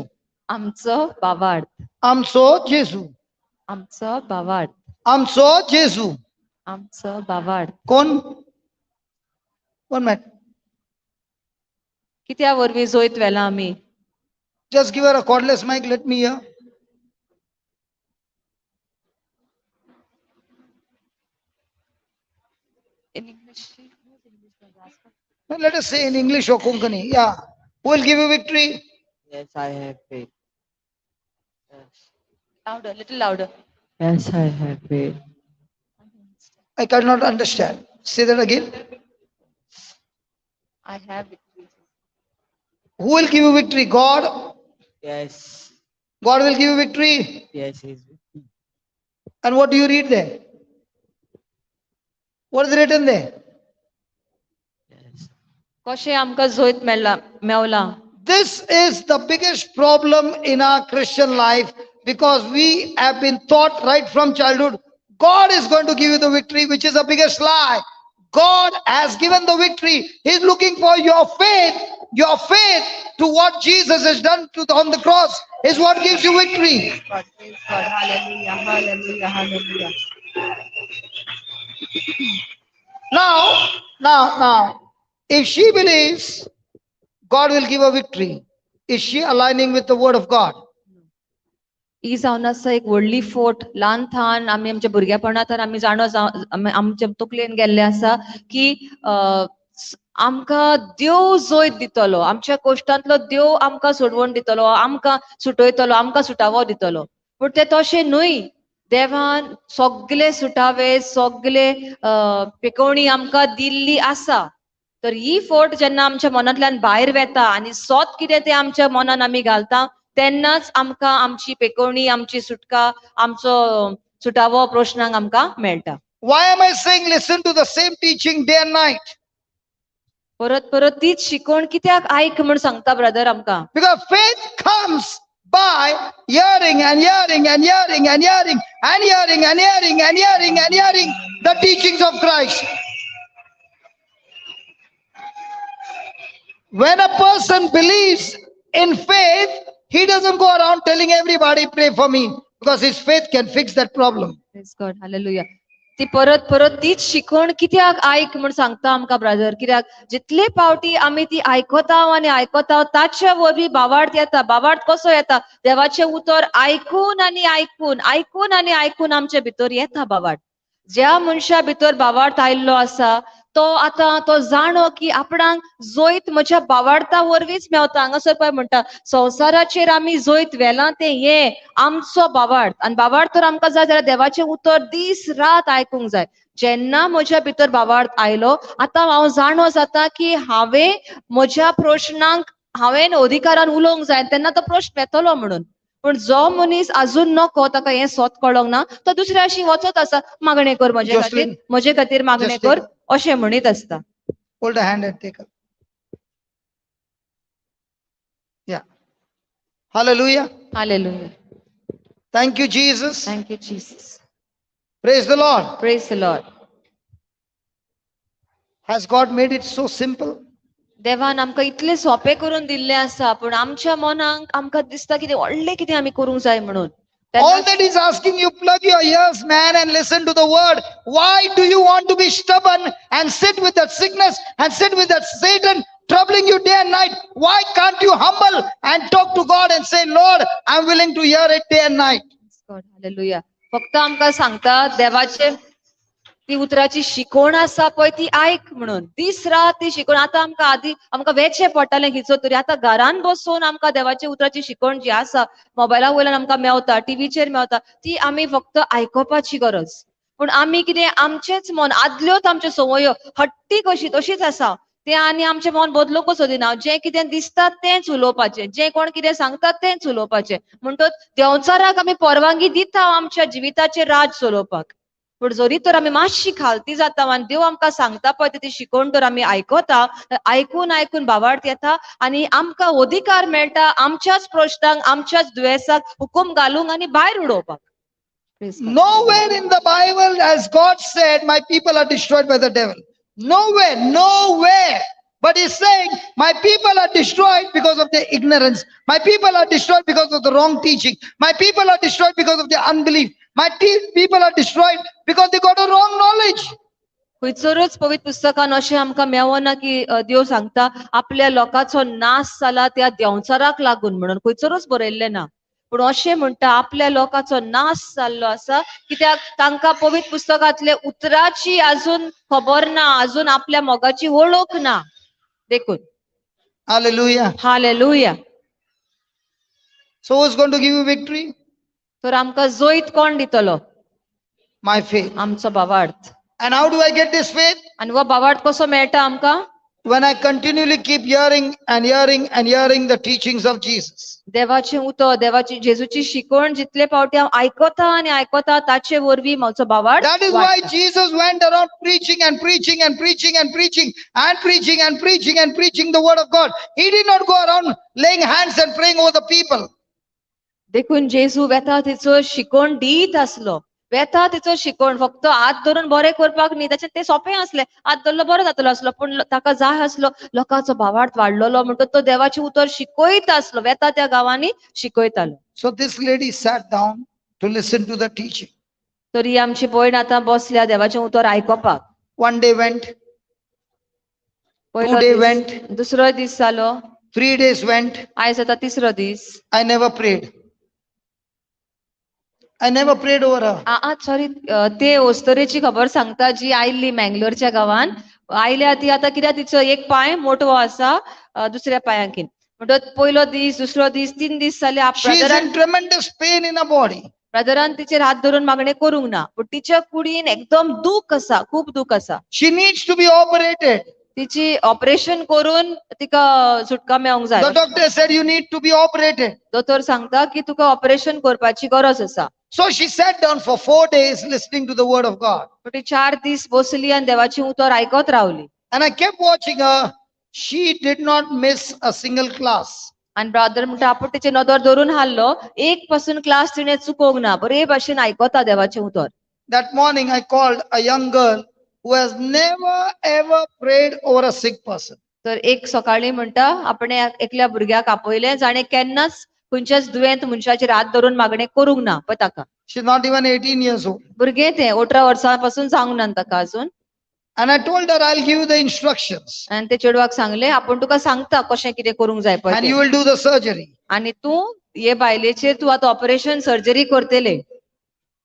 आमचो भावार्थ. आमचो जेजू. आमचो भावार्थ. आमचो जेजू. आमचो भावार्थ. कोण? कोण मॅट? कित्या वरवीं जैत व्हेलां आमी? Just give her a cordless mic, let me hear. In English. No, let us say in English or Konkani. Yeah. Who will give you victory? Yes, I have faith. Yes. Louder, little louder. Yes, I have faith. I cannot understand. Say that again. I have victory. Who will give you victory? God? Yes. God will give you victory? Yes, he is with me. And what do you read there? What is written there? Yes. कशें आमकां जैत Mewla? This is the biggest problem in our Christian life, because we have been taught right from childhood, God is going to give you the victory, which is the biggest lie. God has given the victory. He is looking for your faith Your faith to what Jesus has done on the cross is what gives you victory. God, praise God. Hallelujah, hallelujah, hallelujah. Now, if she believes God will give her victory, is she aligning with the word of God? ही जावन आसा एक व्हडली फोट. ल्हान थान आमी आमच्या भुरगेपणांत आमी जाणो आमच्या तकलेन गेल्ले आसा की आमकां देव जैत दितलो, आमच्या कोश्टांतलो देव आमकां सोडवण दितलो, आमकां सुटयतलो, आमकां सुटावो दितलो. पूण तें तशें न्हय. देवान सगले सुटावे, सगले पिकोवणी आमकां दिल्ली आसा. तर ही फोट जेन्ना आमच्या मनांतल्यान भायर वेता आनी सोत कितें तें आमच्या मनान आमी घालता, तेन्नाच आमकां आमची पेकोवणी, आमची सुटका, आमचो सुटावो प्रश्नांक आमकां मेळटा. Why am I saying listen to the same teaching day and night? परत परत तीच शिकवण कित्याक आयक म्हण सांगता ब्रदर आमकां? Because faith comes by hearing and hearing and hearing and hearing and hearing and hearing and hearing and hearing the teachings of Christ. When a person believes in faith, he doesn't go around telling everybody, pray for me, because his faith can fix that problem. Praise God, hallelujah. ती परत परत तीच शिकवण कित्याक आयक म्हण सांगता आमकां ब्रदर? कित्याक जितले पावटी आमी ती आयकता आनी आयकता, ताचे वरवीं भावार्थ येता. भावार्थ कसो येता? देवाचें उतर आयकून आनी आयकून, आयकून आनी आयकून आमचे भितर येता भावार्थ. ज्या मनशा भितर भावार्थ आयिल्लो आसा तो आतां तो जाणो की आपणाक जैत म्हज्या भावार्था वरवींच मेवता. हांगासर पळय म्हणटा, संवसाराचेर आमी जैत व्हेलां तें हें आमचो भावार्थ. आनी भावार्थ तर आमकां जाय जाल्यार देवाचें उतर दीस रात आयकूंक जाय. जेन्ना म्हज्या भितर भावार्थ आयलो, आतां हांव जाणो जाता की हांवें म्हज्या प्रश्नांक हांवें अधिकारान उलोवंक जाय, तेन्ना तो प्रश्न येतलो म्हणून. पूण जो मनीस अजून नको, ताका हें सोत कळोंक ना, तो दुसऱ्या अशी वचत आसा, मागणें कर म्हजे खातीर, म्हजे खातीर मागणें कर अशें म्हणीत आसता. Hold a hand and take her. Yeah. Hallelujah. Hallelujah. Thank you, Jesus. Thank you, Jesus. Praise the Lord. Praise the Lord. Has God made it so simple? देवान आमकां इतले सोंपें करून दिल्लें आसा, पूण आमच्या मनाक आमकां दिसता कितें व्हडलें कितें आमी करूंक जाय म्हणून. All that is asking you, plug your ears, man, and listen to the word. Why do you want to be stubborn and sit with that sickness and sit with that Satan troubling you day and night? Why can't you humble and talk to God and say, Lord, I'm willing to hear it day and night? God, hallelujah. फक्त आमकां सांगता देवाचे ती उतराची शिकवण आसा पळय ती आयक म्हणून. दीस रात ती शिकवण. आतां आमकां आदी आमकां वेचें पडटालें खिचो तरी, आतां घरान बसून आमकां देवाचे उतराची शिकवण जी आसा मोबायला वयल्यान आमकां मेवता, टिवीचेर मेवता, ती आमी फक्त आयकुपाची गरज. पूण आमी कितें आमचेंच मन आदल्योच आमच्यो संवयो हट्टी कशी तशीच आसा तें, आनी आमचें मन बदलूंकच सोदिना. जें कितें दिसता तेंच उलोवपाचें, जें कोण कितें सांगता तेंच उलोवपाचें. म्हणटच देंवचाराक आमी परवानगी दिता आमच्या जिविताचेर राज चलोवपाक. पूण जरी तर आमी मातशी खालती जाता आनी देव आमकां सांगता पळय ती शिकवण तर आमी आयकता, आयकून आयकून भावार्थ येता आनी आमकां अधिकार मेळटा आमच्याच प्रश्नांक, आमच्याच दुयेंसाक हुकूम घालूंक आनी भायर उडोवपाक. Nowhere in the Bible has God said, my people are destroyed by the devil. Nowhere, nowhere. But he's saying, my people are destroyed because of their ignorance. My people are destroyed because of the wrong teaching. My people are destroyed because of their unbelief. My people are destroyed because they got a wrong knowledge. खंयसरूच पवित्र पुस्तकान अशें आमकां मेवना की देव सांगता आपल्या लोकांचो नाश जाला त्या देंवचाराक लागून म्हणून, खंयसरूच बरयल्लें ना. पूण अशें म्हणटा आपल्या लोकांचो नाश जाल्लो आसा कित्याक तांकां पवित्र पुस्तकांतले उतराची अजून खबर ना, अजून आपल्या मोगाची वळख ना. देखून Hallelujah. Hallelujah. So who's going to give you victory? तर आमकां जैत कोण दितलो? My faith. आमचो भावार्थ. And how do I get this faith? आनी हो भावार्थ कसो मेळटा आमकां? When I continually keep hearing and hearing and hearing the teachings of Jesus. देवाचें उतर, देवाची जेजूची शिकवण जितले पावटी हांव आयकता आनी आयकता ताचे वरवीं म्हजो भावार्थ. That is why Jesus went around preaching and preaching and preaching and preaching and preaching and preaching and preaching the word of God. He did not go around laying hands and praying over the people. देखून जेजू वेता थंयसर शिकवण दीत आसलो. वेता तिचो शिकवण फक्त हात धरून बरें करपाक न्ही, ताचें ते सोंपें आसलें, हात धरलो बरो जातलो आसलो, पूण ताका जाय आसलो लोकांचो भावार्थ वाडलेलो, म्हणटच तो देवाचें उतर शिकयत आसलो, वेता त्या गांवांनी शिकयतालो. So this lady sat down to listen to the teaching. तर ही आमची भयण आतां बसल्या देवाचें उतर आयकोपाक. One day went, पयलो 2 day दीस, went, दुसरो दीस जालो, 3 days went. आयज आतां तिसरो दीस. I never prayed. I never prayed over her. Sorry, ते ओस्तरेची खबर सांगता जी आयिल्ली मँगलोरच्या गांवान आयल्या ती आतां कित्याक तिचो एक पांय मोटवो आसा दुसऱ्या पांयांकीन, म्हणटच पयलो दीस दुसरो दीस 3 दीस जाले. She is in tremendous pain in her body. Brethren तिचेर हात धरून मागणें करूंक ना, पूण तिच्या कुडीन एकदम दूख आसा, खूब दूख आसा. She needs to be operated. तिची ऑपरेशन करून तिका सुटका मेळोंक जाय. The doctor said you need to be operated. दोतोर सांगता की तुका ऑपरेशन करपाची गरज आसा. So she sat down for 4 days listening to the word of God. पण ती 4 दीस बसली आनी देवाचें उतर आयकत रावली. And I kept watching her. She did not miss a single class. आनी ब्रदर म्हणटा आपूण तिचे नदर धरून हाडलो, एक पासून क्लास तिणें चुकोवंक ना, बरे भाशेन आयकता देवाचें उतर. That morning I called a young girl who has never ever prayed over a sick person. तर एक सकाळी म्हणटा आपणे एकल्या भुरग्याक आपयलें जाणें केन्नाच खंयच्याच दुयेंत मनशाचेर हात धरून मागणें करूंक ना, पळय ताका. She's not even 18 years old. भुरगें तें 18 वर्सां पासून जावंक ना ताका अजून. And I told her, I'll give you the instructions. आनी ते चेडवाक सांगलें आपूण तुका सांगता कशें कितें करूंक जाय पळय And तें. you will do the surgery. आनी तूं हे बायलेचेर तूं आतां ऑपरेशन सर्जरी करतलें.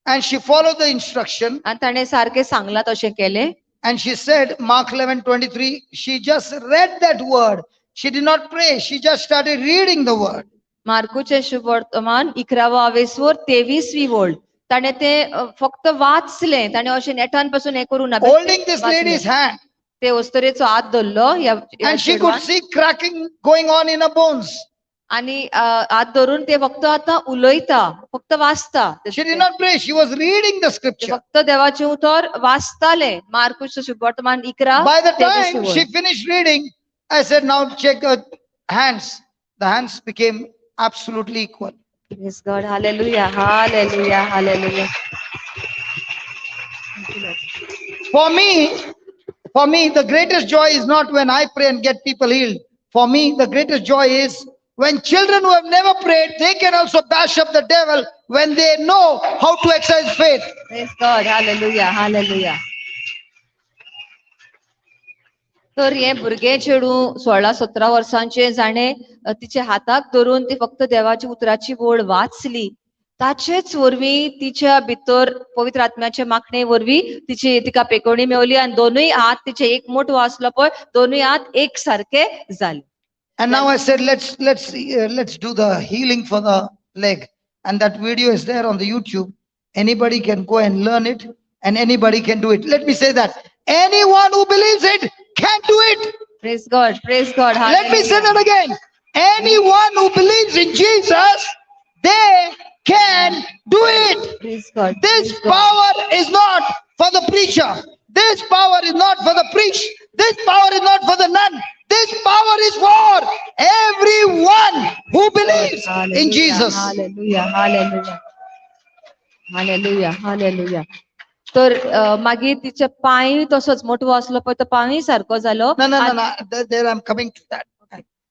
And she followed the instruction. आनी ताणें सारकें सांगलां तशें केलें. And she said, Mark 11:23, she just read that word. She did not pray. She just started reading the word. मार्कूचें शुभवर्तमान 11वो आवेसवर 23वी वळ, ताणें तें फक्त वाचलें, ताणें अशें नेटान पासून हें करूं ना. Holding this वाचलें. lady's hand. ते ओस्तरेचो हात धरलो ह्या And she could चेडवान. see cracking going on in her bones. आनी हात धरून ते फक्त आतां उलयता, फक्त वाचता. She did not pray. She was reading the scripture. फक्त देवाचें उतर वाचतालें. मार्कूचें शुभवर्तमान 11 By the तेवीस time वळ. she finished reading, I said, now check her hands. The hands became absolutely equal. Praise God. Hallelujah. Hallelujah. Hallelujah. For me, the greatest joy is not when I pray and get people healed. For me, the greatest joy is when children who have never prayed, they can also bash up the devil when they know how to exercise faith. Praise God. Hallelujah. Hallelujah. तर हे भुरगें चेडूं 16-17 वर्सांचें जाणें तिच्या हाताक धरून ती फक्त देवाच्या उतराची वळ वाचली, ताचेच वरवीं तिच्या भितर पवित्र आत्म्याचे माखणे वरवीं तिची तिका पेकोवणी मेवली आनी दोनूय हात तिचे एक मोटो आसलो पळय, दोनूय हात एक सारके जाले. And now I said, let's do the healing for the leg. And that video is there on the YouTube. Anybody can go and learn it, and anybody can do it. Let me say that. Anyone who believes it can do it. Praise God. Praise God. Let me say that again. Anyone who believes in Jesus, they can do it. Praise God. This Praise God. power is not for the preacher. This power is not for the priest. This power is not for the nun. This power is for everyone who believes in Hallelujah, Jesus. Hallelujah, hallelujah. Hallelujah, hallelujah. तर मागीर तिचे पांय तसोच मोटवो आसलो पळय, तो पांय सारको जालो. No, no, no, no. There I'm coming to that.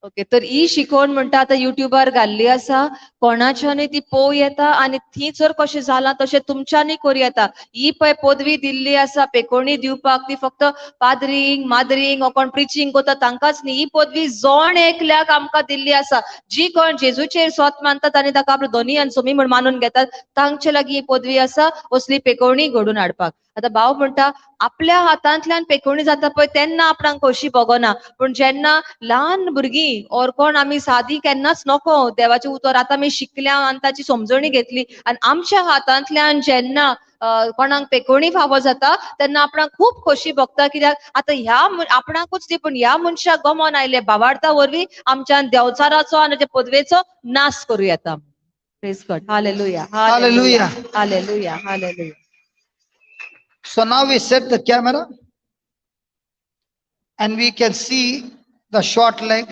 Okay, तर ही शिकवण म्हणटा आतां युट्यूबार घाल्ली आसा, कोणाच्यानूय ती पोवं येता आनी ती जर कशें जालां तशें तुमच्यांनी करूं येता. ही पळय पदवी दिल्ली आसा पेकोवणी दिवपाक, ती फक्त पाद्रींक माद्रींक कोण प्रिचींग करता तांकांच न्ही, ही पदवी जण एकल्याक आमकां दिल्ली आसा. जी कोण जेजूचेर स्वत मानतात आनी ताका आपलो धनी आनी सोमी म्हण मानून घेतात तांचे लागीं ही पदवी आसा असली पेकोवणी घडून हाडपाक. आतां भाव म्हणटा आपल्या हातांतल्यान पेकोवणी जाता पळय तेन्ना आपणाक खोशी भोगना, पूण जेन्ना ल्हान भुरगीं ओर कोण आमी सादी केन्नाच नको देवाचें उतर आतां आमी शिकल्या आनी ताची समजणी घेतली आनी आमच्या हातांतल्यान जेन्ना कोणाक पेकोवणी फावो जाता तेन्ना आपणाक खूब खोशी भोगता, कित्याक आतां ह्या आपणाकूच न्ही पूण ह्या मनशाक गमोन आयले भावार्था वरवीं आमच्यान देवचाराचो आनी ताच्या पदवेचो नाश करूं येता. Praise God. Hallelujah. Hallelujah. Hallelujah. Hallelujah. So now we set the camera and we can see the short leg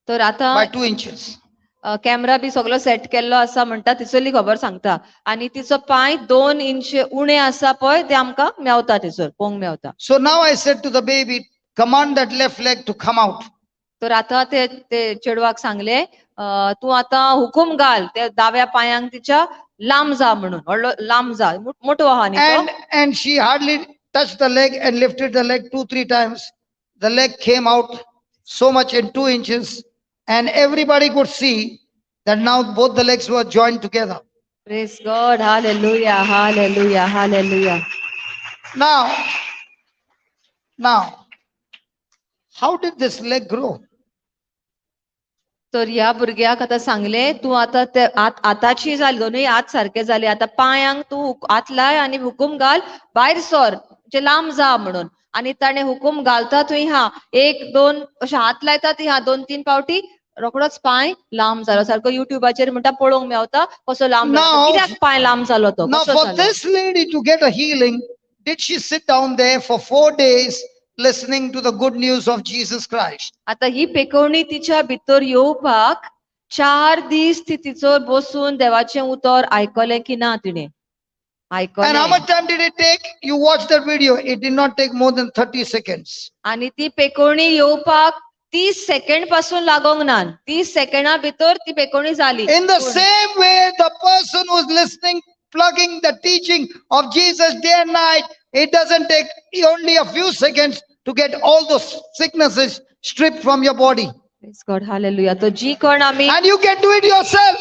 तर आता by 2 inches. कॅमेरा बी सगलो सेट केल्लो आसा म्हणटा, तिसरली खबर सांगता. आनी तिचो पांय 2 इंच उणे आसा पळय, ते आमकां मेवता, थंयसर पळोवंक मेवता. So now I said to the baby, command that left leg to come out. तर आतां ते ते चेडवाक सांगले, तूं आतां हुकूम घाल त्या दाव्या पांयांक तिच्या लांब जा म्हणून, व्हडलो लांब जा, मोठो आहा न्ही तो. And she hardly touched the leg and lifted the leg 2-3 times. The leg came out so much in 2 inches, and everybody could see that now both the legs were joined together. Praise God, hallelujah, hallelujah, hallelujah. Now, how did this leg grow? तर ह्या भुरग्याक आतां सांगले, तूं आतां ते आतांची जाली, दोनूय हात सारके जाले, आतां पांयांक तूं हात लाय आनी हुकूम घाल भायर सर, म्हणजे लांब जा म्हणून. आनी ताणें हुकूम घालता थंय हा 1-2 अशें हात लायता थंय हा 2-3 फावटी, रोखडोच पांय लांब जालो. सारको युट्यूबाचेर म्हणटा पळोवंक मेवता कसो लांब जालो, कित्याक पांय लांब जालो तो. Now for this lady to get a healing, did she sit down there for 4 days listening to the good news of Jesus Christ? आता ही पेकोवणी तिच्या भितर येवपाक 4 दीस ती तिचो बसून देवाचें उतर आयकलें की ना तिणें आयकलें. And how much time did it take? You watch that video. It did not take more than 30 seconds. आणि ती पेकोवणी येवपाक 30 सेकंड पासून लागोंक ना, 30 सेकंडा भितर ती पेकोवणी जाली. In the same way, the person who is listening, plugging the teaching of Jesus day and night, it doesn't take only a few seconds to get all those sicknesses stripped from your body. Praise God, hallelujah. तो जी कोण आमी, and you can do it yourself.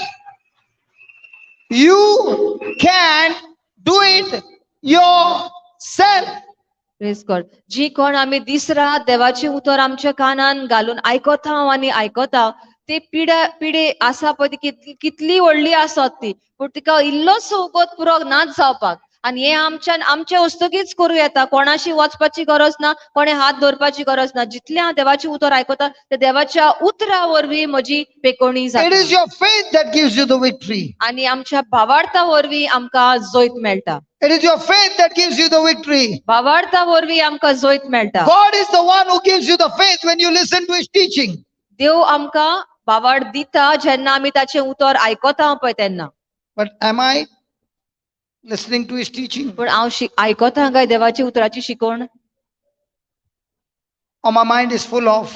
You can do it yourself. Praise God. जी कोण आमी दीस रात देवाचें उतर आमच्या कानान घालून आयकता आनी आयकता, ते पिडा पिडे आसा पळय ती कितली व्हडली आसत ती, पूण तिका इल्लोसो उगोत पुरो नाच जावपाक. आनी हे आमच्यान आमचे वस्तुकीच करूं येता, कोणाशी वचपाची गरज ना, कोणे हात दवरपाची गरज ना. जितलें हांव देवाचें उतर आयकता त्या देवाच्या उतरा वरवीं म्हजी पेकोवणी जाता. It is your faith that gives you the victory. आनी आमच्या भावार्था वरवीं आमकां जैत मेळटा. It is your faith that gives you the victory. भावार्था वरवीं आमकां जैत मेळटा. God is the one who gives you the faith when you listen to his teaching. देव आमकां भावार्थ दिता जेन्ना आमी ताचें उतर आयकता पळय तेन्ना. But am I listening to his teaching? पण हांव आयकता काय देवाची उतराची शिकवण? Or my mind is full of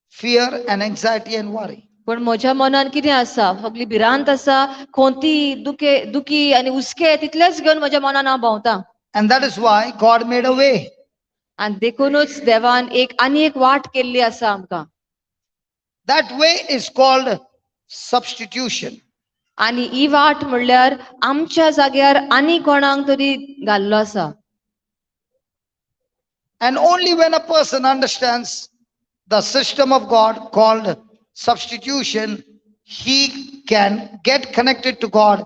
fear and anxiety and worry. पण म्हज्या मनान कितें आसा, सगळी भिरांत आसा, खोंती, दुखे, दुखी आनी हुस्के तितलेच घेवन म्हज्या मनान हांव भोंवता. And that is why God made a way. आनी देखूनच देवान एक आनी एक वाट केल्ली आसा आमकां. That way is called substitution. आनी ही वाट म्हणल्यार आमच्या जाग्यार आनी कोणाक तरी घाल्लो आसा. And only when a person understands the system of God called substitution, he can get connected to God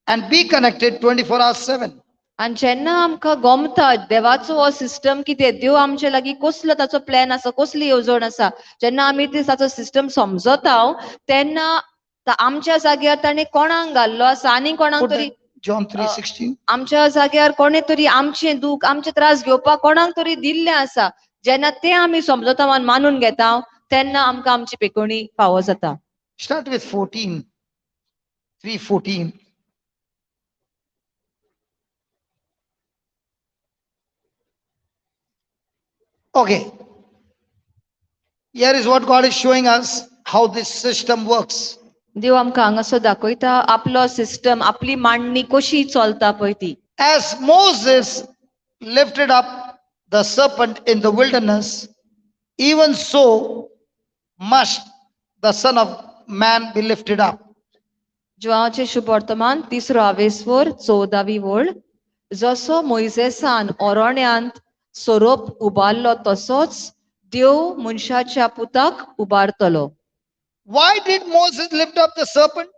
and be connected 24/7. आनी जेन्ना आमकां गोमता देवाचो हो सिस्टम कितें, देव आमचे लागीं कसलो ताचो प्लॅन आसा, कसली येवजण आसा, जेन्ना आमी ती ताचो सिस्टम समजता तेन्ना आमच्या जाग्यार ताणें कोणाक घाल्लो आसा आनी कोणाक तरी, John 3:16, आमच्या जाग्यार कोणे तरी आमचें दूख, आमचे त्रास घेवपाक कोणाक तरी दिल्लें आसा. जेन्ना तें आमी समजता आनी मानून घेता तेन्ना आमकां आमची पेकोवणी फावो जाता. Start with 14, 3:14. Okay. Here is what God is showing us, how this system works. देव आमकां हांगासर दाखयता आपलो सिस्टम, आपली मांडणी कशी चलता पळय ती. As Moses lifted up the serpent in the wilderness, even so must the Son of Man be lifted up. जुआंवाचें शुभवर्तमान 3 आवेसवर 14वी वळ. जसो मोयजेसान ओरण्यांत सोरोप उबारलो तसोच देव मनशाच्या पुताक उबारतलो. Why did Moses lift up the serpent?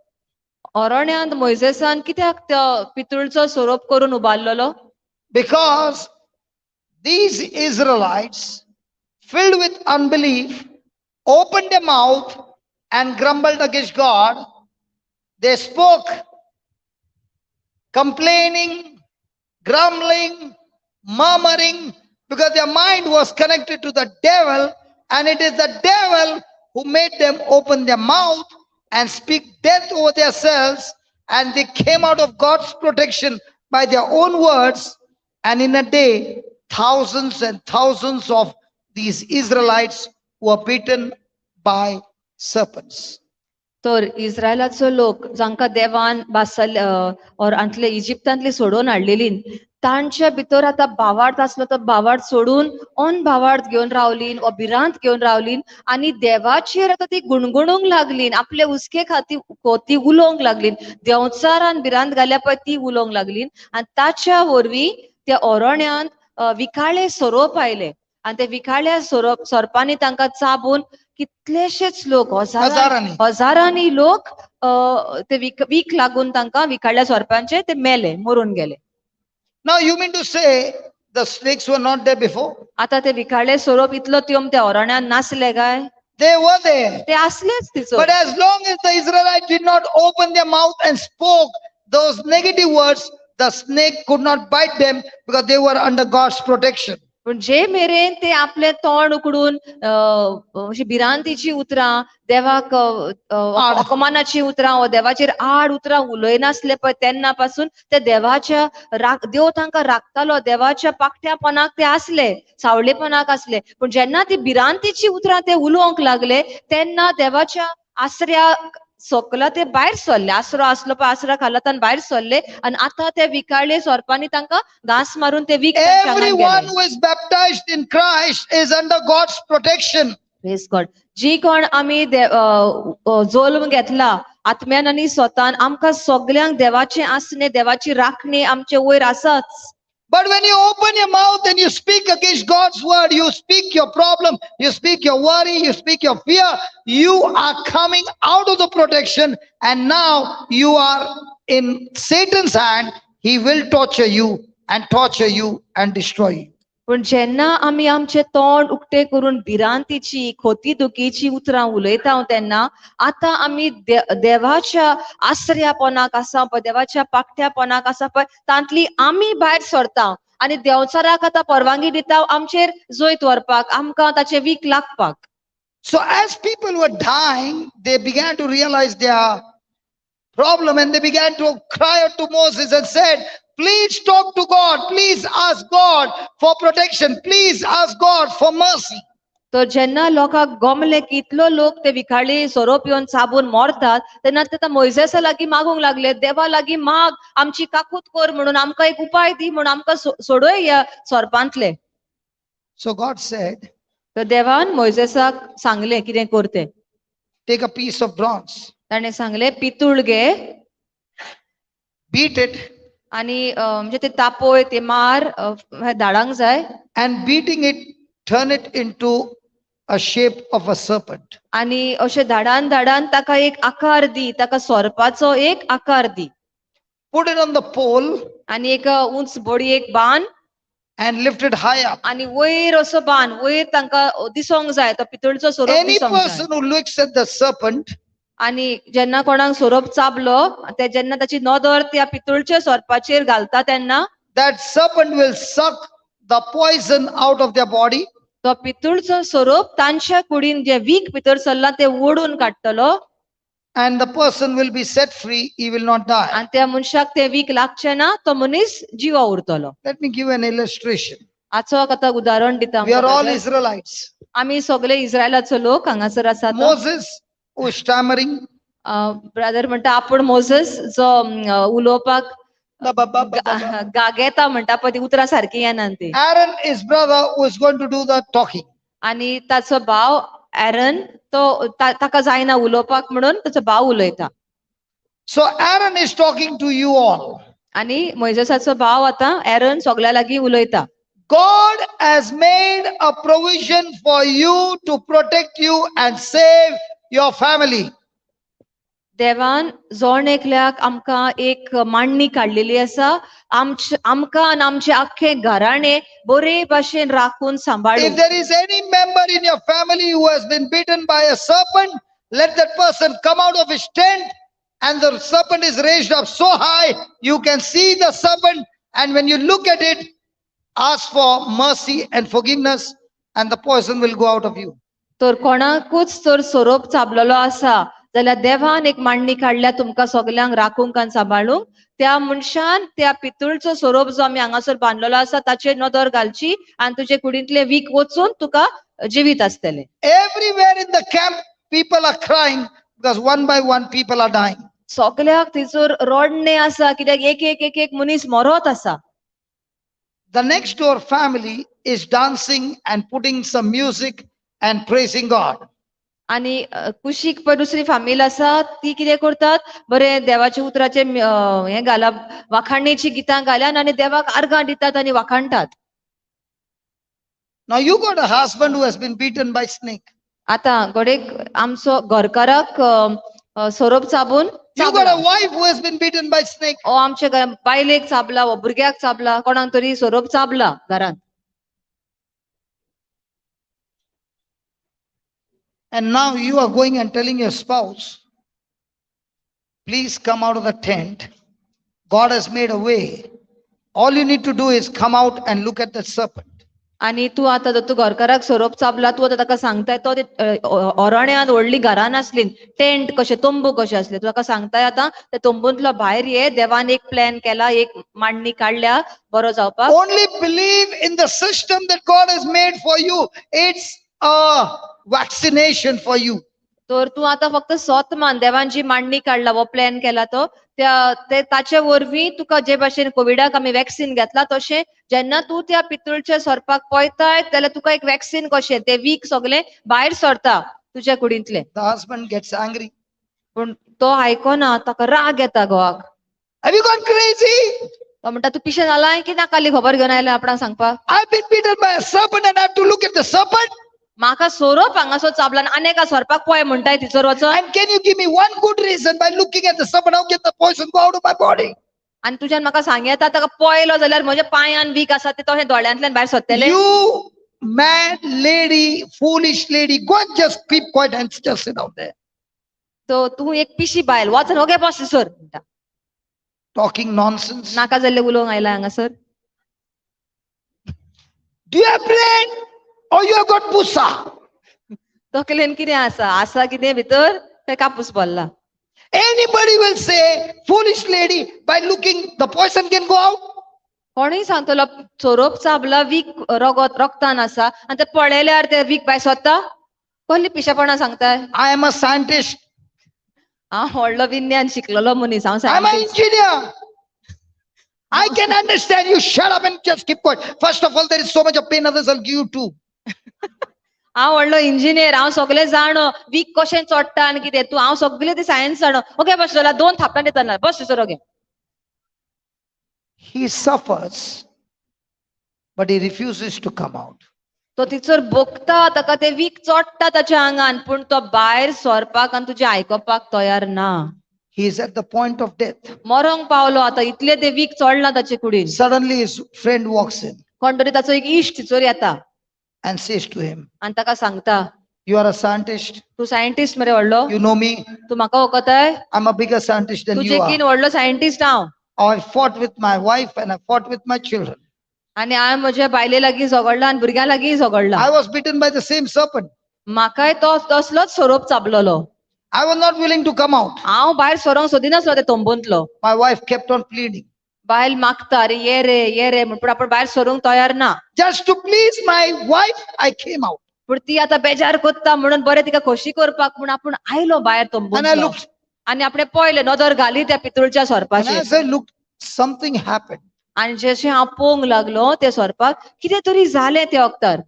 ओरण्यांत मोयजेसान कित्याक त्या पितूळचो सोरोप करून उबारलेलो? Because these Israelites, filled with unbelief, opened their mouth and grumbled against God. They spoke, complaining, grumbling, murmuring, because their mind was connected to the devil, and it is the devil who made them open their mouth and speak death over themselves, and they came out of God's protection by their own words. And in a day, thousands and thousands of these Israelites were bitten by serpents. तर इस्रायलाचो लोक जांकां देवान basal और इजिप्तांतली सोडोवन हाडलेली, तांच्या भितर आतां भावार्थ आसलो तो भावार्थ सोडून अनभावार्थ घेवन रावलीन वा भिरांत घेवन रावलीन आनी देवाचेर आतां ती गुणगुणूंक लागलीन, आपले हुस्के खातीर ती उलोवंक लागलीन, देंवचारान भिरांत घाल्या पळय ती उलोवंक लागलीन आनी ताच्या वरवीं त्या ओरण्यांत विखाळे सोरोप आयले आनी ते विखाळ्या सोरपांनी तांकां चाबून कितलेशेच लोक, हजारांनी लोक ते वीख लागून तांकां विखाळ्या सोरपांचे ते मेले, मरून गेले. Now you mean to say the snakes were not there before? आता ते विखाळे सोरोप इतलो तेम त्या ओरण्यांत नासले काय? They were there. ते असलेच तिचो. But as long as the Israelites did not open their mouth and spoke those negative words, the snake could not bite them because they were under God's protection. पण जे मेरेन ते आपले तोंड उकडून अशी भिरांतीची उतरां, देवाक अपमानाची उतरां वा देवाचेर आड उतरां उलयनासले पळय तेन्ना पासून ते देवाच्या देव तांकां राखतालो, देवाच्या पाकट्यापणाक ते आसले, सावळेपणाक आसले. पण जेन्ना ती भिरांतीची उतरां ते उलोवंक लागले तेन्ना देवाच्या आसऱ्या सकला ते भायर सरले, आसरो आसलो पळय आसरा खाला तान भायर सरले आनी आतां ते विकाळले सोरपांनी तांकां घांस मारून ते वीख. Everyone who is baptized in Christ is under God's protection. Praise God. जी कोण आमी जल्म घेतला आत्म्यान आनी स्वतान, आमकां सगल्यांक देवाचें आसणे, देवाची राखणी आमचे वयर आसाच. But when you open your mouth and you speak against God's word, you speak your problem, you speak your worry, you speak your fear, you are coming out of the protection and now you are in Satan's hand. He will torture you and torture you and destroy you. पण जेन्ना आमी आमचे तोंड उक्ते करून भिरांतीची, खोती दुखीची उतरां उलयता तेन्ना आतां आमी देवाच्या आसऱ्यापणाक आसा पळय, देवाच्या पाकट्यापणाक आसा पळय, तांतली आमी भायर सरता आनी देंवचाराक आतां परवानगी दिता आमचेर जैत व्हरपाक, आमकां ताचें वीख लागपाक. So as people were dying, they began to realize their problem and they began to cry out to Moses and said, please talk to God, please ask God for protection, please ask God for mercy. तर जेन्ना लोकांक गमले की इतलो लोक ते विखाळी सोरोप येवन चाबून मरतात तेन्ना ते मोयजेसा लागीं मागूंक लागले, देवा लागीं माग, आमची काकूत कर म्हणून, आमकां एक उपाय दी म्हणून, आमकां सोडय ह्या सोरपांतले. So God said, तर देवान मोयजेसाक सांगलें कितें कर तें. Take a piece of bronze. ताणें सांगलें पितूळ घे, beat it, आणि म्हणजे ते तापोय, ते मार धाडांक जाय, and beating it turn it into a shape of a serpent. आणि अशे धाडान धाडान ताका एक आकार दी, ताका सोरपाचो एक आकार दी. Put it on the pole. आणि एक उंच बडी एक बाण, and lift it high up. आणि वयर असो बाण, वयर तांकां दिसोंक जाय, तो पितूळचो सोरोप Any दिसोंक जाय. person who looks at the serpent, आणि जेन्ना कोणाक सोरोप चाबलो ते जेन्ना ताची नदर त्या पितूळच्या सोरपाचेर घालता तेन्ना that serpent will suck the poison out of their body. तो पितूळचो सोरोप तांच्या कुडीन जे वीख भितर सरला ते ओडून काडटलो. And the person will be set free, he will not die. आणि त्या मनशाक ते वीख लागचें ना, तो मनीस जिवा उरतलो. Let me give an illustration. आचो आतां उदाहरण दिता. We are all Israelites. आमी सगळे इस्रायलाचो लोक हांगासर आसात. Moses who is stammering. Brother म्हणटा आपूण मोजेस जो उलोवपाक गागेता म्हणटा पळय, ती उतरां सारकी येना ती. Aaron his brother who is going to do the talking. आणि ताचो भाव एरन तो ताका जायना उलोवपाक म्हणून ताचो भाव उलयता. So Aaron is talking to you all. आणि मोयजेसाचो भाव आतां एरन सगळ्या लागीं उलयता. God has made a provision for you to protect you and save your family. देवान जोण एकल्याक आमकां एक मांडणी काडलेली आसा, आमकां आनी आमचे आख्खे घराणे बरे भाशेन राखून सांबाळून. If there is any member in your family who has been bitten by a serpent, let that person come out of his tent, and the serpent is raised up so high you can see the serpent, and when you look at it, ask for mercy and forgiveness, and the poison will go out of you. तर कोणाकूच जर सोरोप चाबलेलो आसा जाल्यार देवान एक मांडणी काडल्या तुमकां सगल्यांक राखूंक आनी सांबाळूंक. त्या मनशान त्या पितूळचो सोरोप जो आमी हांगासर बांदलेलो आसा ताचेर नदर घालची आनी तुजे कुडींतले वीख वचून तुका जिवीत आसतलें. Everywhere in the camp, people are crying because one by one people are dying. सगल्याक थंयसर रडणें आसा कित्याक एक एक एक एक मनीस मरत आसा. The next door family is dancing and putting some music and praising God. आनी कुशीक पळय दुसरी फामील आसा ती कितें करतात, बरें देवाच्या उतराचें हें घाला, वाखाणणेची गितां घाल्यान आनी देवाक आर्गां दितात आनी वाखाणटात. Now you got a husband who has been beaten by snake. आतां घडयेक आमचो घरकाराक सोरोप चाबून You got चाबला. A wife who has been bitten by snake. ओ आमच्या बायलेक चाबला वो भुरग्याक चाबला, कोणाक तरी सोरोप चाबला घरांत. And now you are going and telling your spouse, please come out of the tent. God has made a way. All you need to do is come out and look at the serpent. आनी तूं आतां जर तूं घरकाराक सोरोप चाबला, तूं आतां ताका सांगताय, तो ओरण्यान व्हडली घरान आसली, टेंट कशें, तंबू कशें आसले, तूं ताका सांगताय आतां त्या तंबूंतलो भायर ये, देवान एक प्लॅन केला, एक मांडणी काडल्या बरो जावपाक. Only believe in the system that God has made for you. It's a vaccination for you. तर तूं आतां फक्त सोत मान, देवान जी मांडणी काडला, हो प्लॅन केला तो त्या ते ताचे वरवीं तुका जे भाशेन कोविडाक आमी वॅक्सिन घेतला तशें जेन्ना तूं त्या पितूळच्या सोरपाक पळयताय जाल्यार तुका एक वॅक्सिन कशें ते वीख सगळें भायर सरता तुज्या कुडींतलें. The husband gets angry. पूण तो आयकना, ताका राग येता घोवाक. Have you gone crazy? तो म्हणटा तूं पिशें जालाय की नाकाली खबर घेवन आयला आपणाक सांगपाक. I've been bitten by a serpent and I have to look at the serpent. म्हाका सोरोप हांगासर चाबला आनी आनी एका सोरपाक पळय म्हणटाय थंयसर वचोन. And can you give me one good reason by looking at the serpent, how can the poison go out of my body? आनी तुज्यान म्हाका सांग येता ताका पळयलो जाल्यार म्हज्या पांयान वीख आसा ते तशें दोळ्यांतल्यान भायर सरतलें. You mad lady, foolish lady, go and just keep quiet and just sit out there. तो तूं एक पिशी बायल, वचन ओगे बस थंयसर म्हणटा. Talking nonsense. नाका जाल्लें उलोवंक आयला हांगासर. Do you have brain or you have got pusa? तकलेन कितें आसा, आसा कितें भितर ते कापूस भरला. Anybody will say, foolish lady, by looking, the poison can go out. कोणूय सांगतलो सोरोप चाबला, वीख रगत रक्तान आसा आनी ते पळयल्यार ते वीख भायर सरता. कसली पिशेपणां सांगताय? I am a scientist. हांव व्हडलो विज्ञान शिकलेलो मनीस, हांव I am an scientist. Engineer. I can understand you. Shut up and just keep quiet. First of all, there is so much of pain, others will give you too. हांव व्हडलो engineer, हांव सगळें जाणो वीख कशें चोडटा आनी कितें तूं, हांव सगळें तें सायन्स जाणो. ओके बस जाल्यार दोन थापटां दितना बस थंयसर okay. He suffers, but he refuses to come out. तो थंयसर भोगता, ताका तें वीख चोडटा ताच्या आंगान, पूण तो भायर सरपाक आनी तुजें आयकपाक तयार ना. He is at the point of death. मरोंक पावलो आतां, इतलें तें वीख चोडलां ताचे कुडीन. Suddenly his friend walks in. कोण तरी ताचो एक इश्ट थंयसर येता. And says to him, आनी ताका सांगता, You are a scientist. तूं सायंटिस्ट मरे व्हडलो. You know me. तूं म्हाका वळखताय. I'm a bigger scientist than तुजे you are. कीन व्हडलो सायंटिस्ट हांव. I fought with my wife and I fought with my children. आनी हांवें म्हज्या बायले लागीं झगडला आनी भुरग्यां लागीं झगडला. I was bitten by the same serpent. म्हाकाय तो तसलोच सोरोप चाबलोलो. I was not willing to come out. हांव भायर सरोंक सोदिनासलो ते तंबूंतलो. My wife kept on pleading. बायल मागता, अरे ये रे ये रे म्हण, पूण आपण भायर सरूंक तयार ना. Just to please my wife, I came out. पूण ती आतां बेजार कोत्ता म्हणून बरें तिका खोशी करपाक म्हूण आपूण आयलो भायर And I तंबूंतलो. Looked. आनी आपणें पळयलें, नदर घाली त्या पितूळच्या And सोरपाचेर. As I looked, something happened. आनी जशें हांव पळोवंक लागलो त्या सोरपाक, कितें तरी जालें त्या वखदार.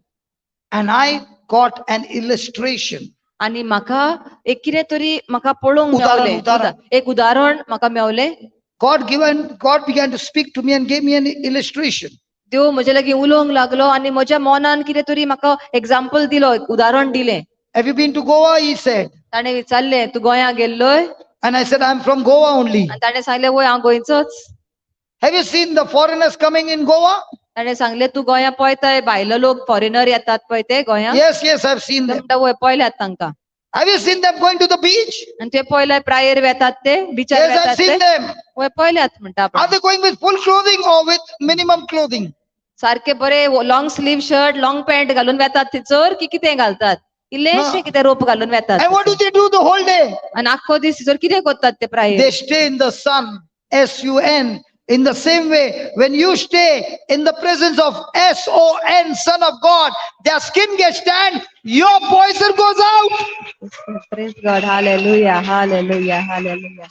And I got an illustration. आनी म्हाका एक कितें तरी म्हाका पळोवंक उदाहरण, मेवलें. उदाहरण. एक उदाहरण म्हाका मेवलें. God began to speak to me and gave me an illustration. देव म्हजे लागीं उलोवंक लागलो आनी म्हज्या मनान कितें तरी म्हाका एग्जाम्पल दिलो, एक उदाहरण दिलें. Have you been to Goa? He said. ताणें विचारलें, तूं गोंया गेल्लोय? And I said, I'm from Goa only. आनी ताणें सांगलें, वय हांव गोंयचोच. Have you seen the foreigners coming in Goa? ताणें सांगलें, तूं गोंया पळयताय भायलो लोक फॉरेनर येतात पळय ते गोंया? Yes, yes, I've seen them. म्हणटा, वय पळयल्यात तांकां. Have you seen them going to the beach? आनी ते पळयल्यार प्रायर वेतात ते, बिचार Yes, I've वेतात seen ते. Them. वय पळयल्यात म्हणटा आपण. Are they going with full clothing or with minimum clothing? सारके बरे long sleeve shirt, long pant घालून वेतात थंयसर की कितें घालतात? इल्लेशे कितें रोप घालून वेतात. And what do they do the whole day? आनी आख्खो दीस जर कितें करतात ते प्रायेर? They stay in the sun, S-U-N. In the same way, when you stay in the presence of S-O-N, Son of God, their skin gets tanned, your poison goes out. Praise God. Hallelujah, hallelujah, hallelujah.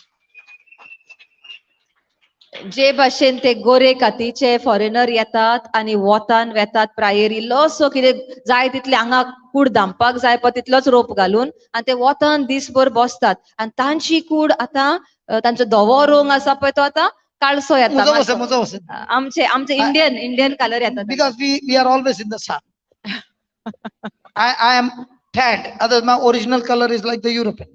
जे भाशेन ते गोरे कातीचे foreigner येतात आनी वोतान वेतात प्रायेर, इल्लोसो कितें जाय तितले हांगा कूड धांपपाक जाय पळय तितलोच रोप घालून, आनी ते वोतान दीसभर बसतात आनी तांची कूड आतां तांचो धवो रंग आसा पळय तो आतां काळसो येता. आमचे आमचे इंडियन इंडियन कलर येता. Because we are always in the sun. I am tanned. Otherwise my original color is like the European.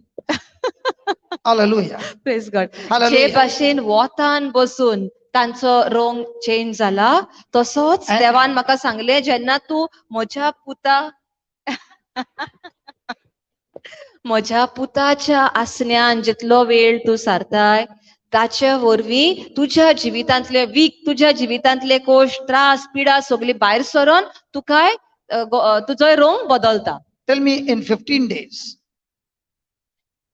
Hallelujah. Praise God. जे भाशेन वोतान बसून तांचो रंग चेंज जाला तसोच देवान म्हाका सांगले, जेन्ना तूं म्हज्या पुता म्हज्या पुताच्या आसण्यान जितलो वेळ तूं सारताय ताचे वरवीं तुज्या जिवितांतले वीक, तुज्या जिवितांतले कोश, त्रास, पिडा सगळी भायर सरोन तुकाय तुजो रंग बदलता. Tell me, in 15 days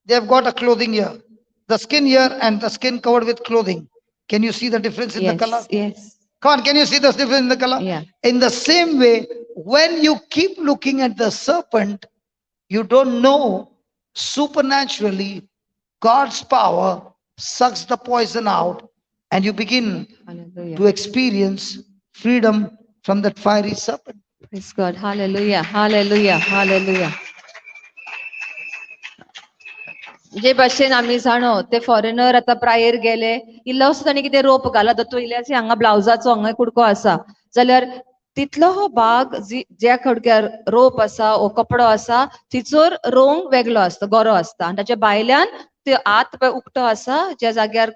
they have got a clothing here, the skin here and the skin covered with clothing. Can you see the difference in the color? Yes. Come on, can you see the difference in the color? Yeah. In the same way, when you keep looking at the serpent, you don't know supernaturally God's power sucks the poison out and you begin Hallelujah. To experience freedom from that fiery serpent. Praise God. Hallelujah. Hallelujah. Hallelujah. जे भाशेन आमी जाणो ते foreigner आतां प्रायेर गेले, इल्लोसो ताणी कितें रोप घाला, तो इल्ल्याचे हांगा ब्लावजाचो हांगा कुडको आसा जाल्यार तितलो हो भाग ज्या खडक्यार रोप आसा वो कपडो आसा तिचोर रंग वेगळो आसता, गोरो आसता, आनी ताच्या भायल्यान ते हात पळय उक्तो आसा, ज्या जाग्यार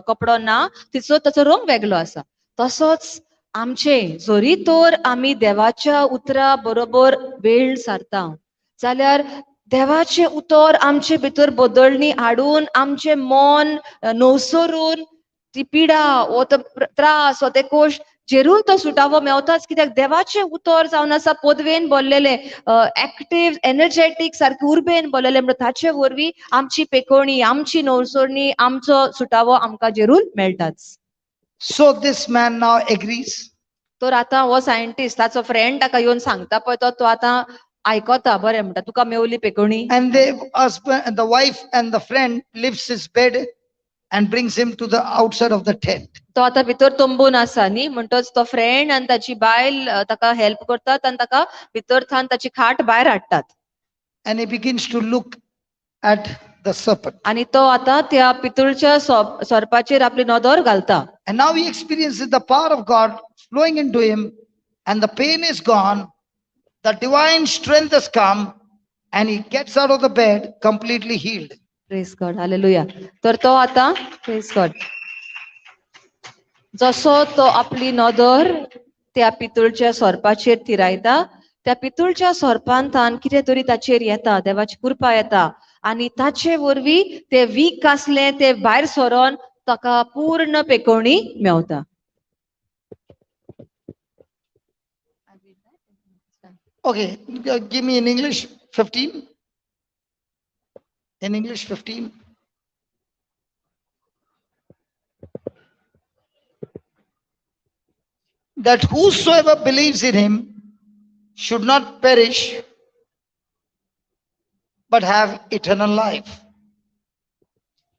कपडो ना तिचो ताचो रंग वेगळो आसा. तसोच आमचे जरी तर आमी देवाच्या उतरा बरोबर वेळ सारता जाल्यार देवाचें उतर आमचे भितर बदलणी हाडून आमचें मन नवसरून ती पिडा वो तो त्रास वो ते कोश जेरूल तो सुटावो मेवताच. कित्याक देवाचें उतर जावन आसा पदवेन बोल्लेलें, एक्टीव एनर्जेटीक सारकें उर्बेन बोल्लेलें, म्हणटा ताचे वरवीं आमची पेकोणी, आमची नवसरणी, आमचो सुटावो आमकां जेरूल मेळटाच. So this man now agrees. तर आतां हो सायंटिस्ट ताचो फ्रेंड ताका येवन सांगता पळय तो आतां आयकता, बरें म्हणटा तुका मेवली पेकोणी. And the husband, the wife and the friend lifts his bed and brings him to the outside of the tent. तो आतां भितर तंबून आसा न्ही, म्हणटच तो फ्रेंड आनी ताची बायल ताका हेल्प करतात आनी ताका भितर थावन ताची खाट भायर हाडटात. And he begins to look at the serpent. आनी तो आतां त्या पितूळच्या सोरपाचेर आपली नदर घालता. And now he experiences the power of God flowing into him and the pain is gone. The divine strength has come and he gets out of the bed completely healed. Praise God. Hallelujah. तर तो आता praise God. जसो तो आपली नदर त्या पितूळच्या सोरपाचेर थिरायता, त्या पितूळच्या सोरपांतान कितें तरी ताचेर येता, देवाची कृपा येता आनी ताचे वरवीं ते वीक आसले ते भायर सरोन ताका पूर्ण पेकोवणी मेवता. Okay, give me in English 15. In English 15. That whosoever believes in him should not perish, but have eternal life.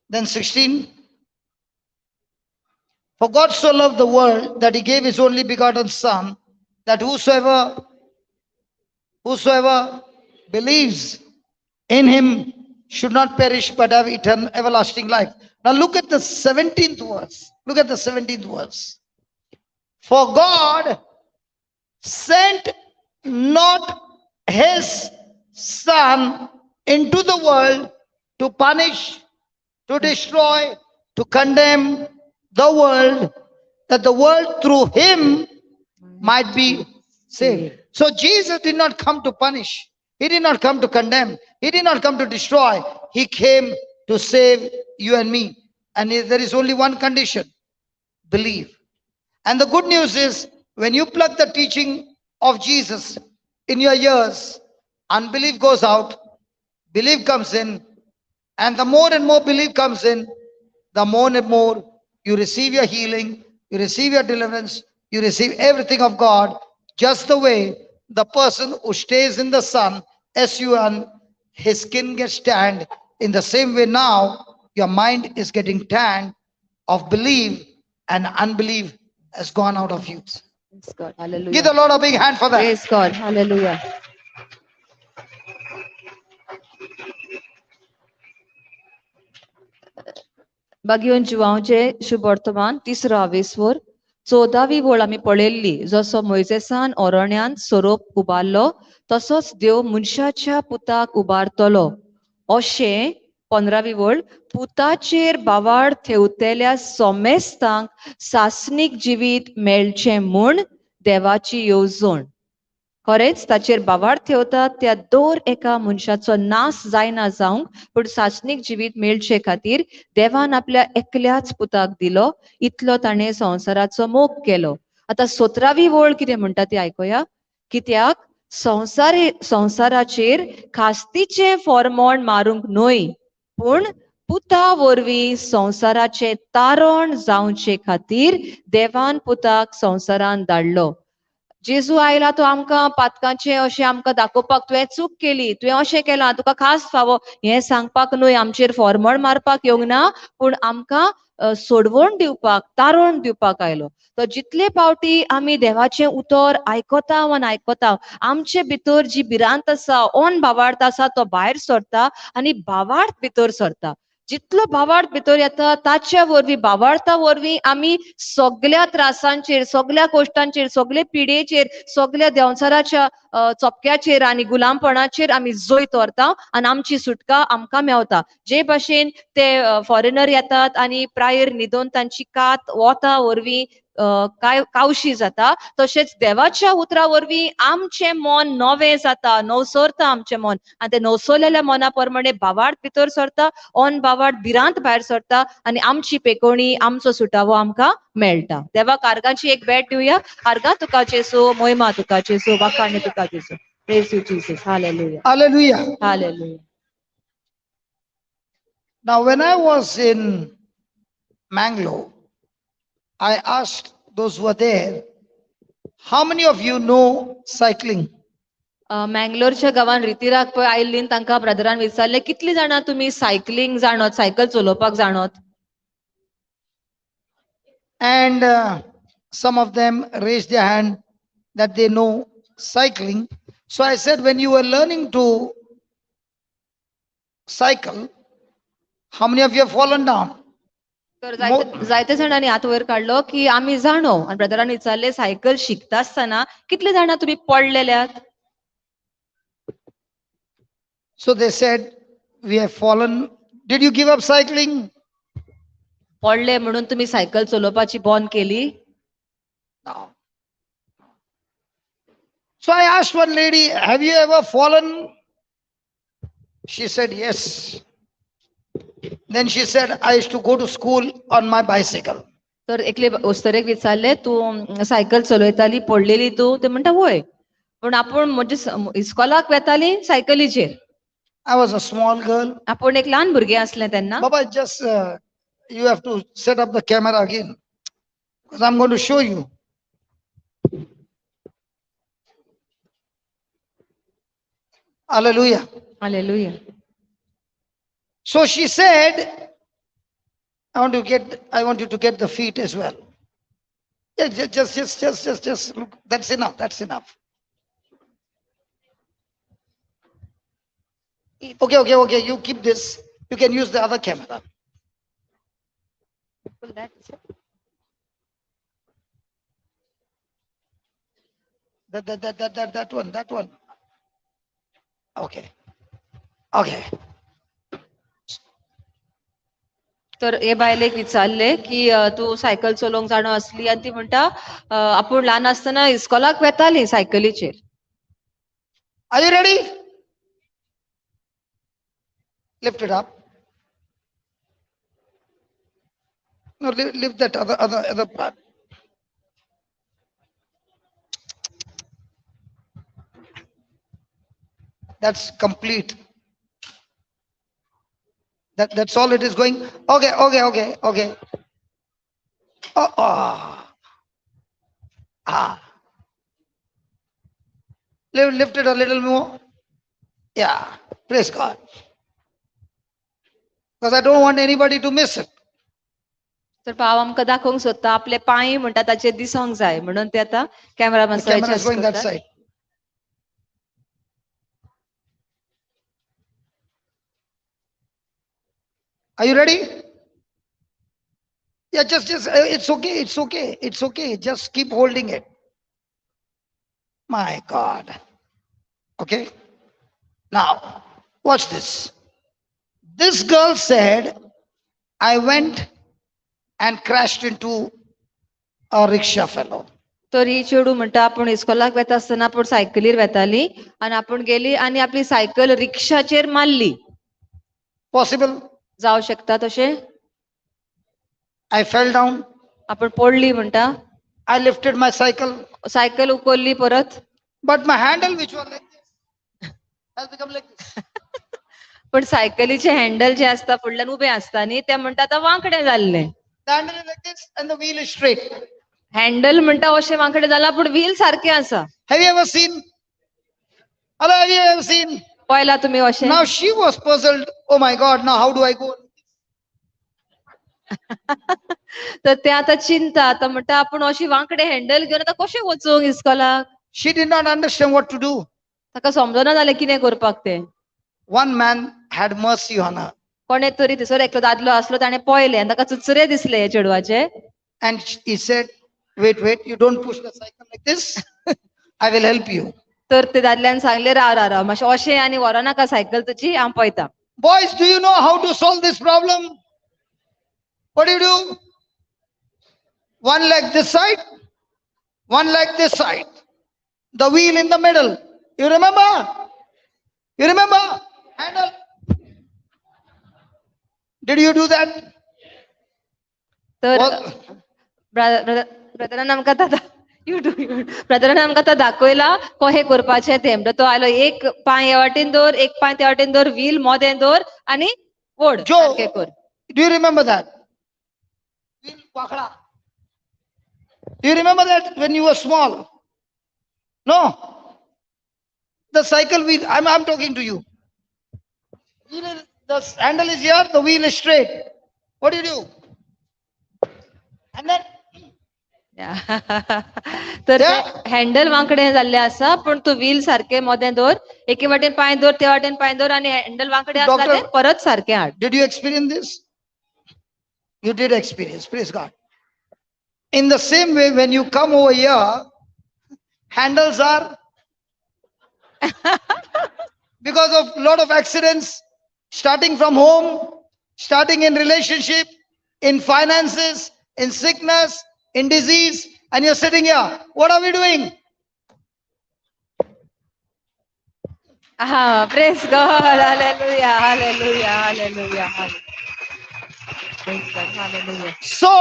Then 16. For God so loved the world that he gave his only begotten Son, that whosoever believes in him should not perish but have eternal everlasting life. Now look at the 17th verse. Look at the 17th verse. For God sent not his Son into the world to punish, to destroy, to condemn the world, that the world through him might be saved. So Jesus did not come to punish. He did not come to condemn. He did not come to destroy. He came to save you and me. And there is only one condition: believe. And the good news is, when you plug the teaching of Jesus in your ears, Unbelief goes out, belief comes in, and the more and more belief comes in, the more and more you receive your healing, you receive your deliverance, you receive everything of God, just the way the person who stays in the sun, S-U-N, his skin gets tanned. In the same way now, your mind is getting tanned of belief, and unbelief has gone out of you. Praise God. Hallelujah. Give the Lord a big hand for that. Praise God. Hallelujah. बागेवन जुवांवचे शुभवर्तमान तिसरो आवेसवर 14वी वळ आमी पळयल्ली. जसो मोयजेसान ओरण्यान सोरोप उबारलो तसोच देव मनशाच्या पुताक उबारतलो. अशें 15वी वळ पुताचेर बावाड थेवतेल्या सोमेस्तांक सासणीक जिवीत मेळचें म्हूण देवाची येवजण. खरेंच ताचेर बावाड थेवता त्या दर एका मनशाचो नाश जायना जावंक, पूण सासणीक जिवीत मेळचे खातीर देवान आपल्या एकल्याच पुताक दिलो. इतलो ताणें संवसाराचो मोग केलो. आतां 17वी वळ कितें म्हणटा ती आयकुया. कित्याक संवसाराचेर खास्तीचें फॉर्मोण मारूंक न्हय, पूण पुता वरवीं संवसाराचें तारण जावचे खातीर देवान पुताक संवसारान धाडलो. जेजू आयला तो आमकां पातकांचें अशें आमकां दाखोवपाक, तुवें चूक केली, तुवें अशें केलां, तुका खास फावो हें सांगपाक न्हय, आमचेर फॉर्मण मारपाक येवंक ना, पूण आमकां सोडवण दिवपाक, तारण दिवपाक आयलो. तो जितले पावटी आमी देवाचें उतर आयकता आनी आयकता, आमचे भितर जी भिरांत आसा, ऑन भावार्थ आसा, तो भायर सरता आनी भावार्थ भितर सरता. जितलो भावार्थ भितर येता ताच्या वरवीं, भावार्था वरवीं आमी सगल्या त्रासांचेर, सगल्या कश्टांचेर, सगले पिडेचेर, सगल्या देंवचाराच्या चोपक्याचेर आनी गुलामपणाचेर आमी जैत व्हरता आनी आमची सुटका आमकां मेवता. जे भाशेन ते फॉरेनर येतात आनी प्रायर न्हिदोन तांची कात वोता वरवीं काय कावशी जाता, तशेंच देवाच्या उतरा वरवीं आमचें मन नवें जाता, नवसरता आमचें मन, आनी ते नवसरलेल्या मना प्रमाणे भावार्थ भितर सरता, ऑन भावार्थ भिरांत भायर सरता आनी आमची पेकोणी, आमचो सुटावो आमकां मेळटा. देवाक आर्गांची एक भेट दिवया. आर्गां तुका जेसू, मोहिमा तुका जेसू, वाखाणे तुका जेसू. Praise you Jesus. Hallelujah. Hallelujah. Hallelujah. Now when I was in Mangalore, I asked those who were there, how many of you know cycling? मँगलोरच्या गांवान रितिराक पळय आयिल्ली, तांकां ब्रदरान विचारलें कितली जाणां तुमी सायकलिंग जाणत, सायकल चलोवपाक जाणत? And some of them raised their hand that they know cycling. So I said, when you were learning to cycle, how many of you have fallen down? तर जायते जाणांनी हात वयर काडलो की आमी जाणो. आनी ब्रदरान विचारलें सायकल शिकता आसतना कितले जाणां तुमी पडलेल्यात? So they said, we have fallen. Did you give up cycling? पडले म्हणून तुमी सायकल चलोवपाची बंद केली? No. So I asked one lady, have you ever fallen? She said, yes. Then she said, I used to go to school on my bicycle. तर एकले ओस्तरेक विचारले, तूं cycle चलयताली, पडलेली तूं? ते म्हणटा वय, पूण आपूण म्हणजे इस्कॉलाक वेताली सायकलीचेर. I was a small girl. आपूण एक ल्हान भुरगें आसलें तेन्ना. Baba, just you have to set up the camera again, because I'm going to show you. Hallelujah. Hallelujah. So she said, I want you to get the feet as well. Yeah, just look. That's enough. That's enough. Okay. You keep this. You can use the other camera. That one. Okay. Okay. तर हे बायलेक विचारले की तूं cycle चलोवंक जाणो आसली? आनी ती म्हणटा आपूण ल्हान आसतना इस्कॉलाक वेताली सायकलीचेर. Are you ready? Lift it up. No, lift that other part. That's complete. That's all it is going. Okay, okay, okay, okay. Oh, oh. Ah. Lift it a little more. Yeah, praise God. Because I don't want anybody to miss it. तर भाव आमकां दाखोवंक सोदता आपले पांय म्हणटा ताचे दिसोंक जाय म्हणून ते आता camera The camera is going that side. Are you ready? Yeah, just, it's okay, it's okay, it's okay. Just keep holding it. My God. Okay. Now, watch this. This girl said, I went and crashed into a rickshaw fellow. तर ही चेडूं म्हणटा आपूण इस्कोलाक वेता आसतना आपूण सायकलीर वेताली आनी आपूण गेली आनी आपली सायकल रिक्षाचेर मारली. Possible? जावं शकता तशें? I fell down. आपण पडली म्हणटा. I lifted my cycle. Cycle उखल्ली परत. But my handle, which was like this, has become like this. पण सायकलीचे हँडल जे आसता फुडल्यान उबे आसता न्ही ते म्हणटा आतां वांकडें जाल्लें. The handle is like this and the wheel is straight. Handle म्हणटा अशें वांकडें जाला पूण व्हील सारकें आसा. Have you ever seen? Hello, have you ever seen? पळयला तुमी अशें? Now she was puzzled. Oh my God, now how do I go? तर ते आतां चिंता आतां म्हणटा आपूण अशी वांकडें हँडल घेवन आतां कशें वचूंक इस्कोलाक? She did not understand what to do. ताका समजना जालें कितें करपाक तें. One man had mercy on her. कोणे तरी थंयसर एकलो दादलो आसलो ताणें पळयलें आनी ताका चुचरे दिसले हे चेडवाचे. And he said, wait, wait, you don't push the cycle like this. I will help you. तर ते दादल्यान सांगलें राव राव राव मातशें अशें आनी व्हरो नाका सायकल तुजी हांव पळयता. Boys, do you know how to solve this problem? What do you do? One leg this side, one leg this side. The wheel in the middle. You remember? You remember? Handle. Did you do that? तर brethren आमकां आतां you do brethren आमकां आतां दाखयला कशें करपाचें तें. म्हणटा तो आयलो एक पांय हे वाटेन दवर, एक पांय त्या वाटेन दवर, व्हील मोदें दवर आनी ओड सारकें कर. Do you remember that? Wheel वाकडा. Do you remember that when you were small? No. The cycle wheel, I'm talking to you. The handle is here, the wheel is straight. What do you do? And then तर handle वांकडें जाल्लें आसा पूण तूं wheel सारकें मोदें दवर, एके वाटेन पांय दवर, ते वाटेन पांय दवर आनी हँडल वांकडें आसता तें परत सारकें हाड. Did you experience this? You did experience, praise God. In the same way, when you come over here, handles are because of lot of accidents, starting from home, starting in relationship, in finances, in sickness, in disease, and you're sitting here. What are we doing? Praise God. Hallelujah. Hallelujah. Hallelujah. Praise God. Hallelujah. So,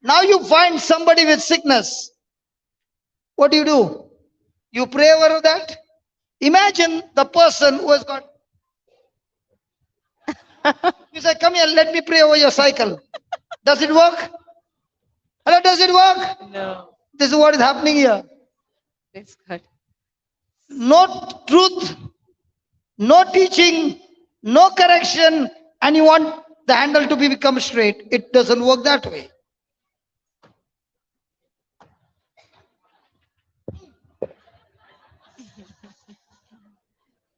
now you find somebody with sickness. What do you do? You pray over that? Imagine the person who has got. You say, come here, let me pray over your cycle. Does it work? Hello, does it work? No. This is what is happening here. Praise God. No truth, no teaching, no correction, and you want the handle to become straight. It doesn't work that way.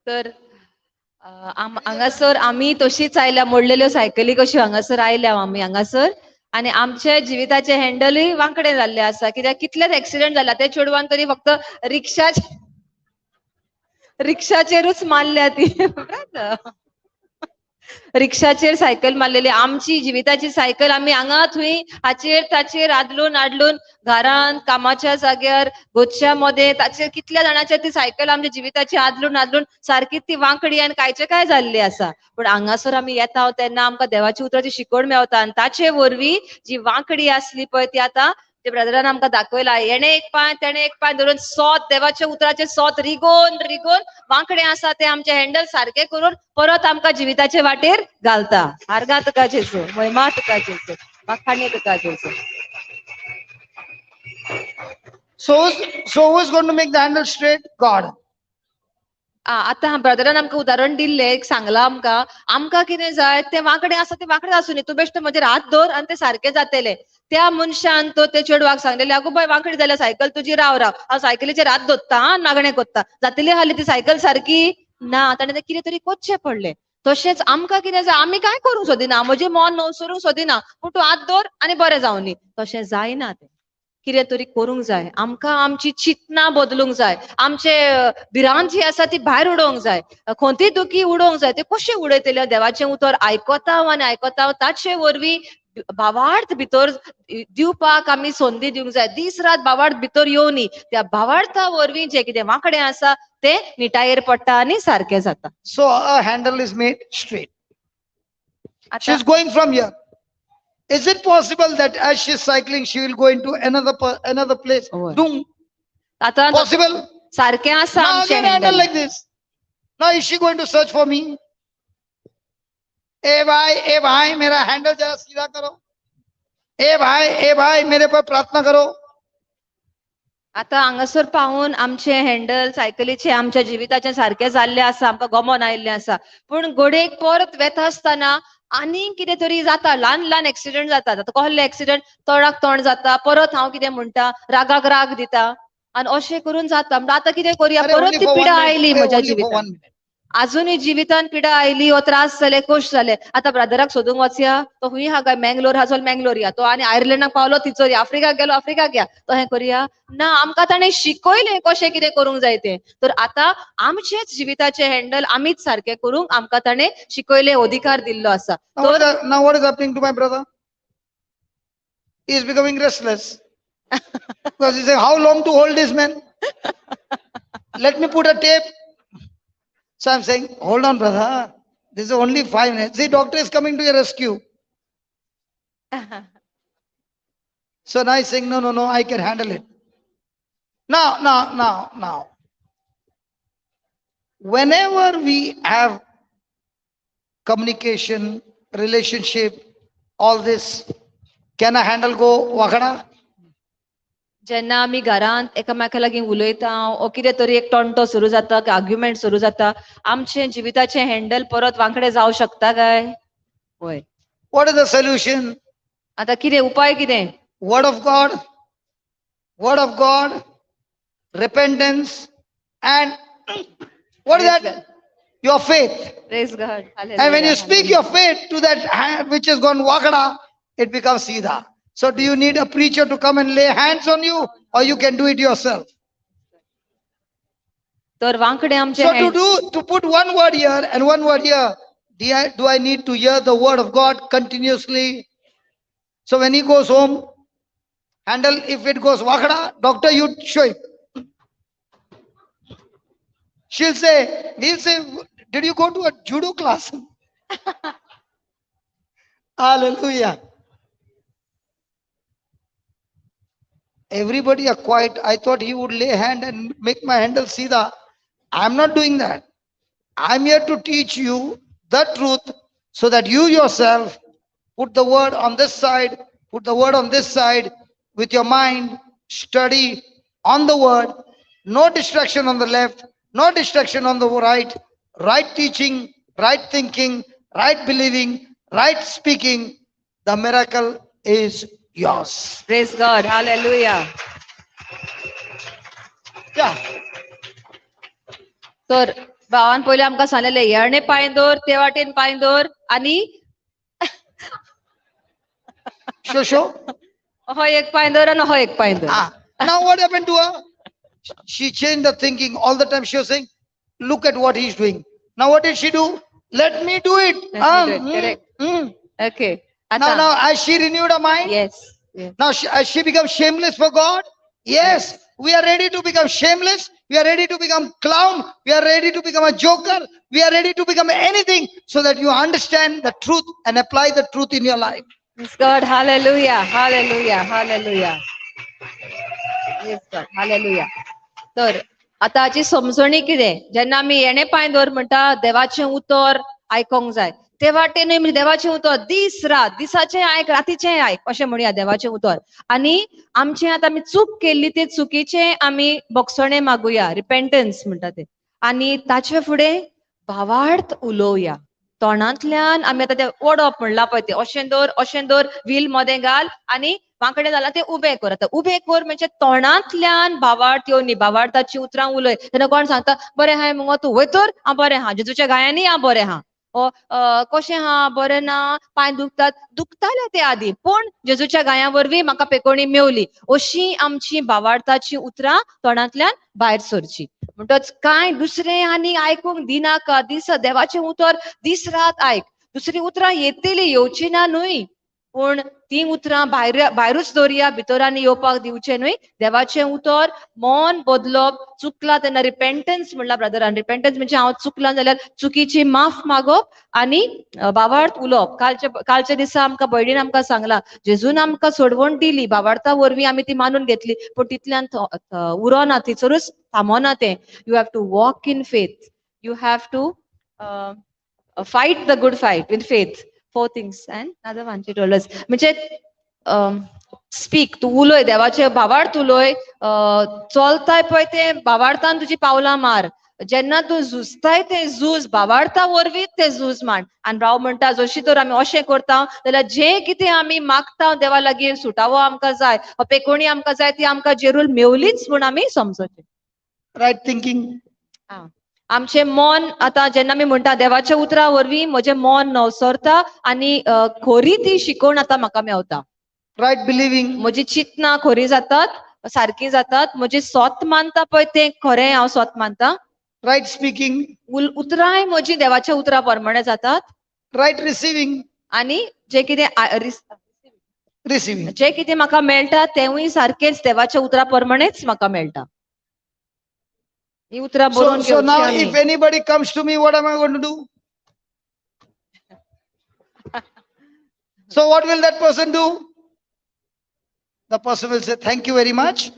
तर हांगासर आमी तशीच आयल्या, मोडलेल्यो सायकली कश्यो हांगासर आयल्या आमी हांगासर, आनी आमच्या जिविताचे हँडलूय वांकडे जाल्ले आसा. कित्याक कितलेच एक्सिडंट जाला ते चेडवान तरी फक्त रिक्षाचेरूच मारल्या ती, रिक्षाचेर सायकल मारलेली. आमची जिविताची सायकल आमी हांगा थंय हाचेर ताचेर आदलून आडलून घरान, कामाच्या जाग्यार, गोच्या मदें ताचेर कितल्या जाणांचेर ती सायकल आमच्या जिविताची आदलून आदलून सारकी ती वांकडी आनी कांयचे काय जाल्ली आसा. पूण हांगासर आमी येता तेन्ना आमकां देवाची उतराची शिकवण मेवता आनी ताचे वरवीं जी वांकडी आसली पळय ती आतां जे ब्रदरान आमकां दाखयला, हेणे एक पांय तेणे एक पांय धरून सोत देवाच्या उतराचे सोत रिगोवन रिगोवन वांकडे आसा ते आमचे हँडल सारके करून परत आमकां जिविताचे वाटेर घालता. आर्गां तुका जेजू, महिमा तुका जेजू, वाखाणे तुका जेजू. So who's going to make the handle straight? God. आतां ब्रदरान आमकां उदाहरण दिल्लें, एक सांगलां आमकां, आमकां कितें जाय तें वांकडें आसा तें वांकडें आसूं न्ही, तूं बेश्टें म्हजेर हात दवर आनी तें सारकें जातलें. त्या मनशान तो ते चेडवाक सांगलेलें, आगो बाय वांकडी जाल्या सायकल तुजी, राव राव हांव सायकलीचेर हात दवरता आनी मागणें कोत्ता, जातली हाली ती सायकल सारकी ना. ताणें तें कितें तरी कोच्चें पडलें. तशेंच आमकां कितें जाय, आमी कांय करूंक सोदिना, म्हजें मन नवसरूंक सोदिना, पूण तूं हात दवर आनी बरें जावं न्ही, तशें जायना. तें कितें तरी करूंक जाय, आमकां आमची चिंतना बदलूंक जाय, आमचे भिरांत जी आसा ती भायर उडोवंक जाय, खंती दुखी उडोवंक जाय. ते कशें उडयतले? देवाचें उतर आयकता आनी आयकता ताचे वरवीं भावार्थ भितर दिवपाक आमी संदी दिवंक जाय. दीस रात भावार्थ भितर येवनी, त्या भावार्था वरवीं जें कितें वांकडें आसा तें निटायेर पडटा आनी सारकें जाता. So a handle is made straight. She is going from here. Is it possible that as she's cycling, she will go into another place? Doom. Possible? सारकें आसा Now again handle like this. Now is she going to search for me? ए भाई मेरा handle जरा सीधा करो. ए भाई मेरे पर प्रार्थना करो. आतां हांगासर पावून आमचे हँडल सायकलीचे आमच्या जिविताचे सारकें जाल्लें आसा, आमकां गमोन आयिल्लें आसा, पूण घडयेक परत वेता आसतना आनी कितें तरी जाता, ल्हान ल्हान एक्सिडंट जाता. आतां कसले एक्सिडंट? तोंडाक तोंड जाता, परत हांव कितें म्हणटा, रागाक राग दिता आनी अशें करून जाता. म्हणटा आतां कितें करुया, परत ती पिडा आयली म्हज्या जिवितांत, आजुनूय जिवितांत पिडा आयली, हो त्रास जाले, खोश जाले. आतां ब्रदराक सोदूंक वचया, तो खूंय हा काय, मँगलोर हा जाल्यार मँगलोर या, तो आनी आयर्लंडाक पावलो थिंचर या, आफ्रिकाक गेलो आफ्रिकाक या, तो हें करुया ना. आमकां ताणें शिकयलें कशें कितें करूंक जाय तें. तर आतां आमचेच जिविताचें हँडल आमीच सारकें करूंक आमकां ताणें शिकयलें, अधिकार दिल्लो आसा. Now what is happening to my brother? He is becoming restless. Because he is saying, how long to hold this man? Let me put a tape. So I'm saying, hold on, brother. This is only 5 minutes. See, doctor is coming to your rescue. So now he's saying, no, no, no, I can handle it. Now. Whenever we have communication, relationship, all this, can a handle go wakada? जेन्ना आमी घरांत एकामेका लागीं उलयता ओ कितें तरी एक टोंटो सुरू जाता, आर्ग्युमेंट सुरू जाता, आमचें जिविताचें हँडल परत वांकडें जावं शकता काय? वय. What is the solution? आतां कितें उपाय कितें? Word of God, word of God, repentance, and what is that? Your faith. Praise God. And when you speak your faith to that hand which has gone wakada, it becomes seedha. So do you need a preacher to come and lay hands on you, or you can do it yourself? So to put one word here and one word here, do I need to hear the word of God continuously? So when he goes home, handle, if it goes wakada, doctor, you show it. She'll say, he'll say, did you go to a judo class? Hallelujah. Everybody are quiet. I thought he would lay hand and make my handle seedha. I'm not doing that. I'm here to teach you the truth so that you yourself put the word on this side, put the word on this side with your mind, study on the word, no distraction on the left, no distraction on the right, right teaching, right thinking, right believing, right speaking. The miracle is yours. Praise God. Hallelujah. Yeah. तर भावान पयलीं आमकां सांगलेलें, हेणे पांय दवर, ते वाटेन पांय दवर आनी शो हो एक पांय दवर आनी हो एक पांय दवर. Now what happened to her? She changed the thinking. All the time she was saying, look at what he's doing. Now what did she do? Let me do it. Let me do it. Correct. Okay. Now, as she renewed her mind, yes. Yes. Now, as she becomes shameless for God, yes, yes, we are ready to become shameless. We are ready to become clown. We are ready to become a joker. We are ready to become anything so that you understand the truth and apply the truth in your life. Praise God. Hallelujah. Hallelujah. Hallelujah. Hallelujah. तर आतां हाची समजणी कितें, जेन्ना आमी येणे पांय दवर म्हणटा देवाचें उतर आयकोंक जाय, ते वाटेन न्हय म्हणजे देवाचें उतर दीस रात, दिसाचें आयक रातीचें आयक अशें म्हणया देवाचें उतर. आनी आमचें आतां आमी चूक केल्ली ते चुकीचें आमी बोगसणें मागुया, रिपेंटन्स म्हणटा ते. आनी ताचे फुडें भावार्थ उलोवया तोंडांतल्यान. आमी आतां तें ओडप म्हणलां पळय तें, अशें दवर अशें दवर, व्हील मदें घाल आनी वांकडें जालां तें उबें कर. आतां उबें कर म्हणजे तोंडांतल्यान भावार्थ येवन भावार्थाची उतरां उलय. तेन्ना कोण सांगता बरें हाय मुगो तूं वय तर, हांव बरें आहा, जेजूच्या गायांनी हांव बरें आहा, कशें आहा बरें ना, पांय दुखतात, दुखताले ते आदी पूण जेजूच्या गायां वरवीं म्हाका पेकोणी मेवली. अशी आमची भावार्थाची उतरां तोंडांतल्यान भायर सरची. म्हणटच कांय दुसरें आनी आयकूंक दिनाका, दीस देवाचें उतर दीस रात आयक. दुसरी उतरां येतली येवची ना न्हय, पूण ती उतरां भायर भायरूच दवरया, भितर आनी येवपाक दिवचें न्हय. देवाचें उतर मन बदलप, चुकलां तेन्ना रिपेंटन्स म्हणलां ब्रदरान. रिपेंटन्स म्हणजे हांव चुकलां जाल्यार चुकीची माफ मागप आनी भावार्थ उलोवप. कालच्या दिसा आमकां भयणीन आमकां सांगलां, जेजून आमकां सोडवण दिली, भावार्था वरवीं आमी ती मानून घेतली, पूण तितल्यान उरोना, थंयसरूच थांबोना तें. You have to walk in faith, you have to fight the good fight with faith. 4 things and another one she told us. म्हणजे स्पीक, तूं उलय, देवाचे भावार्थ उलय, चलताय पळय तें भावार्थान तुजी पावलां मार, जेन्ना तूं झुजताय तें झूज भावार्था वरवीं तें झूज मांड. आनी राव म्हणटा जशी तर आमी अशें करता जाल्यार जें कितें आमी मागता देवा लागीं, सुटावो आमकां जाय, पेकोणी आमकां जाय, ती आमकां जेरूल मेवलीच म्हूण आमी समजचें. Right thinking. आमचें मन आतां जेन्ना आमी म्हणटा देवाच्या उतरा वरवीं म्हजें मन नवसरता आनी खोरी ती शिकोवण आतां म्हाका मेवता. Right believing. म्हजी चिंतना खोरी जातात, सारकी जातात, म्हजी सोत मानता पळय तें खरें हांव सोत मानता. Right speaking. उतरांय म्हजी देवाच्या उतरा प्रमाणे जातात. Right receiving. आनी जें कितें रिसिव्हिंग जें कितें म्हाका मेळटा तेंवूय सारकेंच देवाच्या उतरा प्रमाणेच म्हाका मेळटा. So now if anybody comes to me, what am I going to do? So what will that person do? The person will say, thank you very much.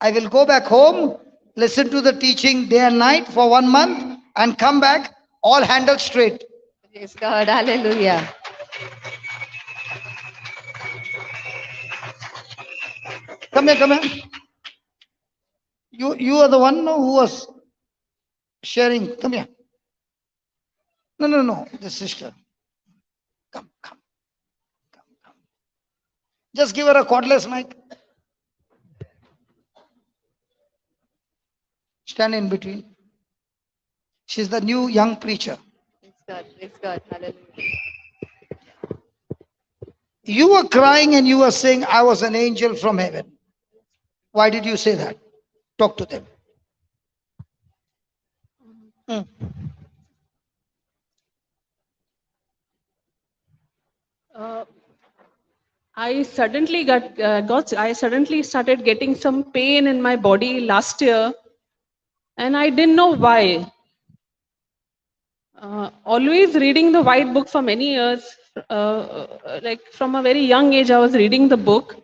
I will go back home, listen to the teaching day and night for 1 month and come back all handled straight. Praise God. Hallelujah. Come here, come here. You are the one who was sharing. Come here. No, no, no. The sister. Come, come. Come, come. Just give her a cordless mic. Stand in between. She's the new young preacher. Praise God. Praise God. Hallelujah. You were crying and you were saying, I was an angel from heaven. Why did you say that? Talk to them. I suddenly I suddenly started getting some pain in my body last year, and I didn't know why. Always reading the white book for many years, like from a very young age, I was reading the book,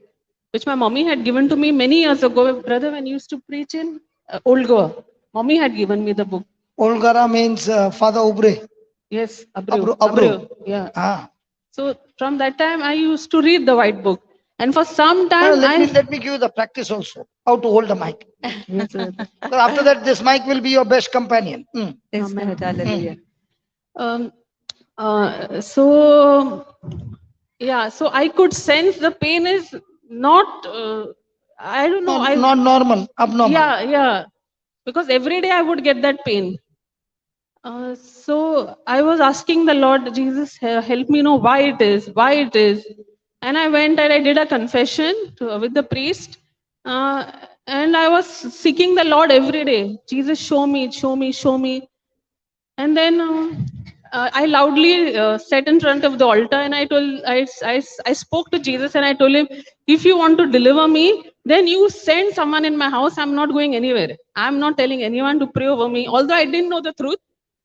which my mommy had given to me many years ago. Brother, when he used to preach in Old Goa, mommy had given me the book. Old Goa means Father Ubre. Yes, Abreu. Abreu. Yeah. Ah. So from that time, I used to read the white book. And for some time, let me give you the practice also, how to hold the mic. Yes, sir. So after that, this mic will be your best companion. Mm. Yes, hallelujah. So, yeah, so I could sense the pain is not, I don't know. Not normal, abnormal. Yeah, yeah. Because every day I would get that pain. So I was asking the Lord, Jesus, help me know why it is, why it is. And I went and I did a confession with the priest. And I was seeking the Lord every day. Jesus, show me, show me, show me. And then I loudly sat in front of the altar and I told, I spoke to Jesus and I told him, if you want to deliver me, then you send someone in my house. I'm not going anywhere. I'm not telling anyone to pray over me. Although I didn't know the truth,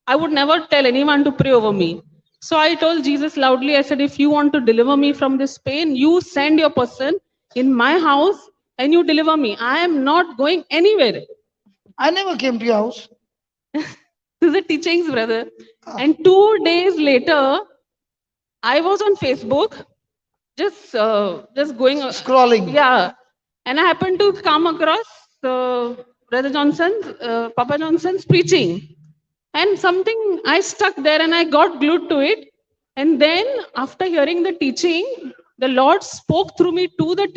I would never tell anyone to pray over me. So I told Jesus loudly, I said, if you want to deliver me from this pain, you send your person in my house and you deliver me. I am not going anywhere. I never came to your house. This is the teachings, brother. And 2 days later, I was on Facebook, just going. Scrolling. Yeah. And I happened to come across Brother Johnson's, Papa Johnson's preaching. And something, I stuck there and I got glued to it. And then after hearing the teaching, the Lord spoke through me to the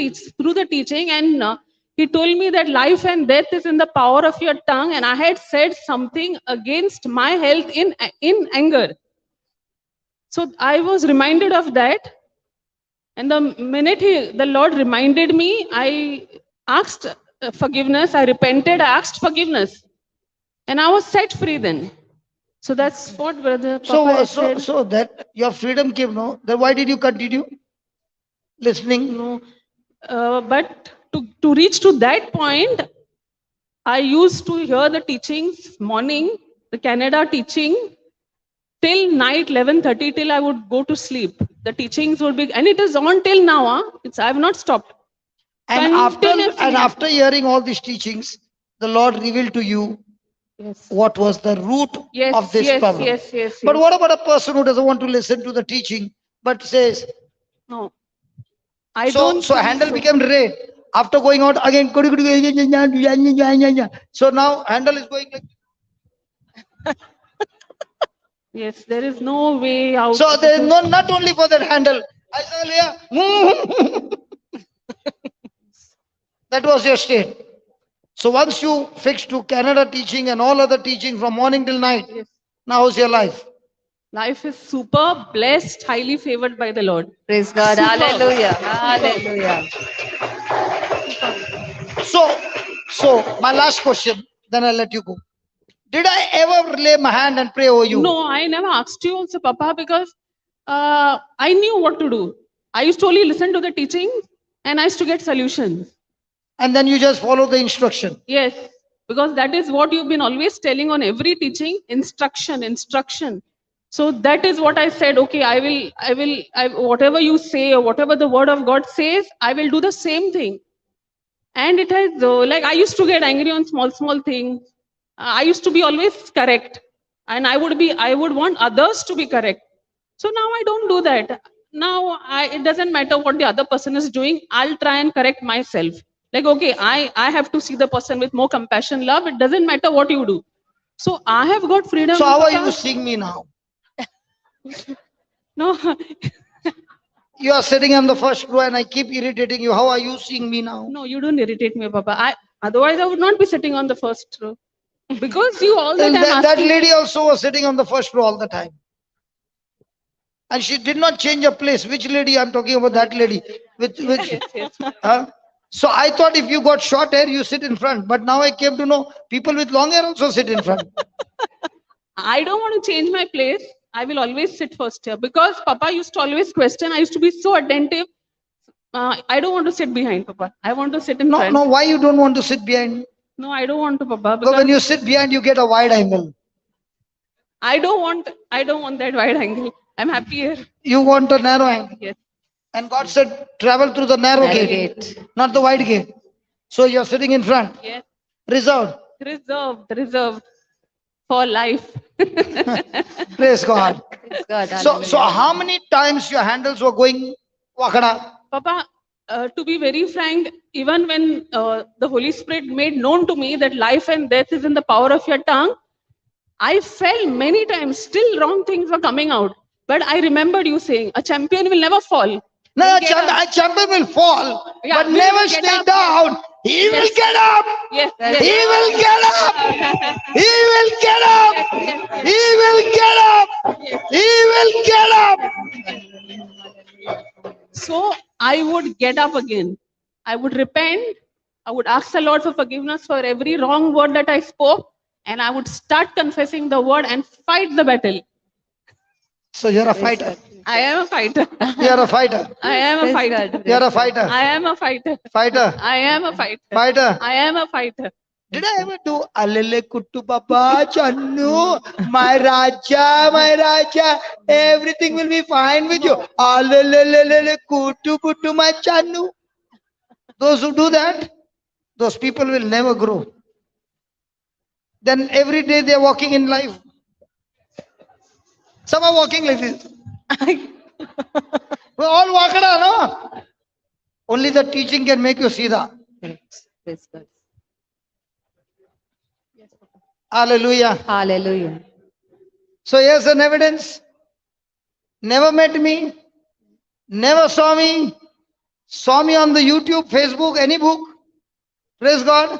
through the teaching, and he told me that life and death is in the power of your tongue. And I had said something against my health in anger. So I was reminded of that. And the minute the Lord reminded me, I asked forgiveness. I repented. I asked forgiveness. And I was set free then. So that's what Brother Papa said. So that your freedom came, no? Then why did you continue listening? No. But to reach to that point, I used to hear the teachings morning, the Canada teaching, till night 11:30, till I would go to sleep. The teachings would be, and it is on till now. Huh? I have not stopped. And after hearing all these teachings, the Lord revealed to you what was the root of this problem. Yes. But what about a person who doesn't want to listen to the teaching, but says, no. I don't. So handle became red. After going out again, so now handle is going like. Yes, there is no way out. So there is no, not only for that handle. I saw That was your state. So once you fixed to Canada teaching and all other teaching from morning till night, now how's your life? Life is super blessed, highly favored by the Lord. Praise God. Superb. Hallelujah. Hallelujah. So my last question, then I'll let you go. Did I ever lay my hand and pray over you? No, I never asked you also, Papa, because I knew what to do. I used to only listen to the teaching and I used to get solutions. And then you just follow the instruction. Yes, because that is what you've been always telling on every teaching, instruction, instruction. So that is what I said. Okay, I will, whatever you say or whatever the word of God says, I will do the same thing. And it has, like, I used to get angry on small, small things. I used to be always correct. And I would want others to be correct. So now I don't do that. Now it doesn't matter what the other person is doing. I'll try and correct myself. Like, okay, I have to see the person with more compassion, love. It doesn't matter what you do. So I have got freedom. So how are you seeing me now? No. You are sitting on the first row and I keep irritating you. How are you seeing me now? No, you don't irritate me, Papa. Otherwise, I would not be sitting on the first row. Because you all the time that lady also was sitting on the first row all the time. And she did not change her place. Which lady? I'm talking about that lady. Which, yes. Huh? So I thought if you got short hair, you sit in front. But now I came to know people with long hair also sit in front. I don't want to change my place. I will always sit first here. Because Papa used to always question. I used to be so attentive. I don't want to sit behind, Papa. I want to sit in front. No, why you don't want to sit behind? No, I don't want to, Papa. Because when you sit behind, you get a wide angle. I don't want that wide angle. I'm happy here. You want a narrow angle. Yes. And God said, travel through the narrow gate, not the wide gate. So you're sitting in front. Yes. Reserved. Reserved. Reserved. For life. Praise God. Praise God. So how many times your handles were going wakada? Papa, to be very frank, even when the Holy Spirit made known to me that life and death is in the power of your tongue, I fell many times. Still wrong things were coming out. But I remembered you saying, a champion will never fall. No, a champion will fall, yeah, but never stay down. He will get up. Yes, yes. He will get up. He will get up. He will get up. He will get up. So I would get up again. I would repent. I would ask the Lord for forgiveness for every wrong word that I spoke. And I would start confessing the word and fight the battle. So you're a fighter. I am a fighter. You're a fighter. I am a fighter. You're a fighter. I am a fighter. Fighter. I am a fighter. Fighter. I am a fighter. Did I ever do Alele Kuttu Baba Channu, my Raja, everything will be fine with you. Alele Kuttu Kuttu my Channu. Those who do that, those people will never grow. Then every day they are walking in life. Some are walking like this. We all walk around, no? Only the teaching can make you see that. Correct. Praise God. Hallelujah. Hallelujah. So here's an evidence. Never met me, never saw me, saw me on the YouTube, Facebook, any book. Praise God.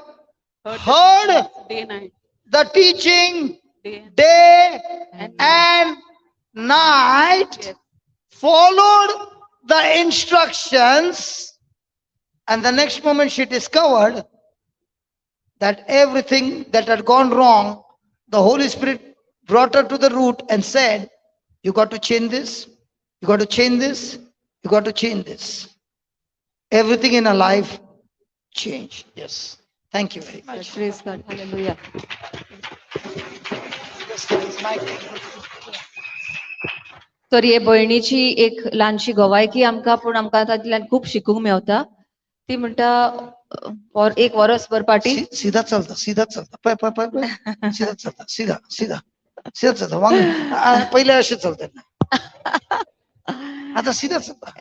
Heard Day, night. the teaching Day, day and night, Yes. followed the instructions, and the next moment she discovered that everything that had gone wrong, the Holy Spirit brought her to the root and said, you got to change this, you got to change this, you got to change this. Everything in her life changed. Yes. Thank you very much. Praise God. Hallelujah. तर हे भयणीची एक ल्हानशी गवायकी आमकां, पूण आमकां तातूंतल्यान खूब शिकूंक मेवता. ती म्हणटा एक वरस भर पाटी सीधा चलता, सीधा चलता, पळय पळय पळय पळय, सीधा चलता, सीधा सीधा सीधा चलता. वांग पयले अशें चलता, आतां सीधा चलता.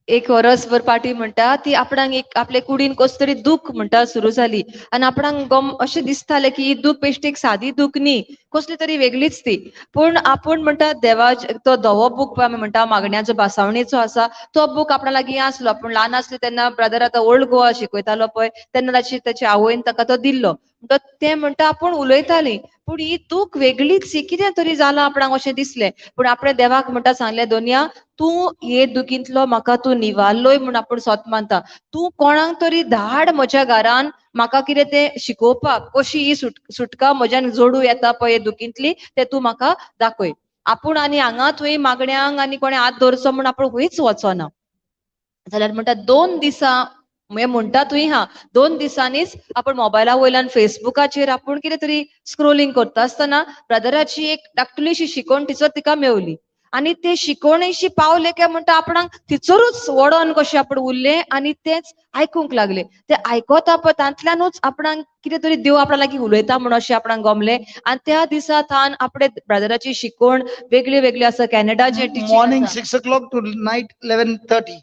एक वरसभर पाटी म्हणटा ती आपणाक एक आपले कुडीन कसली तरी दूख म्हणटा सुरू जाली आनी आपणाक गम अशें दिसतालें की ही दूख बेश्टी एक सादी दूख न्ही, कसली तरी वेगळीच ती. पूण आपूण म्हणटा देवा तो धवो बूक पळय आमी म्हणटा मागण्याचो भासावणेचो आसा तो बूक आपणा लागीं आसलो. आपूण ल्हान आसले तेन्ना ब्रदर आतां ओल्ड गोवा शिकयतालो पळय तेन्ना ताची ताची आवयन ताका तो दिल्लो. म्हणटा तें म्हणटा आपूण उलयताली, पूण ही दूख वेगळीच ही कितें तरी जालां आपणाक अशें दिसलें. पूण आपणें देवाक म्हणटा सांगलें, दोनया तूं हे दुखींतलो म्हाका तूं निवारलोय म्हूण आपूण सोत मानता. तूं कोणाक तरी धाड म्हज्या घरान म्हाका कितें तें शिकोवपाक, कशी ही सुटका म्हज्यान जोडूं येता पळय हे दुखींतली, तें तूं म्हाका दाखय. आपूण आनी हांगा थंय मागण्यांक आनी कोणें हात दवरचो म्हूण आपूण खंयच वचना. जाल्यार म्हणटा 2 दिसां हें म्हणटा तुवें हा, 2 दिसांनीच आपूण मोबायला वयल्यान फेसबुकाचेर आपूण कितें तरी स्क्रोलिंग करता आसतना ब्रदराची एक धाकटुलीशी शिकवण टिचर तिका मेवली आनी ते शिकवणेशी पावले काय म्हणटा आपणाक थिचरूच वडोन कशें आपूण उरलें आनी तेंच आयकूंक लागले. ते आयकता पळय तातूंतल्यानूच आपणाक कितें तरी देव आपणा लागीं उलयता म्हूण अशें आपणाक गमलें. आनी त्या दिसा थावन आपणे ब्रदराची शिकवण वेगळी वेगळी आसा. कॅनडाचे Morning 6 o'clock to night 11:30.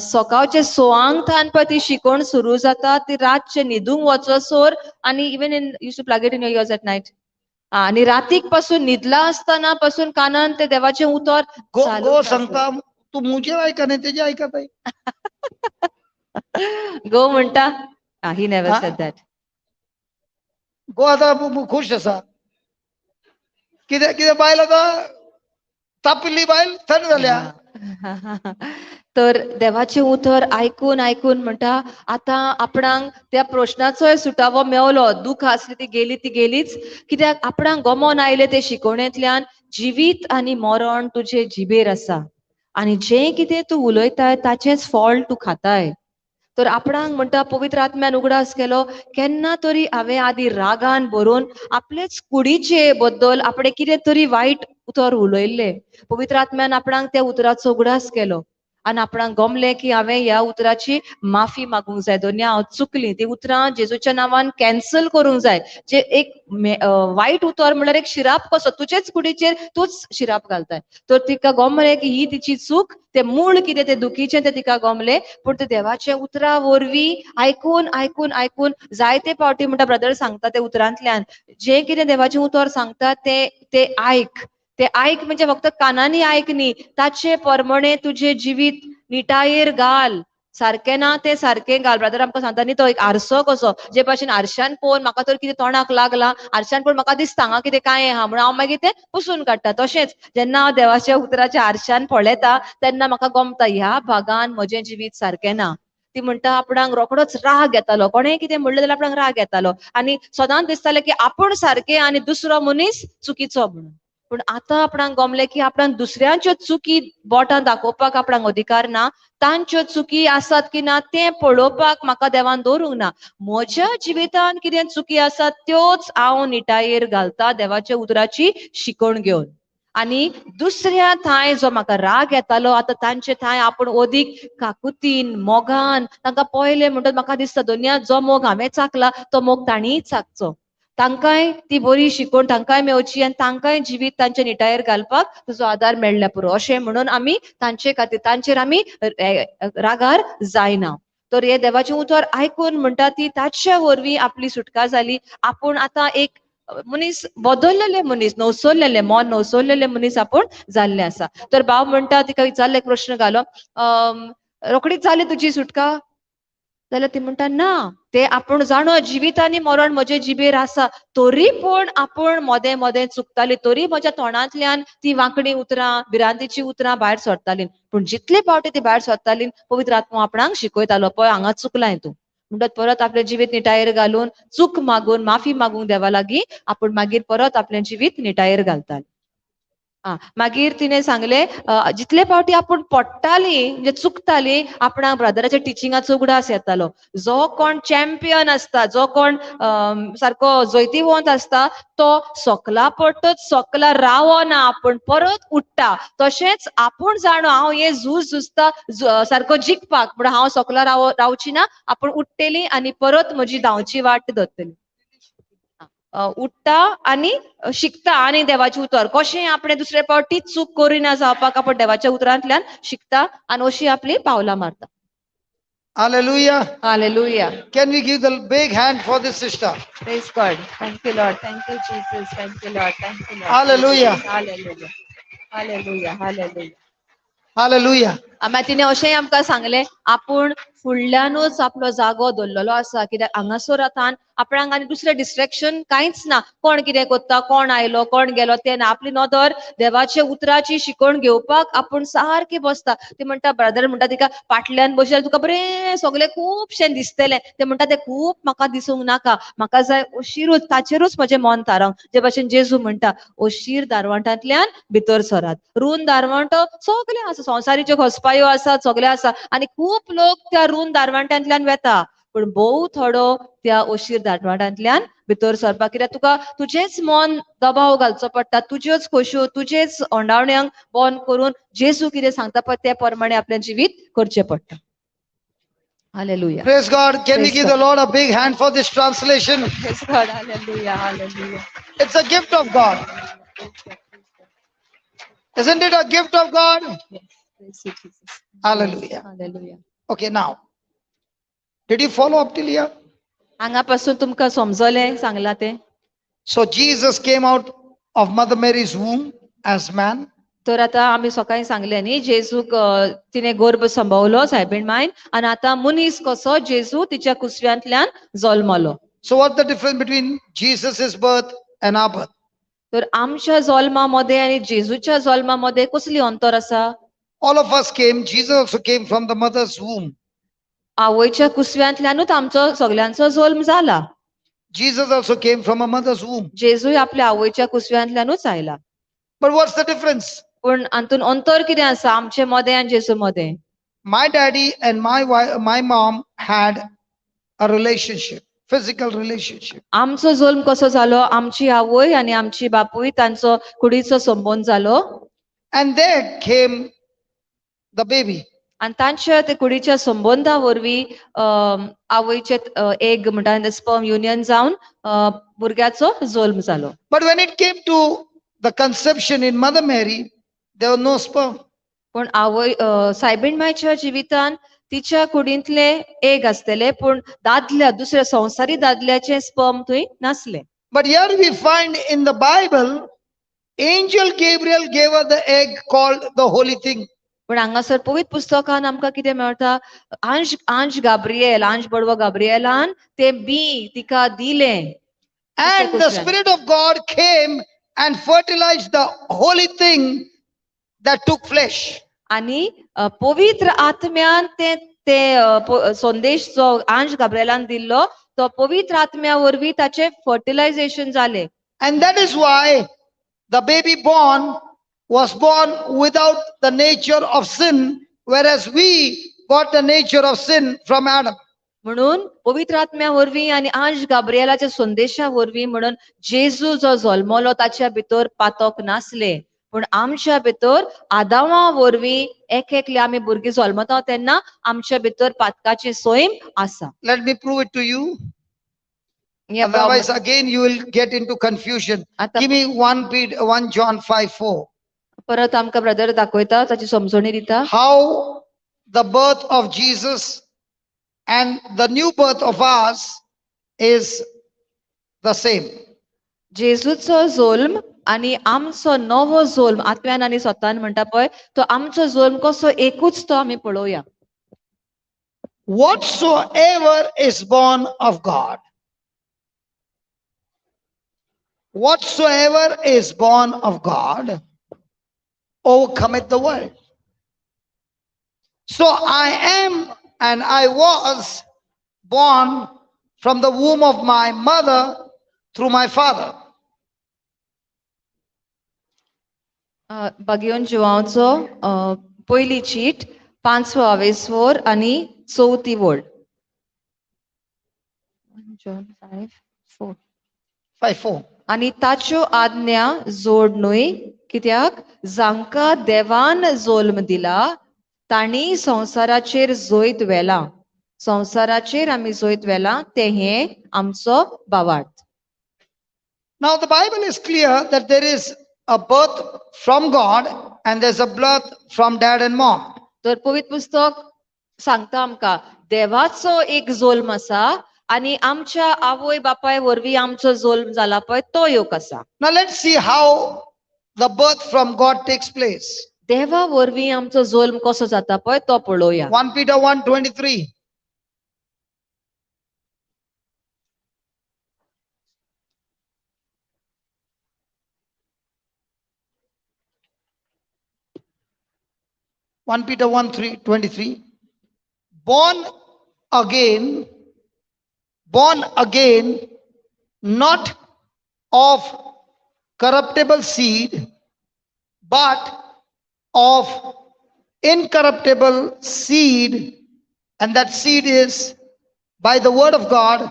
सकाळचे 6 थावन पळय ती शिकवण सुरू जाता, ती रातचे न्हिदूंक वचसर आनी even in you to plug it in your ears at night. आनी रातीक पासून न्हिदला आसतना पासून कानान ते देवाचें उतर गो सांगता तूं म्हजें आयकना तेजें आयकता. गो म्हणटा he never said that. गो आतां खूश आसा कितें कितें बायल आतां तापिल्ली बायल थंड जाल्या. तर देवाचें उतर आयकून आयकून म्हणटा आतां आपणाक त्या प्रश्नाचोय सुटावो मेवलो. दूख आसली ती गेली ती गेलीच, कित्याक आपणाक गमोन आयलें ते शिकवणेंतल्यान जिवीत आनी मरण तुजे जिबेर आसा आनी जें कितें तूं उलयताय ताचेंच फळ तूं खाताय. तर आपणाक म्हणटा पवित्र आत्म्यान उगडास केलो, केन्ना तरी हांवें आदी रागान भरून आपलेच कुडीचे बद्दल आपणें कितें तरी वायट उतर उलयल्लें. पवित्र आत्म्यान आपणाक त्या उतराचो उगडास केलो आनी आपणाक गमलें की हांवें ह्या उतराची माफी मागूंक जाय. दोन्या हांव चुकलीं, ती उतरां जेजूच्या नांवान कॅन्सल करूंक जाय. जे एक वायट उतर म्हणल्यार एक शिराप कसो, तुजेच कुडीचेर तूच शिराप घालताय. तर तिका गमलें की ही तिची चूक, तें मूळ कितें तें दुखीचें तें तिका गमलें. पूण तें देवाच्या उतरा वरवीं आयकून आयकून आयकून जायते फावटी म्हणटा ब्रदर सांगता ते उतरांतल्यान जें कितें देवाचें उतर सांगता तें तें आयक. ते आयक म्हणजे फक्त कानांनी आयक न्ही, ताचे परमणे तुजें जिवीत निटायेर घाल. सारकें ना तें सारकें घाल. ब्रदर आमकां सांगता न्ही तो एक आरसो कसो, जे भाशेन आरशान पळोवन म्हाका तर कितें तोंडाक लागलां, आरशान पळोवन म्हाका दिसता हांगा कितें कांय आहा म्हणून हांव मागीर तें पुसून काडटा. तशेंच जेन्ना हांव देवाच्या उतराच्या आरशान पळयता तेन्ना म्हाका गमता ह्या भागान म्हजें जिवीत सारकें ना. ती म्हणटा आपणाक रोखडोच राग येतालो, कोणें कितें म्हणलें जाल्यार आपणाक राग येतालो आनी सदांच दिसतालें की आपूण सारकें आनी दुसरो मनीस चुकीचो म्हणून. पूण आतां आपणाक गमलें की आपणाक दुसऱ्यांच्यो चुकी बोटां दाखोवपाक आपणाक अधिकार ना, तांच्यो चुकी आसात की ना तें पळोवपाक म्हाका देवान दवरूंक ना. म्हज्या जिवितान कितें चुकी आसात त्योच हांव निटायेर घालता देवाच्या उतराची शिकवण घेवन. आनी दुसऱ्या थांय जो म्हाका राग येतालो आतां तांचे थांय आपूण ओदीक काकुतीन मोगान तांकां पळयलें म्हणटच म्हाका दिसता दोनया जो मोग हांवें चाकला तो मोग तांणीय चाकचो. तांकांय ती बरी शिकवण तांकांय मेवची आनी तांकांय जिवीत तांच्या निटायेर घालपाक तुजो आदार मेळ्ळ्या पुरो अशें म्हणून आमी तांचे खातीर तांचेर आमी रागार जायना. तर हे देवाचें उतर आयकून म्हणटा ती ताचे वरवीं आपली सुटका जाली. आपूण आतां एक मनीस बदललेले मनीस, नवसरलेले मन नवसरलेले मनीस आपूण जाल्ले आसा. तर भाव म्हणटा तिका विचारले प्रश्न घालो, रोखडीच जाली तुजी सुटका? जाल्यार ती म्हणटा ना, ते आपूण जाणो जिवीत आनी मरण म्हजे जिबेर आसा, तरी पूण आपूण मदें मदें चुकताली, तरी म्हज्या तोंडांतल्यान ती वांकडी उतरां भिरांतीची उतरां भायर सरताली. पूण जितले फावटी ती भायर सरताली पवित्र आत्मो आपणाक शिकयतालो, पळय हांगा चुकलाय तूं. म्हणटात परत आपलें जिवीत निटायेर घालून चूक मागून माफी मागूंक देवा लागीं आपूण मागीर परत आपलें जिवीत निटायेर घालताली. मागीर तिणें सांगलें जितले फावटी आपूण पडटाली म्हणजे चुकताली आपणाक ब्रदराच्या टिचिंगाचो उगडास येतालो. जो कोण चॅम्पियन आसता, जो कोण सारको जैतिवंत आसता तो सोकला पडटच सोकला रावना, आपूण परत उठ्ठा. तशेंच आपूण जाणो हांव हें झूज झुजता सारको जिखपाक, म्हणून हांव सोकला रावची ना, आपूण उठ्ठली आनी परत म्हजी धांवची वाट धरतली. उठ्ठा आनी शिकता आनी देवाचें उतर कशें आपणें दुसरे फावट तीच चूक करिना जावपाक आपूण देवाच्या उतरांतल्यान शिकता आनी अशी आपली पावलां मारता. Hallelujah. Hallelujah. Can we give the big hand for this sister? Praise God. Thank you, Lord. Thank you, Jesus. Thank you, Lord. Thank you, Lord. Hallelujah. Hallelujah. Hallelujah. Hallelujah. Hallelujah. मागीर तिणें अशेंय आमकां सांगलें आपूण फुडल्यानूच आपलो जागो दवरलेलो आसा, कित्याक हांगासर आतां आपणाक आनी दुसरें डिस्ट्रेक्शन कांयच ना, कोण कितें करता, कोण आयलो कोण गेलो तें ना. आपली नदर देवाच्या उतराची शिकवण घेवपाक आपूण सारकी बसता. ती म्हणटा ब्रदर म्हणटा तिका फाटल्यान बसल्यार तुका बरें सगळें खुबशें दिसतलें. ते म्हणटा तें खूब म्हाका दिसूंक नाका, म्हाका जाय अशिरूच, ताचेरूच म्हजें मन थारावंक. जे भाशेन जेजू म्हणटा अशीर दारवंटांतल्यान भितर सरात, रूंद दारवंटो सगळें आसा, संवसारीच्यो घोस्पायो आसात, सगळें आसा आनी खूब लोक त्या रूंद दारवंट्यांतल्यान वेता, पूण भोव थोडो त्या अशीर दारवंटांतल्यान भितर सरपाक. कित्याक तुका तुजेंच मन दबाव घालचो पडटा, तुज्योच खोश्यो तुजेच ओंडावण्यांक बंद करून जेजू कितें सांगता पळय ते प्रमाणे आपलें जिवीत करचें पडटा. Hallelujah. Praise God. Can we Praise give God. the Lord a big hand for this translation? Praise God. Hallelujah. Hallelujah. It's a gift of God. Isn't it a gift of God? Yes. Praise you, Jesus. Hallelujah. Hallelujah. Okay, now. Did you follow up till here? हांगा पासून तुमकां समजलें सांगलां तें? So Jesus came out of Mother Mary's womb as man. तर आतां आमी सकाळीं सांगलें न्ही जेजूक तिणें गर्भ संभवलो सायबीण मायन आनी आतां मनीस कसो जेजू तिच्या कुसव्यांतल्यान जल्मलो. So what's the difference between Jesus's birth and our birth? तर आमच्या जल्मा मदें आनी जेजूच्या जल्मा मदें कसली अंतर आसा? All of us came, Jesus also came from the mother's womb. आवयच्या कुसव्यांतल्यानूच आमचो सगळ्यांचो जल्म जाला. Jesus also came from a mother's womb. जेजूय आपल्या आवयच्या कुसव्यांतल्यानूच आयला. But what's the difference? पूण हातूंत अंतर कितें आसा आमचे मदें आनी जेजू मदें? My daddy and my mom had a relationship, physical relationship. आमचो जल्म कसो जालो? आमची आवय आनी आमची बापूय तांचो कुडीचो संबंद जालो. And there came the baby. आनी तांच्या ते कुडीच्या संबंदा वरवीं आवयचे एग म्हणटा स्पर्म युनियन जावन भुरग्याचो जल्म जालो. But when it came to the conception in Mother Mary, there was no sperm. पूण आवय सायबीण मायच्या जिवितान तिच्या कुडींतले एग आसतले, पूण दादल्या दुसऱ्या संवसारी दादल्याचे स्पर्म थंय नासले. But here we find in the Bible, Angel Gabriel gave her the egg called the Holy Thing. पूण हांगासर पवित्र पुस्तकान आमकां कितें मेळटा? आंज गाब्रिएल, आंज बडवो गाब्रिएलान ते बी तिका दिलें. And the Spirit of God came and fertilized the holy thing that took flesh. आनी पवित्र आत्म्यान ते संदेश जो आंज गाब्रिएलान दिल्लो तो पवित्र आत्म्या वरवीं ताचें फर्टिलायझेशन जालें. And that is why the baby born was born without the nature of sin, whereas we got the nature of sin from Adam. म्हणून पवित्र आत्म्या वरवीं आनी आंज गाब्रिएलाच्या संदेशा वरवीं म्हणून जेजू जो जल्मलो ताच्या भितर पातक नासले, पूण आमच्या भितर आदावा वरवीं एक एकले आमी भुरगीं जल्मता तेन्ना आमच्या भितर पातकाची सैम आसा. Let me prove it to you. Otherwise, again, you will get into confusion. आतां Give me 1 John 5:4. परत आमकां ब्रदर दाखयता, ताची समजणी दिता. How the birth of Jesus and the new birth of us is the same. जेजूचो जोल्म आनी आमचो नवो जोल्म आत्म्यान आनी स्वतान म्हणटा पळय, तो आमचो जोल्म कसो एकूच तो आमी पळोवया. Whatsoever is born of God, whatsoever is born of God overcometh the world. So I am and I was born from the womb of my mother through my father. बागेवन जुवांवचो पयली चीट 5वो आवेसवर आनी 4थी वळ. 1 John 5:4. 5:4. आनी ताच्यो आज्ञा जोड न्हय, कित्याक जांकां देवान जोल्म दिला तांणी संवसाराचेर जैत व्हेलां. संवसाराचेर आमी जैत व्हेलां तें हें आमचो भावार्थ. Now the Bible is clear that there is a birth from God and there's a birth from dad and mom. तर पवित्र पुस्तक सांगता आमकां देवाचो एक जोल्म आसा आनी आमच्या आवय बापाय वरवीं आमचो जोल्म जाला पळय तो एक आसा. Now let's see how the birth from God takes place. देवा वरवीं आमचो जोल्म कसो जाता पळय तो पळोवया. 1 Peter 1:23. 1 Peter 1:23. Born again, born again, not of corruptible seed, but of incorruptible seed, and that seed is by the word of God,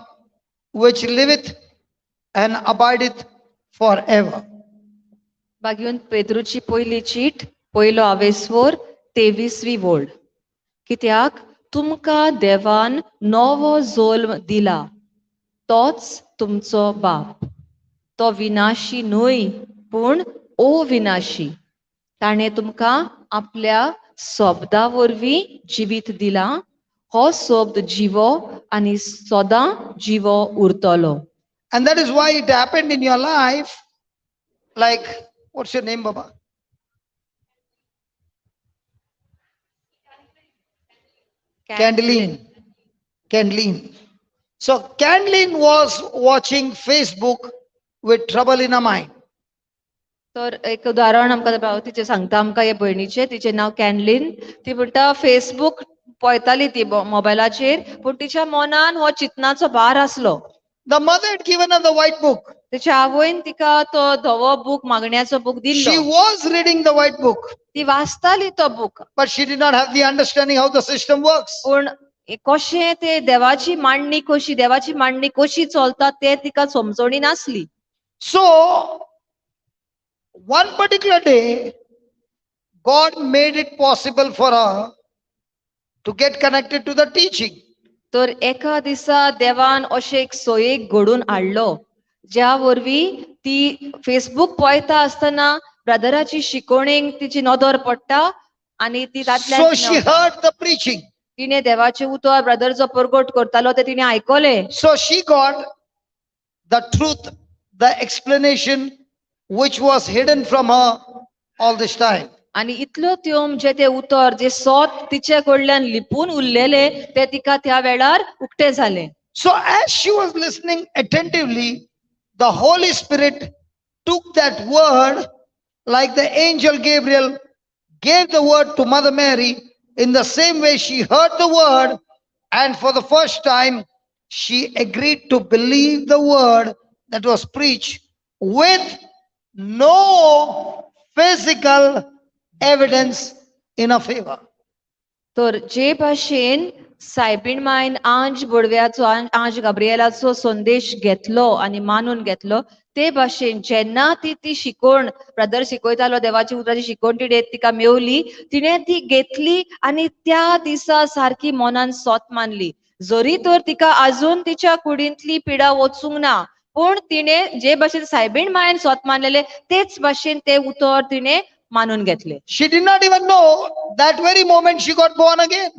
which liveth and abideth forever. बागेवन पेद्रूची पयली चीट पयलो आवेसवर 23वी वळ. कित्याक तुमकां देवान नवो जोल्म दिला, तोच तुमचो बाप. तो विनाशी न्हय पूण अविनाशी. ताणें तुमकां आपल्या शब्दा वरवीं जिवीत दिलां. हो शब्द जिवो आनी सदां जिवो उरतलो. And that is why it happened in your life. Like, what's your name, Baba? Candline. Candline. So Candline was watching Facebook with trouble in her mind. तर एक उदाहरण आमकां तिचें सांगता आमकां हे भयणीचें, तिचें नांव कॅन्डलीन. ती म्हणटा फेसबूक पळयताली ती मोबायलाचेर, पूण तिच्या मनान हो चिंतनाचो भार आसलो. The mother had given her the white book. तिच्या आवयन तिका तो धवो बूक, मागण्याचो बूक दिल्लो. She was reading the white book. ती वाचताली तो book. But she did not have the understanding how the system works. पूण कशें ते देवाची मांडणी कशी, देवाची मांडणी कशी चलता ते तिका समजणी नासली. So one particular day, God made it possible for her to get connected to the teaching. तर एका दिसा देवान अशें एक सोयेक घडून हाडलो ज्या वरवीं ती फेसबूक पळयता आसतना ब्रदराची शिकोवणेक तिची नदर पडटा आनी ती तातल्यान So she heard the preaching. तिणे देवाचें उतर ब्रदर जो परगट करतालो ते तिणे आयकलें. So she got the truth, the explanation which was hidden from her all this time. आनी इतलो त्यो जे ते उतर जे सोत तिचे कडल्यान लिपून उरलेले ते तिका त्या वेळार उक्ते जाले. So as she was listening attentively, the Holy Spirit took that word, like the angel Gabriel gave the word to Mother Mary. In the same way, she heard the word, and for the first time, she agreed to believe the word that was preached with no physical evidence in her favor. तर जे भाशेन सायबीण मायन आंज बोडव्याचो, आंज गाब्रिएलाचो संदेश घेतलो आनी मानून घेतलो, ते भाशेन जेन्ना ती ती शिकवण ब्रदर शिकयतालो देवाची उतराची शिकवण तिणे तिका मेवली, तिणे ती घेतली आनी त्या दिसा सारकी मनान सोत मानली. जरी तर तिका अजून तिच्या कुडींतली पिडा वचूंक ना, पूण तिणे जे भाशेन सायबीण मायेन सोत मानलेले तेच भाशेन ते उतर तिणे मानून घेतले. She did not even know that very moment she got born again.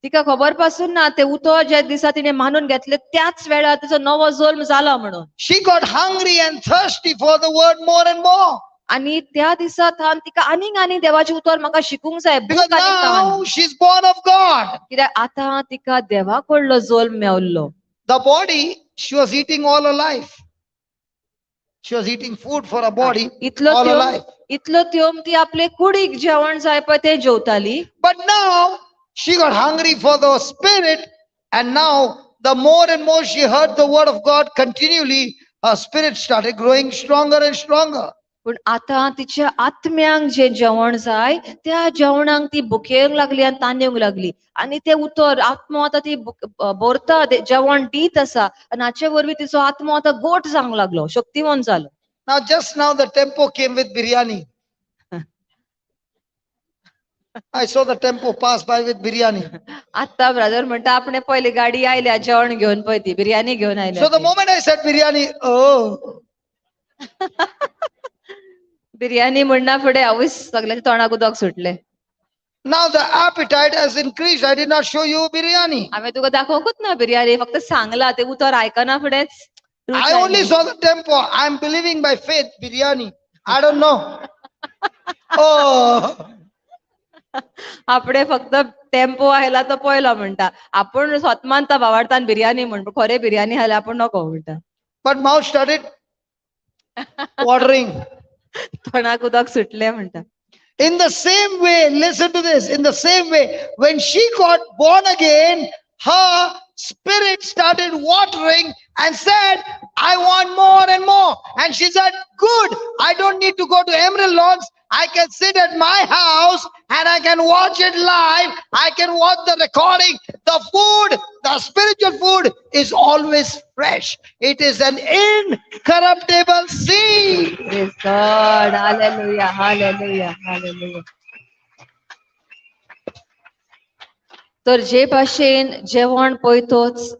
तिका खबर पासून ना ते उतर ज्या दिसा तिणे मानून घेतले त्याच वेळार तिचो नवो जल्म जाला म्हणून. She got hungry and thirsty for the word more and more. आनी त्या दिसा थावन तिका आनीक आनीक देवाचें उतर म्हाका शिकूंक जाय. Because now she's born of God. कित्याक आतां तिका देवा कडलो जल्म मेवल्लो. The body she was eating all her life. She was eating food for her body all her life. इतलो तेम ती आपले कुडीक जेवण जाय पळय तें जेवताली. But now she got hungry for the spirit, and now the more and more she heard the word of God continually, her spirit started growing stronger and stronger. पूण आतां तिच्या आत्म्यांक जें जेवण जाय त्या जेवणाक ती भुकेवंक लागली आनी तानेवंक लागली. आनी तें उतर आत्मो आतां ती भरता, जेवण दीत आसा आनी हाचे वरवीं तिचो आत्मो आतां गोट जावंक लागलो, शक्तिवंत जालो. Now just now the tempo came with biryani. I saw the tempo pass by with biryani. आता ब्रदर म्हणटा आपणे पयली गाडी आयल्या जेवण घेवन पळय ती बिर्याणी घेवन आयल्या. So the moment I said biryani, oh. Biryani म्हणना फुडें आवयस सगळ्यांच्या तोंडाक उदक सुटलें. Now the appetite has increased. I did not show you biryani. हांवें तुका दाखोवंकूच ना बिर्याणी, फक्त सांगला ते उतर आयकना फुडेंच. I only saw the tempo. I am believing by faith biryani. I don't know. Oh. आपणे फक्त टेम्पो आयला तो पळयलो म्हणटा, आपूण स्वता मानता बावाडतान बिर्याणी म्हण, खरें बिर्याणी आयल्या आपूण नको म्हणटा. But mouth started watering. तोंडाक उदक सुटलें म्हणटा. In the same way, listen to this. In the same way, when she got born again, her spirit started watering and said, I want more and more. And she said, good, I don't need to go to Emerald Lawns. I can sit at my house and I can watch it live. I can watch the recording. The food, the spiritual food is always fresh. It is an incorruptible seed. Praise God. Hallelujah. Hallelujah. Hallelujah. तर जे भाशेन जेवण पळयतोच,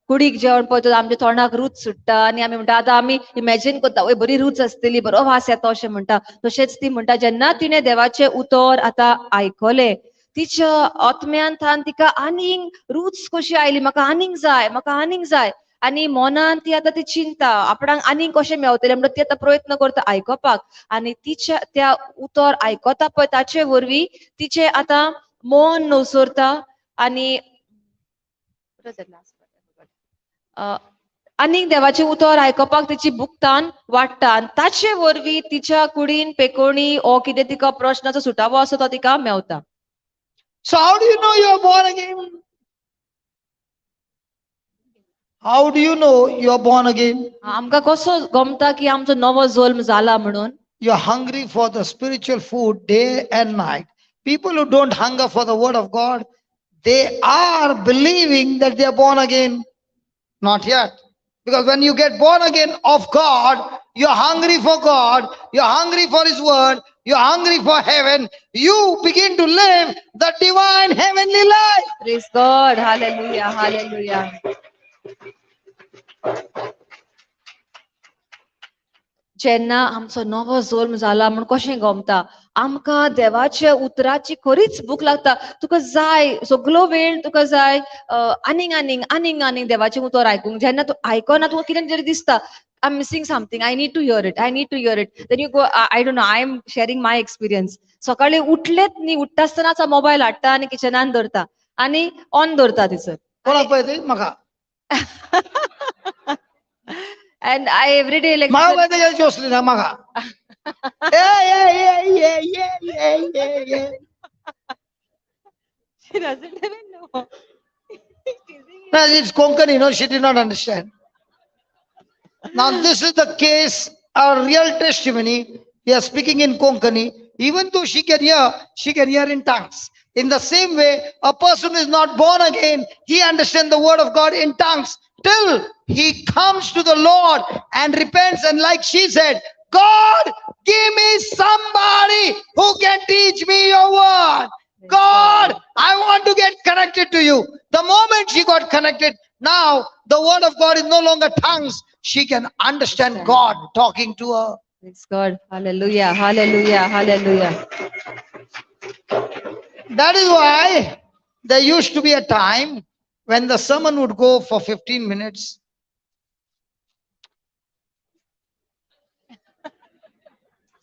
कुडीक जेवण पळयतोच आमच्या तोंडाक रूच सुट्टा आनी आमी म्हणटा आतां आमी इमॅजीन करता वय बरी रूच आसतली, बरो वास येता अशें म्हणटा. तशेंच ती म्हणटा जेन्ना तिणें देवाचें उतर आतां आयकलें तिच्या आत्म्यान थावन तिका आनीक रूच कशी आयली, म्हाका आनीक जाय, म्हाका आनीक जाय. आनी मनान ती आतां ती चिंता आपणाक आनीक कशें मेवतलें म्हणून ती आतां प्रयत्न करता आयकपाक. आनी तिच्या त्या उतर आयकता पळय ताचे वरवीं तिचें आतां मन नवसरता आनी आनीक देवाचें उतर आयकपाक तिची भुकतान वाडटा आनी ताचे वरवीं तिच्या कुडीन पेकोणी ओ कितें तिका प्रश्नाचो सुटावो आसा तो तिका मेवता. So how do you know you are born again? How do you know you are born again? आमकां कसो गमता की आमचो नवो जल्म जाला म्हणून? You are hungry for the spiritual food day and night. People who don't hunger for the word of God, they are believing that they are born again. Not yet. Because when you get born again of God, you're hungry for God, you're hungry for His word, you're hungry for heaven. You begin to live the divine heavenly life. Praise God. Hallelujah. Hallelujah. जेन्ना आमचो नवो जल्म जाला म्हूण कशें गमता, आमकां देवाच्या उतराची खरीच भूक लागता. तुका जाय सगलो वेळ तुका जाय आनीक आनीक आनीक आनीक देवाचें उतर आयकूंक. जेन्ना तूं आयकना तुका कितें तरी दिसता, I am missing something, I need to hear it, I need to hear it. Then you go, I don't know, I am sharing my experience. सकाळी उठलेच न्ही, उठ्ठा आसतनाच मोबायल हाडटा आनी किचनान दवरता आनी ऑन दवरता थंयसर. कोणाक पळयता म्हाका? And I every day like She doesn't even know. No, it's Konkani, no, she did not understand. Now this is the case, a real testimony. We are speaking in Konkani. Even though she can hear in tongues. In the same way, a person is not born again, he understands the word of God in tongues till he comes to the Lord and repents. And like she said, God, give me somebody who can teach me your word. God, I want to get connected to you. The moment she got connected, now the word of God is no longer tongues. She can understand God talking to her. Praise God. Hallelujah. Hallelujah. Hallelujah. That is why there used to be a time when the sermon would go for 15 minutes.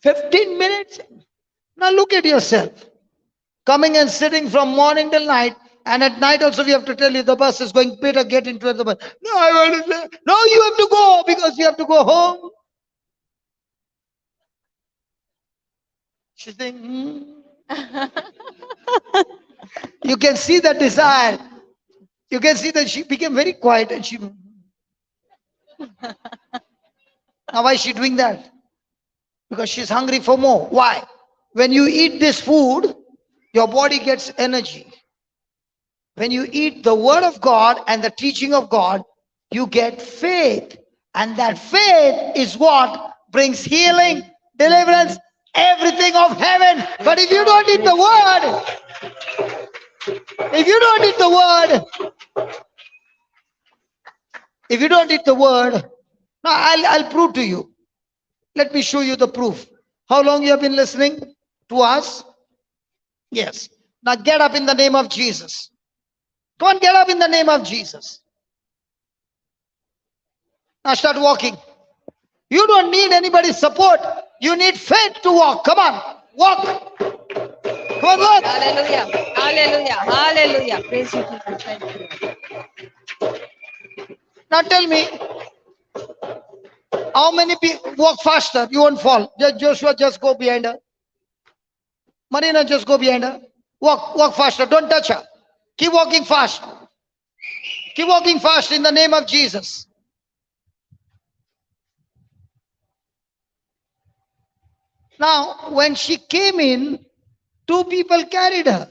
15 minutes? Now look at yourself. Coming and sitting from morning till night, and at night also we have to tell you the bus is going, better get into the bus. No, I want to, no, you have to go because you have to go home. She's saying, You can see the desire. You can see that she became very quiet and she. Now why is she doing that? Because she's hungry for more. Why? When you eat this food, your body gets energy. When you eat the word of God and the teaching of God, you get faith. And that faith is what brings healing, deliverance, everything of heaven. But if you don't eat the word, if you don't eat the word, if you don't eat the word, now I'll prove to you. Let me show you the proof. How long you have been listening to us? Yes. Now get up in the name of Jesus. Come on, get up in the name of Jesus. Now start walking. You don't need anybody's support. You need faith to walk. Come on, walk. Come on, walk. Hallelujah. Hallelujah. Hallelujah. Praise you, Jesus. Thank you. Now tell me, how many people walk faster? You won't fall. Joshua, just go behind her. Marina, just go behind her. Walk, walk faster. Don't touch her. Keep walking fast. Keep walking fast in the name of Jesus. Now, when she came in, two people carried her.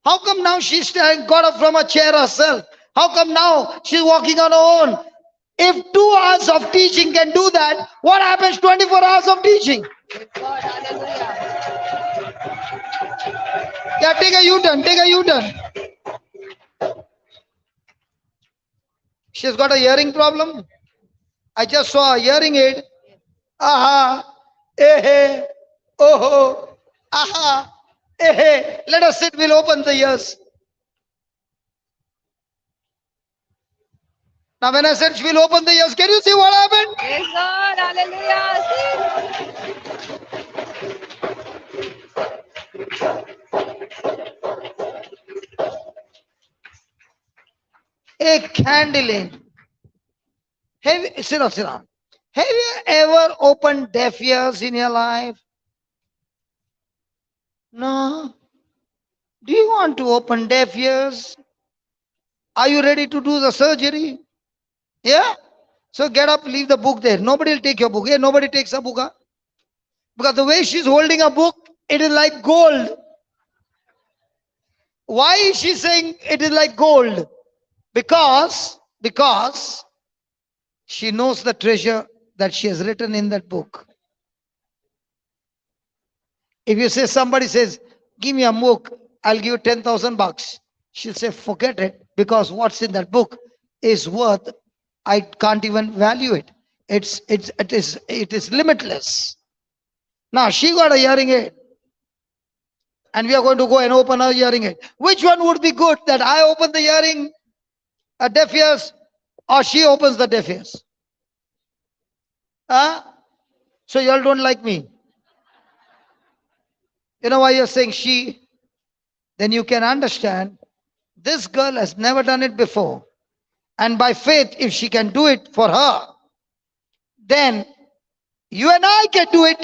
How come now she's got up from a chair herself? How come now she's walking on her own? If 2 hours of teaching can do that, what happens 24 hours of teaching? God, hallelujah. Yeah, take a U-turn, take a U-turn. She's got a hearing problem. I just saw a hearing aid. Aha, eh, oh, aha, eh. Let us sit, we'll open the ears. Now when I said she will open the ears, can you see what happened? Praise God, hallelujah. A candle in. Sit down, sit down. Have you ever opened deaf ears in your life? No. Do you want to open deaf ears? Are you ready to do the surgery? Yeah? So get up, leave the book there. Nobody will take your book. Yeah, nobody takes a book. Huh? Because the way she's holding a book, it is like gold. Why is she saying it is like gold? Because she knows the treasure that she has written in that book. If you say, somebody says, give me a book, I'll give you 10,000 bucks. She'll say, forget it, because what's in that book is worth, I can't even value it. It is limitless. Now she got a hearing aid. And we are going to go and open her hearing aid. Which one would be good, that I open the hearing, a deaf ears, or she opens the deaf ears? Huh? So you all don't like me. You know why you're saying she? Then you can understand this girl has never done it before. And by faith, if she can do it for her, then you and I can do it.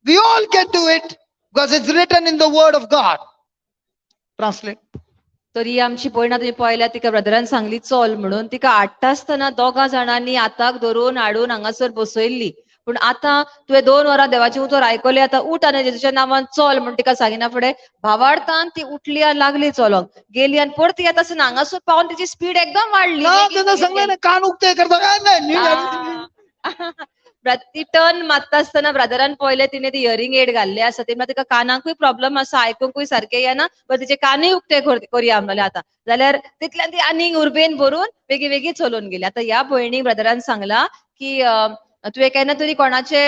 We all can do it because it's written in the word of God. Translate. तर ही आमची पळयना तुमी पळयल्या तिका brethren सांगली चल म्हणून तिका हाडटा आसतना दोगां जाणांनी हाताक धरून हाडून हांगासर बसयल्ली. पूण आतां तुवें 2 वरां देवाचें उतर आयकलें, आतां उठ आनी जेजूच्या नांवान चल म्हण तिका सांगिना फुडें भावार्थान ती उठली आनी लागली चलोंक, गेली आनी परती येता आसतना हांगासून पावन तिची स्पीड एकदम वाडली. ना तेन्ना सांगलें ना, कान उक्ते करता काय नाही. ती टर्न मारता आसतना ब्रदरान पळयलें तिणे ती इयरिंग एड घाल्ले आसा, ते म्हळ्यार तिका कानाकूय प्रॉब्लम आसा, आयकुंकूय सारकें येना, बट तिचे कानूय उक्ते करया म्हणलें आतां. जाल्यार तितल्यान ती आनीक उर्बेन भरून बेगी बेगी चलोवन गेली. आतां ह्या भयणीक ब्रदरान सांगलां की तुवें केन्ना तरी कोणाचे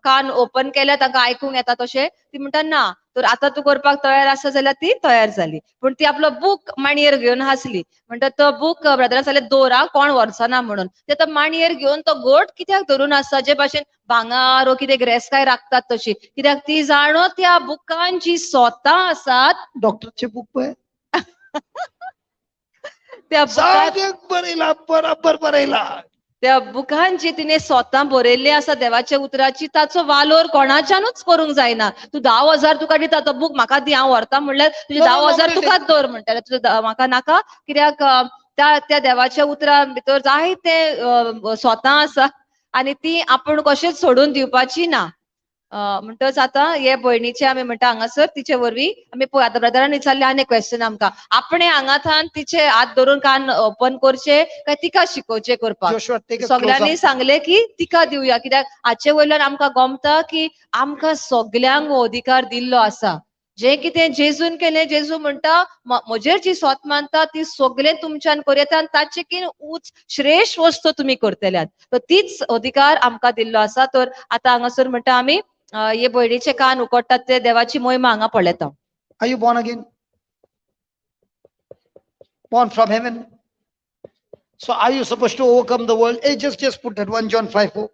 कान ओपन केल्या तांकां आयकूंक येता तशें? ती म्हणटा ना. तर आतां तूं करपाक तयार आसा जाल्यार ती तयार जाली. पूण ती आपलो बूक मांडयेर घेवन आसली, म्हणटा तो बूक ब्रदरान सांगलें दवरा कोण व्हरचो म्हणून. ते आतां मांडयेर घेवन तो गोट कित्याक धरून आसा, जे भाशेन भांगर वो कितें ग्रेसकाय राखतात तशी, कित्याक ती जाणो त्या बुकान जी स्वता आसात. डॉक्टरचे बूक पळय त्या बरयला, बराबर बरयला. त्या बुकान जी तिने स्वता बरयल्ली आसा देवाच्या उतराची, ताचो वालोर कोणाच्यानूच करूंक जायना. तूं 10,000 तुका दिता तो बूक म्हाका दी, हांव व्हरता म्हणल्यार तुजे 10,000 तुकाच दवर म्हणटाले, तुजें म्हाका नाका. कित्याक त्या त्या देवाच्या उतरा भितर जायते स्वता आसा आनी ती आपूण कशेंच सोडून दिवपाची ना. म्हणटच आतां हे भयणीचे आमी म्हणटा हांगासर तिचे वरवीं आमी पळय. आतां ब्रदरान विचारलें आनी क्वेश्चन आमकां, आपणे हांगाथान तिचे हात धरून कान ओपन करचे काय तिका शिकोवचे करपाक? सगळ्यांनी सांगलें की तिका दिवया, कित्याक हाचे वयल्यान आमकां गमता की आमकां सगल्यांक हो अधिकार दिल्लो आसा. जे कितें जेजून केलें, जेजू म्हणटा म्हजेर जी स्वत मानता ती सगळें तुमच्यान करता आनी ताचे किन उच श्रेश्ठ वस्तू तुमी करतल्यात. तर तीच अधिकार आमकां दिल्लो आसा. तर आतां हांगासर म्हणटा आमी हे भयणीचे कान उकडटात ते देवाची मोहिमा हांगा पळयता. Are you born again? Born from heaven? So are you supposed to overcome the world? Hey, just put that 1 John 5:4.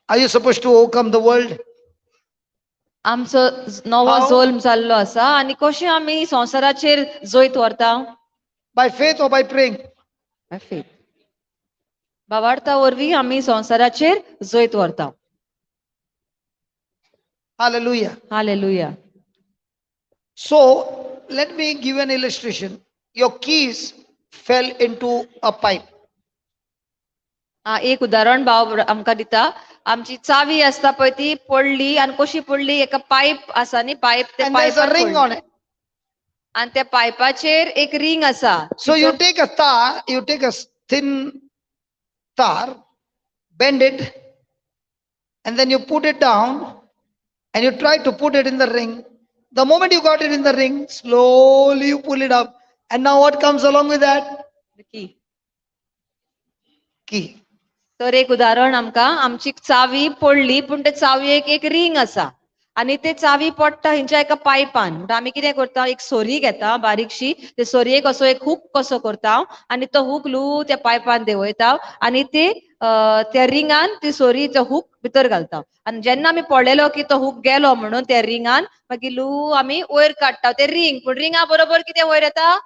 Are you supposed to overcome the world? आमचो नवो जल्म जाल्लो आसा आनी कशें आमी संवसाराचेर जैत व्हरता? By faith or by praying? By faith. भावार्था वरवीं आमी संवसाराचेर जैत व्हरता. Hallelujah. Hallelujah. So let me give an illustration. Your keys fell into a pipe. एक उदाहरण भाव आमकां दिता. आमची चावी आसता पळय ती पडली आनी कशी पडली, एका पायप आसा न्ही, पायप, ते पायप आनी त्या पायपाचेर एक रिंग आसा. So you take a tar, you take a thin tar, bend it and then you put it down and you try to put it in the ring. The moment you got it in the ring, slowly you pull it up. And now what comes along with that? The key. Key. तर एक उदाहरण आमकां, आमची चावी पडली पूण ते चावयेक एक रिंग आसा आनी ते चावी पडटा हिंच्या एका पायपान. म्हणटा आमी कितें करता, एक सोरी घेता बारीकशी, ते सोरयेक असो एक हूक कसो करता आनी तो हूक ल्हू त्या पायपान देंवयता आनी ते त्या रिंगान ती सोरीचो हूक भितर घालता. आनी जेन्ना आमी पळयलो की तो हूक गेलो म्हणून त्या रिंगान मागीर ल्हू आमी वयर काडटा ते रिंग, पूण रिंगा बरोबर कितें वयर येता?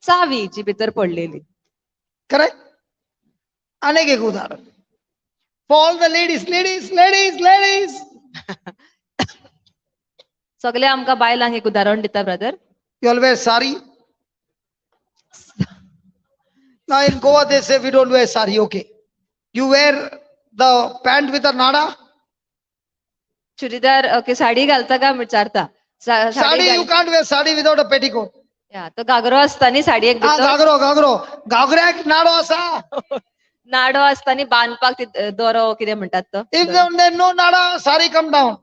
चावी जी भितर पडलेली. करेक्ट. अनेक एक उदाहरण for all the ladies, ladies, ladies, ladies. सगळे आमकां बायलांक एक उदाहरण दिता brother. You all wear sari? Now in Goa they say we don't wear sari. Okay, you wear the pant with a nada? Churidar okay sari घालता काय विचारता. Sari you can't wear sari without a petticoat. या तो घागरो आसता न्ही साडयेक भितर. घागरो, घागरो, घागऱ्याक नाडो आसा. नाडो आसता न्ही बांदपाक दोरो कितें म्हणटात तो. If there no nada, sari come down.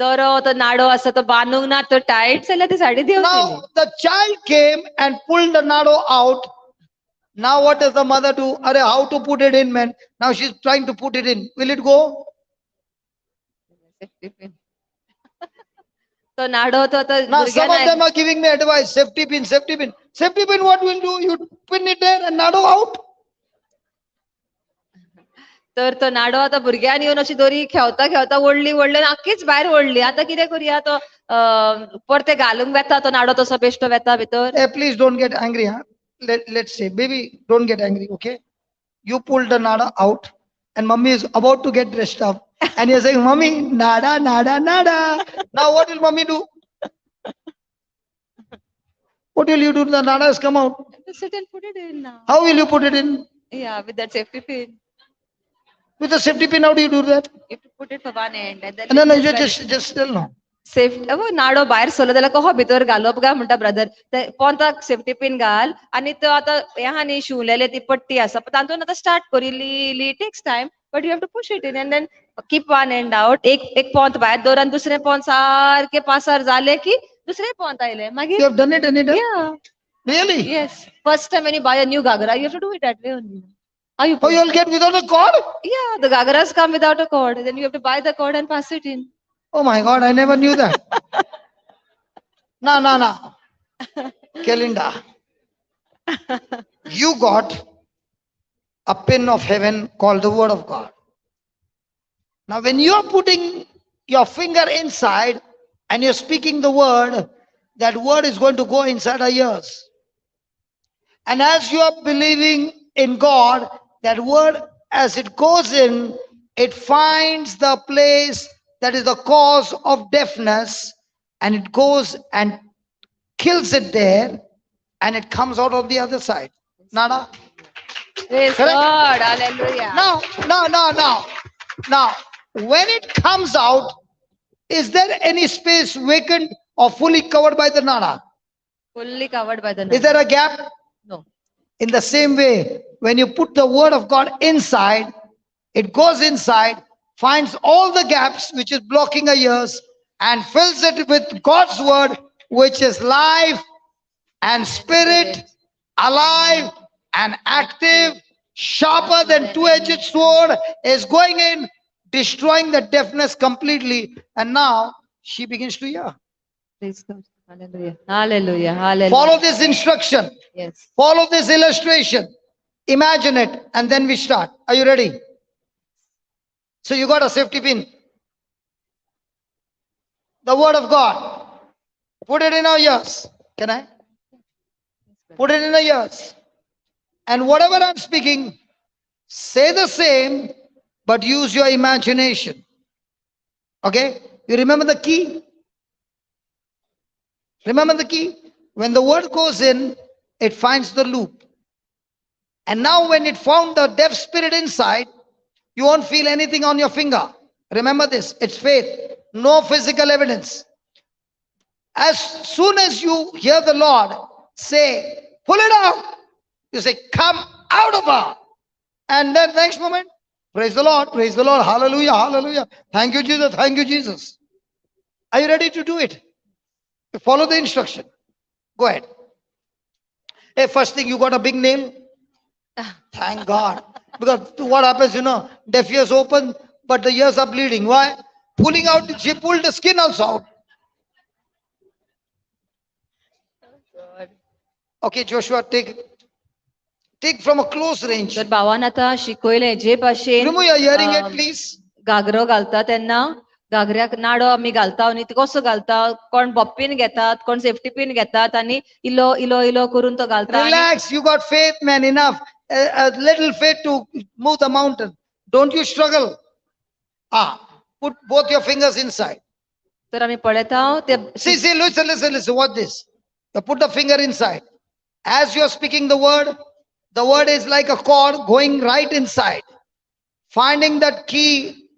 दोरो तो नाडो आसा तो बांदूंक ना, तो टायट जाल्यार ती sari देंवतली. Now the child came and pulled the nado out. Now what does the mother do? Arey, how to put it in, man? Now she's trying to put it in. Will it go? Safety pin. So nado to now some of them are giving me advice. Safety pin, safety pin. Safety pin, what will do? You pin it there and nado out. तर तो नाडो आता भुरग्यान येवन अशी दोरी खेवता खेवता ओडली ओडली आख्खीच भायर ओडली. आता कितें करुया, तो परते घालूंक वेता तो नाडो तसो बेश्टो वेता भितर. Please don't get angry, huh? Let's say, baby, don't get angry, okay? You pulled the nada out and mommy is about to get dressed up and you're saying, mommy, nada, nada, nada. Now what will mommy do? What will you do? The nada has come out. Sit and put it in now. How will you put it in? Yeah, with that safety pin. With the safety pin, how do you do that? You have to put it for one end and then No, no, you just tell no. Safe नाडो भायर सरलो जाल्यार कहो भितर घालप काय म्हणटा brother, ते पोंताक सेफ्टी पिन घाल आनी तो आतां हें आहा न्ही शिंवलेले ती पट्टी आसा तातूंत आतां स्टार्ट कर, इल्ली इल्ली takes time but you have to push it in and then keep one end out. एक एक पोंत भायर दवर आनी दुसरें पोंत सारकें पासार जालें की दुसरें पोंत आयलें मागीर. You have done it any time? Yeah. Really? Yes. First time when you buy a new ghagra, you have to do it that way only. How you Oh, you'll get without a cord? Yeah, the ghagras come without a cord. Then you have to buy the cord and pass it in. Oh my God, I never knew that. No, no, no. Kelinda, you got a pin of heaven called the Word of God. Now, when you are putting your finger inside and you're speaking the word, that word is going to go inside our ears. And as you are believing in God, that word, as it goes in, it finds the place that is the cause of deafness, and it goes and kills it there, and it comes out of the other side. Nada? Praise Correct? God. Hallelujah. Now, no, no, no. Now, when it comes out, is there any space vacant or fully covered by the nada? Fully covered by the nada. Is there a gap? No. In the same way, when you put the word of God inside, it goes inside, finds all the gaps which is blocking our ears, and fills it with God's word, which is life and spirit, alive and active, sharper than two-edged sword, is going in, destroying the deafness completely. And now she begins to hear. Praise God. Hallelujah. Hallelujah. Hallelujah. Follow this instruction. Yes. Follow this illustration. Imagine it, and then we start. Are you ready? So you got a safety pin. The word of God. Put it in our ears. Can I? Put it in our ears. And whatever I'm speaking, say the same, but use your imagination. Okay? You remember the key? Remember the key? When the word goes in, it finds the loop. And now when it found the deaf spirit inside, you won't feel anything on your finger. Remember this, it's faith, no physical evidence. As soon as you hear the Lord say, pull it out, you say, come out of her. And then next moment, praise the Lord, hallelujah, hallelujah. Thank you, Jesus, thank you, Jesus. Are you ready to do it? You follow the instruction. Go ahead. Hey, first thing, you got a big nail? Thank God. Because what happens, you know, deaf ears open, but the ears are bleeding. Why? Pulling out, she pulled the skin also out. Okay, Joshua, take from a close range. तर भावान आता शिकवले जे भाशेन Remove your hearing aid, please. घागरो घालता तेन्ना घागऱ्याक नाडो आमी घालता आनी कसो घालता, कोण बॉप पिन घेतात, कोण सेफ्टी पिन घेतात आनी इलो इलो इलो करून तो घालता. Relax, you got faith, man, enough. A little faith to move the mountain. Don't you struggle. Put both your fingers inside. तर आमी पळयता ते. See, see, listen, listen, listen. What this? You put the finger inside. As you are speaking the word is like a cord going right inside. Finding that key.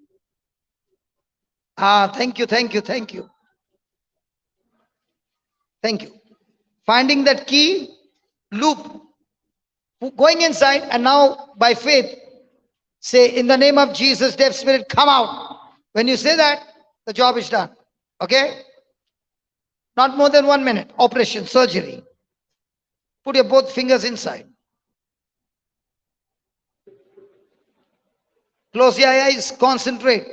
Thank you, thank you, thank you. Thank you. Finding that key loop, going inside, and now by faith, say, in the name of Jesus, deaf spirit, come out. When you say that, the job is done. Okay? Not more than 1 minute. Operation, surgery. Put your both fingers inside. Close your eyes, concentrate.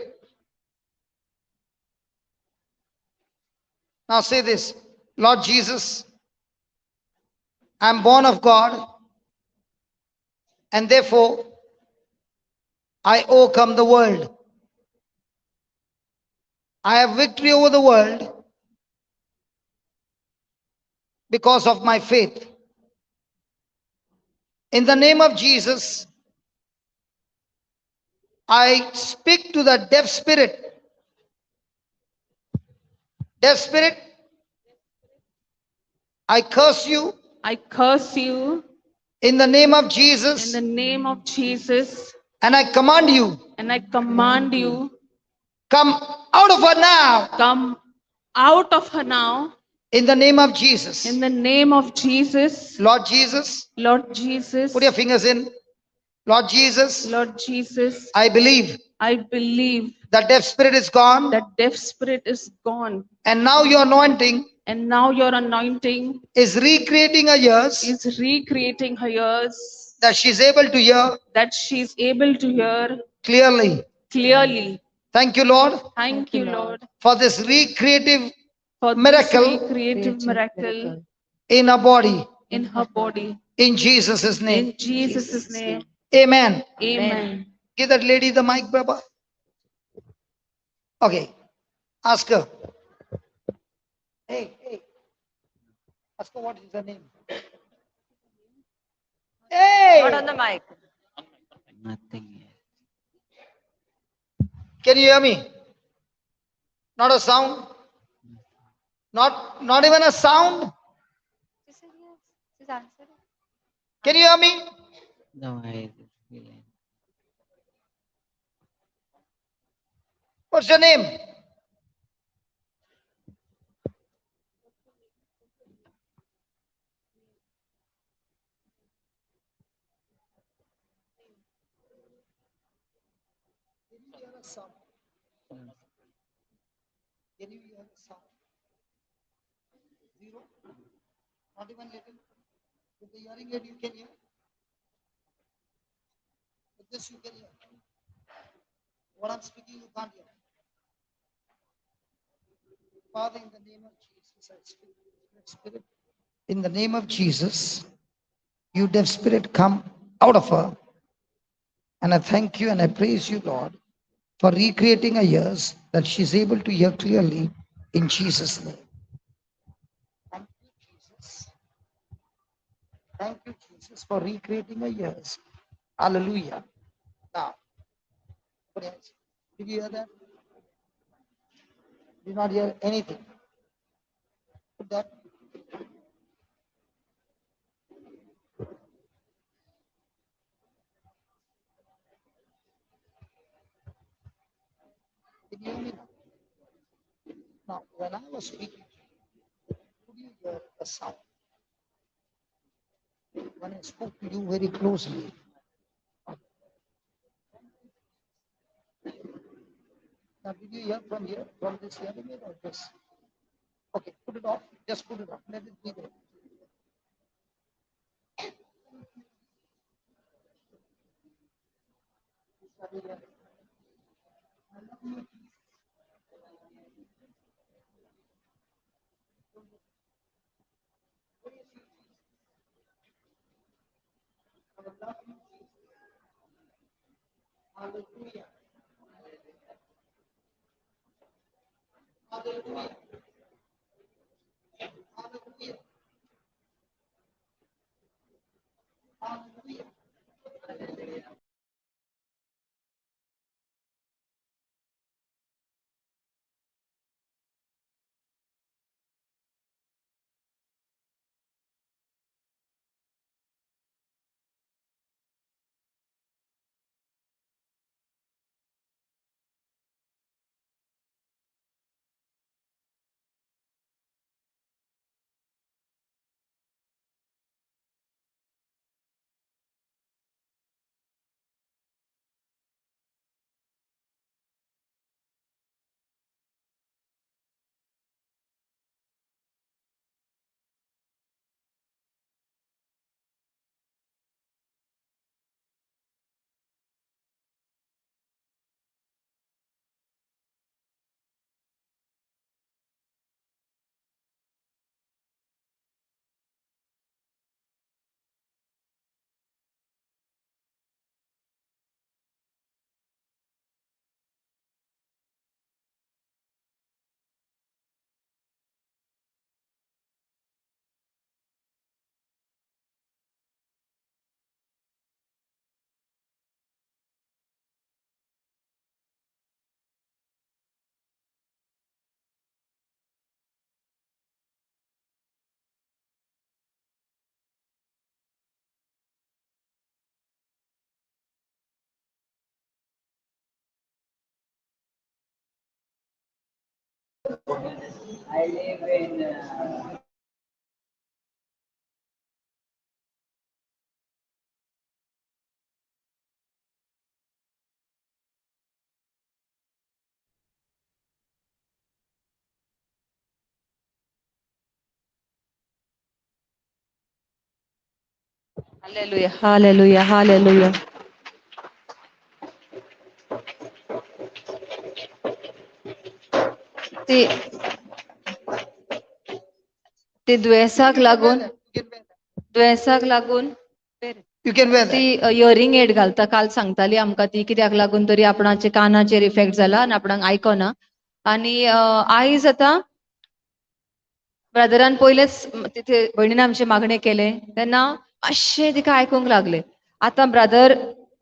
Now say this, Lord Jesus, I am born of God, and therefore I overcome the world. I have victory over the world because of my faith. In the name of Jesus, I speak to the deaf spirit. Deaf spirit, I curse you. I curse you. In the name of Jesus. In the name of Jesus. And I command you. And I command you. Come out of her now. Come out of her now. In the name of Jesus. In the name of Jesus. Lord Jesus. Lord Jesus. Put your fingers in. Lord Jesus. Lord Jesus. I believe. I believe. That deaf spirit is gone. That deaf spirit is gone. And now your anointing. And now your anointing is recreating her ears. Is recreating her ears. That she's able to hear. That she's able to hear. Clearly. Clearly. Thank you, Lord. Thank you, Lord. For this recreative miracle. Creative miracle in her body. In her body. In Jesus' name. In Jesus' name. Amen. Amen. Give that lady the mic, Baba. Okay. Ask her. Hey, hey. Ask her what is her name. Hey! Not on the mic. Nothing yet. Can you hear me? Not a sound? Not even a sound? She said yes. She's answered. Can you hear me? No, I didn't feel it. What's your name? Can you hear a sound? Can you hear a sound? Zero? Not even little? With the hearing aid you can hear? With this you can hear. What I'm speaking you can't hear. Father, in the name of Jesus, I speak spirit. In the name of Jesus, you deaf spirit, come out of her. And I thank you and I praise you, Lord, for recreating her ears that she's able to hear clearly in Jesus' name. Thank you, Jesus. Thank you, Jesus, for recreating her ears. Hallelujah. Now, did you hear that? Did not hear anything. Put that. Can you hear me now? Now, when I was speaking, could you hear a sound? When I spoke to you very closely. Now, did you hear from here, from this hearing aid or this? Okay, put it off. Just put it off. Let it be there. Hallelujah. Hallelujah. Hallelujah. Hallelujah. Hallelujah. I live in Hallelujah, hallelujah, hallelujah. ती ती दुयेंसाक लागून दुयेंसाक लागून You can wear that. ती earring add घालता. काल सांगताली आमकां ती कित्याक लागून तरी आपणाचे कानाचेर इफेक्ट जाला आनी आपणाक आयकना. आनी आयज आतां ब्रदरान पयलेच तिथे भयणीन आमचें मागणें केलें तेन्ना मातशें तिका आयकूंक लागलें. आतां ब्रदर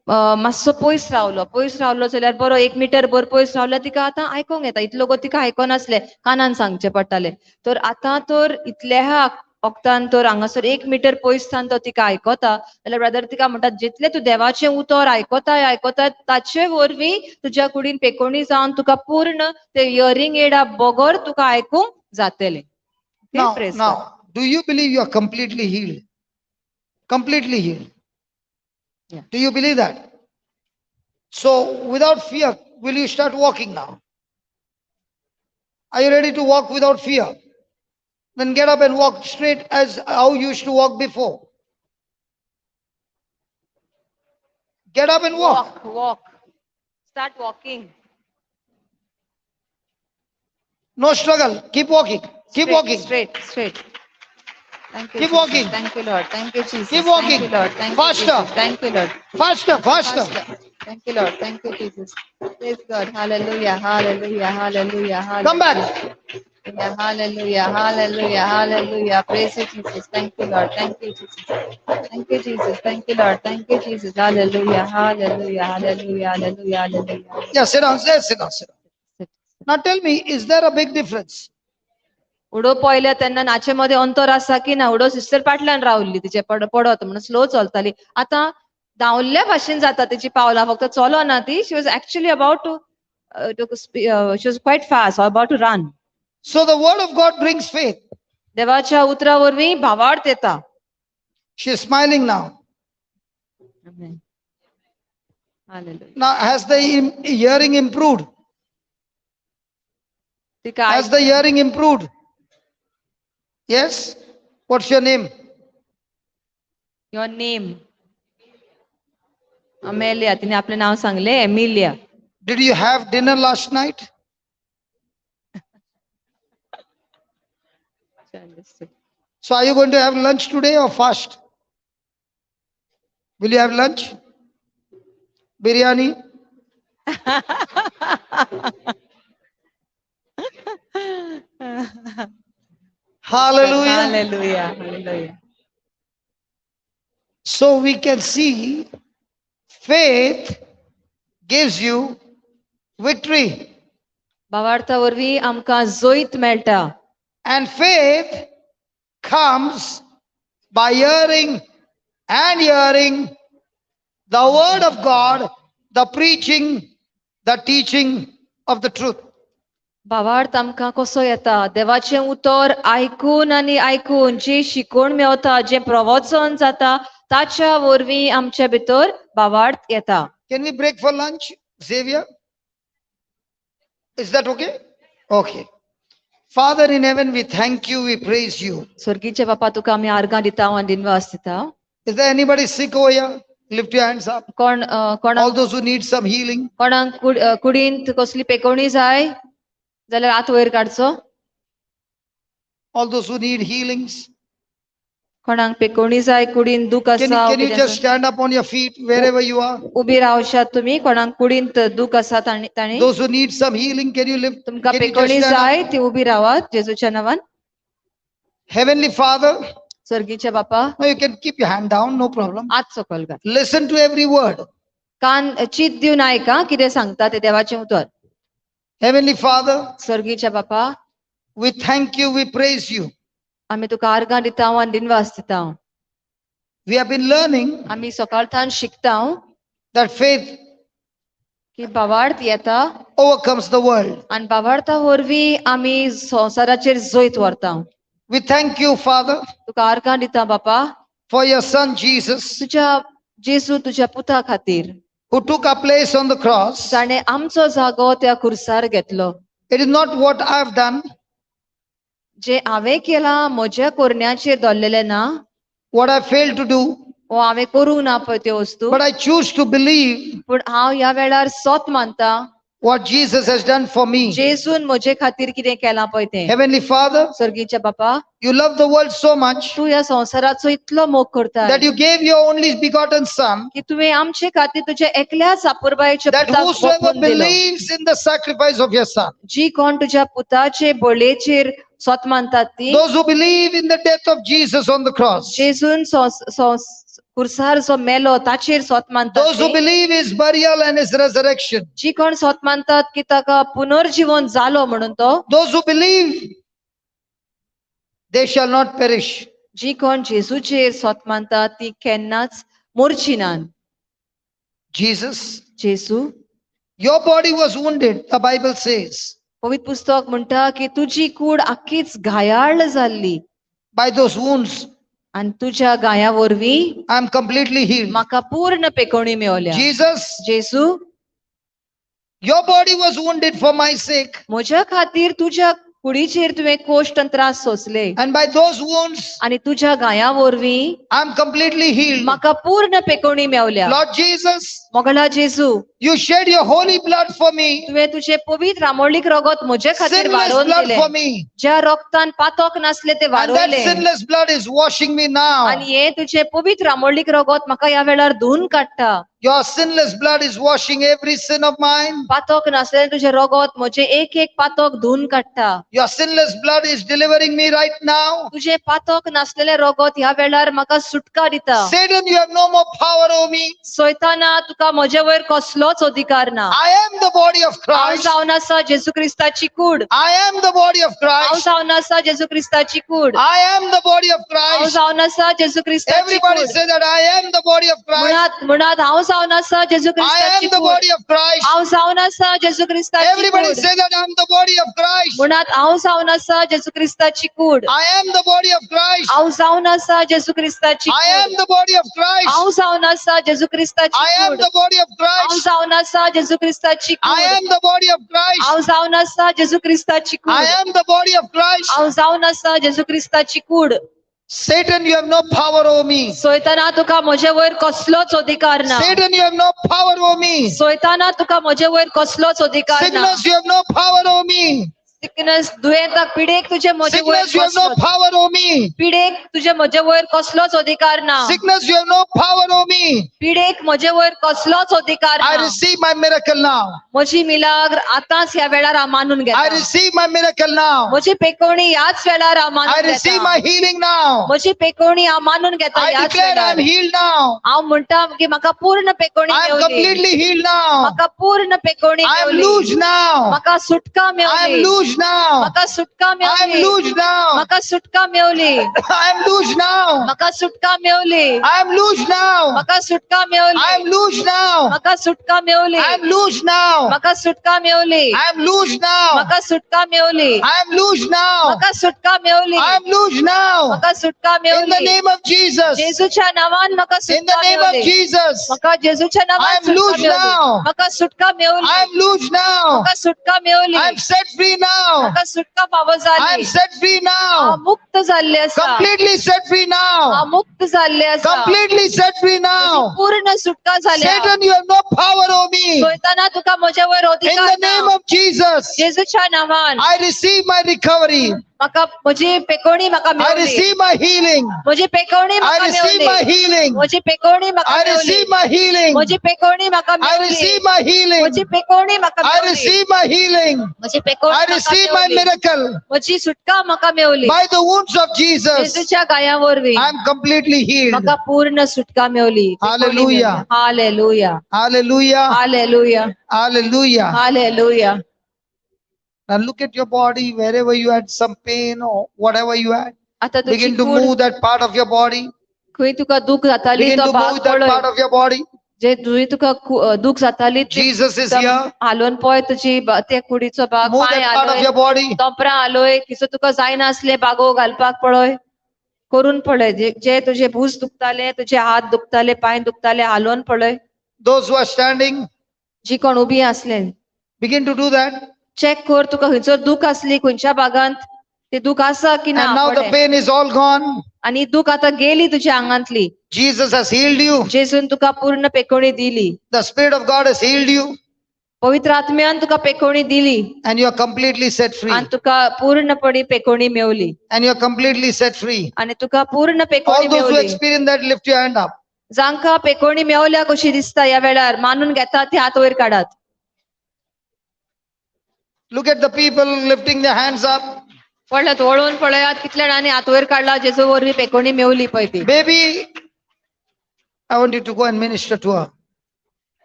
मातसो पयस रावलो, पयस रावलो जाल्यार बरो 1 मिटर भर पयस रावलो, तिका आतां आयकूंक येता. इतलो गो तिका आयकनासलें, कानान सांगचें पडटालें. तर आतां तर इतल्या वखदान तर हांगासर 1 मिटर पयस सावन तो तिका आयकता. जाल्यार ब्रदर तिका म्हणटा, जितलें तूं देवाचें उतर आयकता आयकता ताचे वरवीं तुज्या कुडीन पेकोणी जावन तुका पूर्ण ते इयरिंग एडा बगर तुका आयकूंक जातलें. Now, now, do you believe you are completely healed? Completely healed. Yeah. Do you believe that? So, without fear, will you start walking now? Are you ready to walk without fear? Then get up and walk straight as how you used to walk before. Get up and walk. Walk, walk. Start walking. No struggle. Keep walking. Keep Straight, walking. Straight, straight. Thank you, Keep Jesus. walking. Thank you, Lord. Thank you, Jesus. Keep walking. Thank you, Lord. Thank Faster. you, Jesus. Thank you, Lord. Faster, faster. Faster. Thank you, Lord. Thank you, Jesus. Praise God. Hallelujah. Hallelujah. Hallelujah. Hallelujah. Come back. Yeah, hallelujah. Hallelujah. Hallelujah. Praise you, Jesus. Thank you, Lord. Thank you, Jesus. Thank you, Jesus. Thank you, Lord. Thank you, Jesus. Hallelujah. Hallelujah. Hallelujah. Hallelujah. Hallelujah. Yeah, sit down. Sit down. Sit down. Now tell me, is there a big difference? उडो पळयल्या तेन्ना नाचे मध्ये अंतर आसा की ना. उडो sister पाटल्यान रावल्ली तिचे पडत म्हणून स्लो चलताली. आतां धांवल्ल्या भाशेन जाता तिची पावलां, फक्त चलना ती. She was actually about to she was quite fast, about to run. So the word of God brings faith. देवाच्या उतरा वरवीं भावार्थ येता. She is smiling now. Amen. Hallelujah. Now has the hearing improved? तिका Has the hearing improved? Yes? What's your name? Your name? Amelia. तिने आपले नाव सांगले, Emilia. Did you have dinner last night? So are you going to have lunch today or fast? Will you have lunch? Biryani? Hallelujah. Hallelujah. Hallelujah. So we can see faith gives you victory. भावार्था वरवीं आमकां जैत मेळटा. And faith comes by hearing and hearing the word of God, the preaching, the teaching of the truth. भावार्थ आमकां कसो येता? देवाचें उतर आयकून आनी आयकून जी शिकवण मेवता, जें प्रवचन जाता, ताच्या वरवीं आमच्या भितर भावार्थ येता. Can we break for lunch, Xavier? Is that okay? Okay. Father in heaven, we thank you, we praise you. स्वर्गीचे बापा, तुका आमी आर्गां दिता आनी दिनवास दिता. Is there anybody sick over here? Lift your hands up. कोण कोणाक All those who need some healing. कोणाक कुडींत कसली पेकोवणी जाय जाल्यार हात वयर काडचो. All those who need healings. कोणाक पेकोवणी जाय, कुडींत दूख आसा, Can you just stand up on your feet wherever you are? उबी रावशात तुमी. कोणाक कुडींत दूख आसा तांणी Those who need some healing, can you lift? तुमकां Can you just पेकोवणी stand up? जाय ती उबी रावात जेजूच्या नांवान. Heavenly Father, स्वर्गीचे बापा, no, you can keep your hand down, no problem. हात सकयल घाल. Listen to every word. कान चीत दिवन आयका कितें सांगता ते देवाचें उतर. Heavenly Father, स्वर्गीचे बापा, we thank you, we praise you. आमी तुका आर्गां दिता आनी दिनवास दिता. We have been learning आमी सकाळथान शिकता that faith की भावार्थ येता overcomes the world. आनी भावार्था वरवीं आमी संवसाराचेर जैत व्हरता. We thank you, Father, तुका आर्गां दिता बापा for your son Jesus, तुज्या जेजू तुज्या पुता खातीर who took our place on the cross. जाणें आमचो जागो त्या खुर्सार घेतलो. It is not what I have done, जे हांवें केलां म्हज्या कोरण्याचेर दवरलेलें ना, what I failed to do, वो हांवें करूंक ना पळय त्यो वस्तू, but I choose to believe पूण हांव ह्या वेळार सोत मानता what Jesus has done for me. जेजून म्हजे खातीर कितें केलां पळय तें. Heavenly Father, सर्गीच्या बापा, you love the world so much तूं ह्या संवसाराचो इतलो मोग करता that you gave your only begotten Son, की तुवें आमचे खातीर तुज्या एकल्याच अपुरबायेच्या that पुताक whosoever ओंपून दिलो. believes in the sacrifice of your Son, जी कोण तुज्या पुताचे बळयेचेर सोत मानतात ती, those who believe in the death of Jesus on the cross, जेजून खुर्सार जो मेलो ताचेर सोत मानतात those who ती, believe his burial and his resurrection, जी कोण सोत मानतात की ताका पुनर्जीवन जालो म्हणून तो, those who believe, they shall not perish. जी कोण जेजूचेर सोत मानतात ती केन्नाच मोरची नात. Jesus, जेजू, your body was wounded, the Bible says, पवित्र पुस्तक म्हणटा की तुजी कूड आख्खीच घायाळ जाल्ली by those wounds, आनी तुज्या घाया वरवीं I am completely healed. म्हाका पूर्ण पेकोवणी मेवल्या. Jesus, जेजू, your body was wounded for my sake, म्हज्या खातीर तुज्या कुडीचेर तुवें कोश्ट आनी त्रास सोंसले and by those wounds, आनी तुज्या घाया वरवीं I am completely healed. म्हाका पूर्ण पेकोवणी मेवल्या. Lord Jesus, मोगला जेजू, you shed your holy blood for me, तुवें तुजें पवित्र आमोळीक रगत म्हजे खातीर sinless वारोवन blood दिलें. for me, ज्या रक्तान पातक नासलें तें and that वारयलें sinless blood is washing me now. आनी हें तुजें पवित्र आमोळीक रगत म्हाका ह्या वेळार धुवन काडटा. Your sinless blood is washing every sin of mine. पातक नासलें तुजें रगत म्हजें एक एक पातक धुवन काडटा. Your sinless blood is delivering me right now. तुजें पातक नासलेलें रगत ह्या वेळार म्हाका सुटका दिता. Satan, you have no more power over me. सैताना, तुका म्हजे वयर कसलोच अधिकार ना. I am the body of हांव Christ. जावन आसा जेजू क्रिस्ताची कूड. I am the body of हांव Christ. जावन आसा जेजू क्रिस्ताची कूड. I am the body of हांव Christ. जावन आसा जेजू क्रिस्ताची Everybody could. say that I am the body of Christ. म्हणात म्हणात हांव जावन आसा जेजू I क्रिस्ताची am the could. body of Christ. हांव जावन आसा जेजू क्रिस्ताची Everybody could. say that I am the body of Christ. म्हणात हांव जावन आसा जेजू क्रिस्ताची कूड. I am the body of Christ. हांव जावन आसा जेजू क्रिस्ताची I am could. the body of Christ. हांव जावन आसा जेजू क्रिस्ताची I am could. the body of हांव Christ. जावन आसा जेजू क्रिस्ताची I could. am the body of Christ. हांव जावन आसा जेजू क्रिस्ताची I could. am the body of Christ. हांव जावन आसा जेजू क्रिस्ताची कूड. Satan, you have no power over me. सैताना, तुका म्हजे वयर कसलोच अधिकार ना. Satan, you have no power over me. सैताना, तुका म्हजे वयर कसलोच अधिकार ना. Sickness, you have no power over me. Sickness, दुयेंताक, पिडेक तुजे म्हजे वयर Sickness, you have no कसलोच power over me. पिडेक तुजे म्हजे वयर कसलोच अधिकार ना. Sickness, you have no power over me. पिडेक म्हजे वयर कसलोच अधिकार I ना. receive my miracle now. म्हजी मिलाग्र आतांच ह्या वेळार हांव मानून I घेता. receive my miracle now. म्हजी पेकोवणी ह्याच वेळार हांव I मानून receive घेता. my healing now. म्हजी पेकोवणी हांव मानून घेता I ह्याच declare I वेळार. am healed now. हांव म्हणटा की म्हाका पूर्ण पेकोवणी I am मेवली. completely healed now. म्हाका पूर्ण पेकोवणी I am मेवली. loose now. म्हाका सुटका I am मेवली. loose now. म्हाका सुटका I am मेवली. loose now. म्हाका सुटका मेवली. I am loose now. म्हाका सुटका मेवली. I am loose now. म्हाका सुटका मेवली. I am loose now. म्हाका सुटका मेवली. I am loose now. म्हाका सुटका मेवली. I am loose now. म्हाका सुटका मेवली. I am loose now. म्हाका सुटका मेवली. I am loose now. म्हाका सुटका In the मेवली. name of Jesus. जेजूच्या नांवान म्हाका In the सुटका name of मेवली. Jesus. म्हाका जेजूच्या I नांवान am सुटका loose मेवली. now. म्हाका सुटका मेवली. I am loose now. म्हाका सुटका मेवली. I am set free now. म्हाका सुटका फावो I am जाली. set free हांव now. मुक्त जाल्ले आसा. Completely set free हांव now. मुक्त जाल्ले आसा. Completely set free now. पूर्ण सुटका जाल्या. Satan, you have no power over me. सैताना, तुका म्हज्या वयर In अधिकार the name ना. of Jesus, जेजूच्या नांवान I receive my recovery. म्हाका म्हजी पेकोवणी म्हाका I मेवली. receive my healing. म्हजी पेकोवणी I म्हाका receive मेवली. my healing. म्हजी पेकोवणी म्हाका I मेवली. receive my healing. म्हजी पेकोवणी म्हाका I मेवली. receive my healing. म्हजी पेकोवणी म्हाका I मेवली. receive my healing. म्हजी पेकोवणी I म्हाका receive my मेवली. miracle. म्हजी सुटका म्हाका मेवली. By the wounds of Jesus, जेजूच्या गाया वरवीं I am completely healed. म्हाका पूर्ण सुटका मेवली. Hallelujah. Hallelujah. Hallelujah. Hallelujah. Hallelujah. Hallelujah. Now look at your body, wherever you had some pain or whatever you had. आता तुजी Begin to could move that part of your body. खंय तुका दूख जाताली Begin तो to भाग move that पळय. part of your body. जे तुजी तुका दूख जाताली ती Jesus is here. हालोवन पळय तुजी ते कुडीचो भाग, Move पांय that part of हालोय, your body. तोपरां हालोय, किसो तुका जायनासले बागो घालपाक पळय, करून पळय. जे तुजे भूज दुखताले, तुजे हात दुखताले, पांय दुखताले, हालोवन पळय. Those who are standing, जी कोण उबी आसले, begin to do that. Check कर तुका खंयचो दूख आसली, खंयच्या भागांत ते दूख आसा की ना. And now the pain is all gone. आनी दूख आतां गेली तुज्या आंगांतली. Jesus has healed you. जेजून तुका पूर्ण पेकोणी दिली. The Spirit of God has healed you. पवित्र आत्म्यान तुका पेकोणी दिली. And you are completely set free. आनी तुका पूर्णपणे पेकोणी मेवली. And you are completely set free. आनी तुका पूर्ण पेकोणी All those who मेवली. experience that, lift your hand up. जांकां पेकोणी मेवल्या कशी दिसता ह्या वेळार, मानून घेता ती हात वयर काडात. Look at the people lifting their hands up. पळयात, वळोवन पळयात कितल्या जाणांनी हात वयर काडला जेजू वरवीं पेकोणी मेवली पळय ती. Baby, I want you to go and minister to her.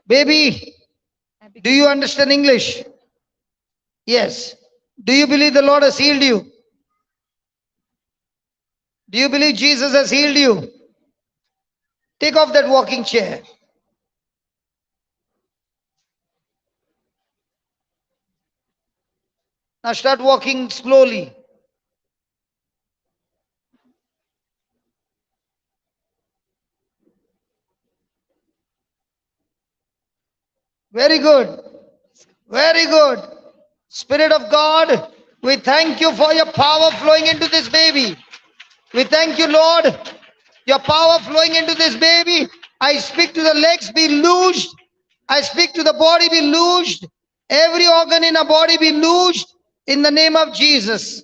Baby, do you understand English? Yes. Do you believe the Lord has healed you? Do you believe Jesus has healed you? Take off that walking chair. Now start walking slowly. Very good. Very good. Spirit of God, we thank you for your power flowing into this baby. We thank you, Lord, your power flowing into this baby. I speak to the legs be loosed. I speak to the body be loosed. Every organ in our body be loosed in the name of Jesus.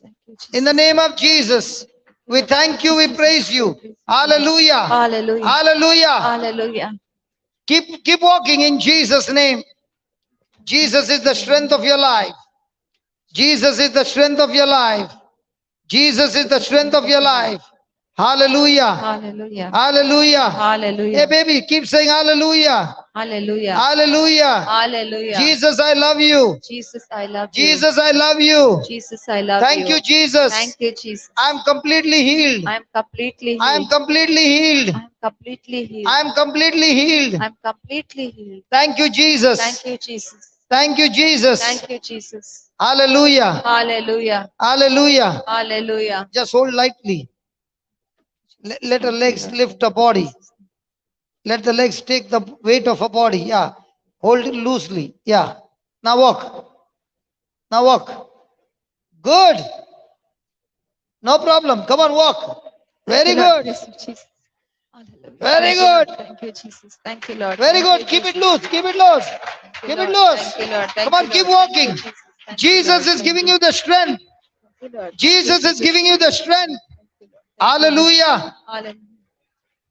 In the name of Jesus. We thank you. We praise you. Hallelujah. Hallelujah. Hallelujah. Hallelujah. Keep walking in Jesus' name. Jesus is the strength of your life. Jesus is the strength of your life. Jesus is the strength of your life. Hallelujah. Hallelujah. Hallelujah. Hallelujah. Hey baby, keep saying hallelujah. Hallelujah. Hallelujah. Hallelujah. Jesus, I love you. Jesus, I love you. Jesus, I love you. Jesus, I love you. Thank you, Jesus. Thank you, Jesus. I am completely healed. I am completely healed. I am completely healed. I am completely healed. I am completely healed. I am completely healed. Thank you, Jesus. Thank you, Jesus. Thank you, Jesus. Thank you, Jesus. Hallelujah. Hallelujah. Hallelujah. Hallelujah. Just hold lightly. Let her legs lift her body. Let the legs take the weight of her body. Yeah. Hold it loosely. Yeah. Now walk. Now walk. Good. No problem. Come on, walk. Very good. Very good. Thank you, Jesus. Thank you, Lord. Very good. Keep it loose. Keep it loose. Keep it loose. Come on, keep walking. Jesus is giving you the strength. Jesus is giving you the strength. Hallelujah.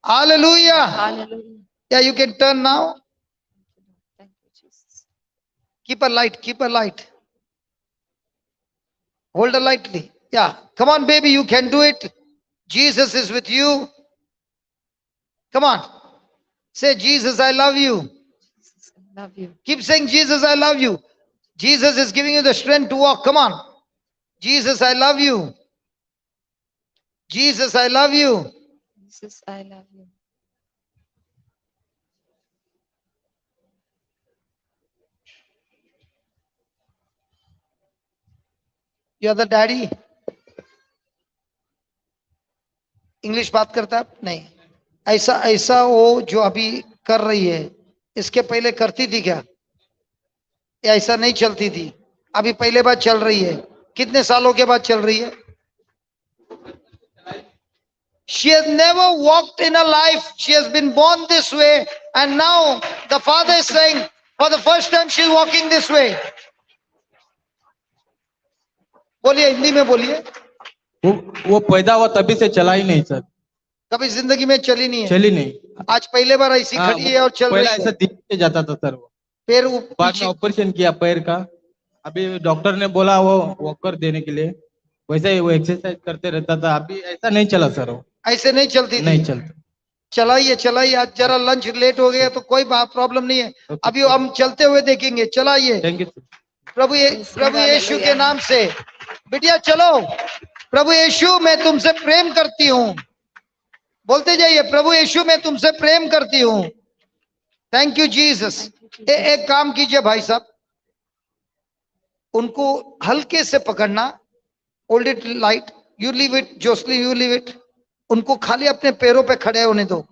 Hallelujah. Hallelujah. Yeah, you can turn now. Thank you, Jesus. Keep a light. Keep a light. Hold her lightly. Yeah. Come on, baby. You can do it. Jesus is with you. Come on. Say, Jesus, I love you. Jesus, I love you. Keep saying, Jesus, I love you. Jesus is giving you the strength to walk. Come on. Jesus, I love you. Jesus, I love you. Jesus, I love you. You're the daddy. English बात करता है? नहीं. ऐसा ऐसा वो जो अभी कर रही है, इसके पहले करती थी क्या? या ऐसा नहीं चलती थी? अभी पहले बार चल रही है. कितने सालों के बाद चल रही है? She has never walked in her life. She has been born this way, and now the father is saying, for the first time she is walking this way. बोलिए, हिंदी में बोलिए. वो पैदा हुआ तभी से चला ही नहीं सर. कभी जिंदगी में चली नहीं है. चली नहीं. आज पहले बार ऐसी खड़ी है और चल रही है. ऐसा धीरे जाता था सर वो. पैर बाद में ऑपरेशन किया पैर का. अभी डॉक्टर ने बोला वो वॉकर देने के लिए. वैसे ही वो एक्सरसाइज करते रहता था. अभी ऐसा नहीं चला सर. वो ऐसे नहीं चलती थी. नहीं चलती. चलाइए चलाइए. आज जरा लंच लेट हो गया तो कोई प्रॉब्लम नहीं है. अभी हम चलते हुए देखेंगे. चलाइए. Thank you. प्रभु यीशु के नाम से बिटिया चलो. प्रभु यीशु मैं तुमसे प्रेम करती हूँ. बोलते जाइए, प्रभु यीशु मैं तुमसे प्रेम करती हूँ. Thank you Jesus. एक काम कीजिए भाई साहब, उनको हल्के से पकड़ना, hold it light, you leave it Joslin, you leave it. उनको खाली अपने पैरों पे खड़े होने दो।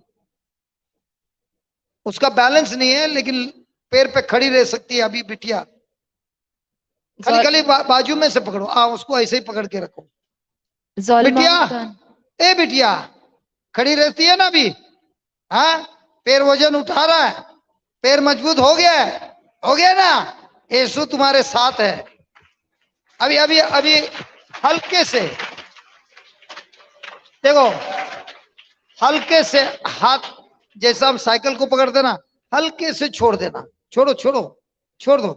उसका बैलेंस नहीं है लेकिन पैर पे खड़ी रह सकती है अभी बिटिया। खाली खाली बाजू में से पकड़ो, उसको ऐसे ही पकड़ के रखो। बिटिया, ए बिटिया खड़ी रहती है ना अभी? हाँ, पैर वजन उठा रहा है, पैर मजबूत हो गया है, हो गया ना? यीशु तुम्हारे साथ है। अभी अभी अभी हल्के से देखो, हल्के से हाथ, जैसा हम साइकिल को पकड़ते ना, हल्के से छोड़ देना। छोड़ो छोड़ो छोड़ दो।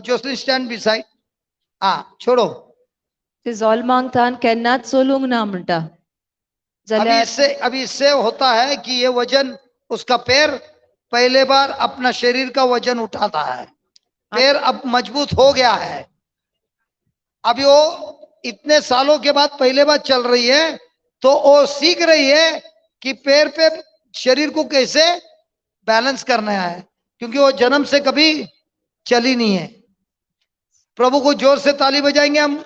Joslin stand beside. हाँ छोड़ो। अभी इससे होता है कि ये वजन, उसका पैर पहले बार अपना शरीर का वजन उठाता है। पैर अब मजबूत हो गया है। अभी वो इतने सालों के बाद पहले बार चल रही है, तो वो सीख रही है कि पैर पे शरीर को कैसे बैलेंस करना है, क्योंकि वो जन्म से कभी चली नहीं है। प्रभु को जोर से ताली बजाएंगे हम।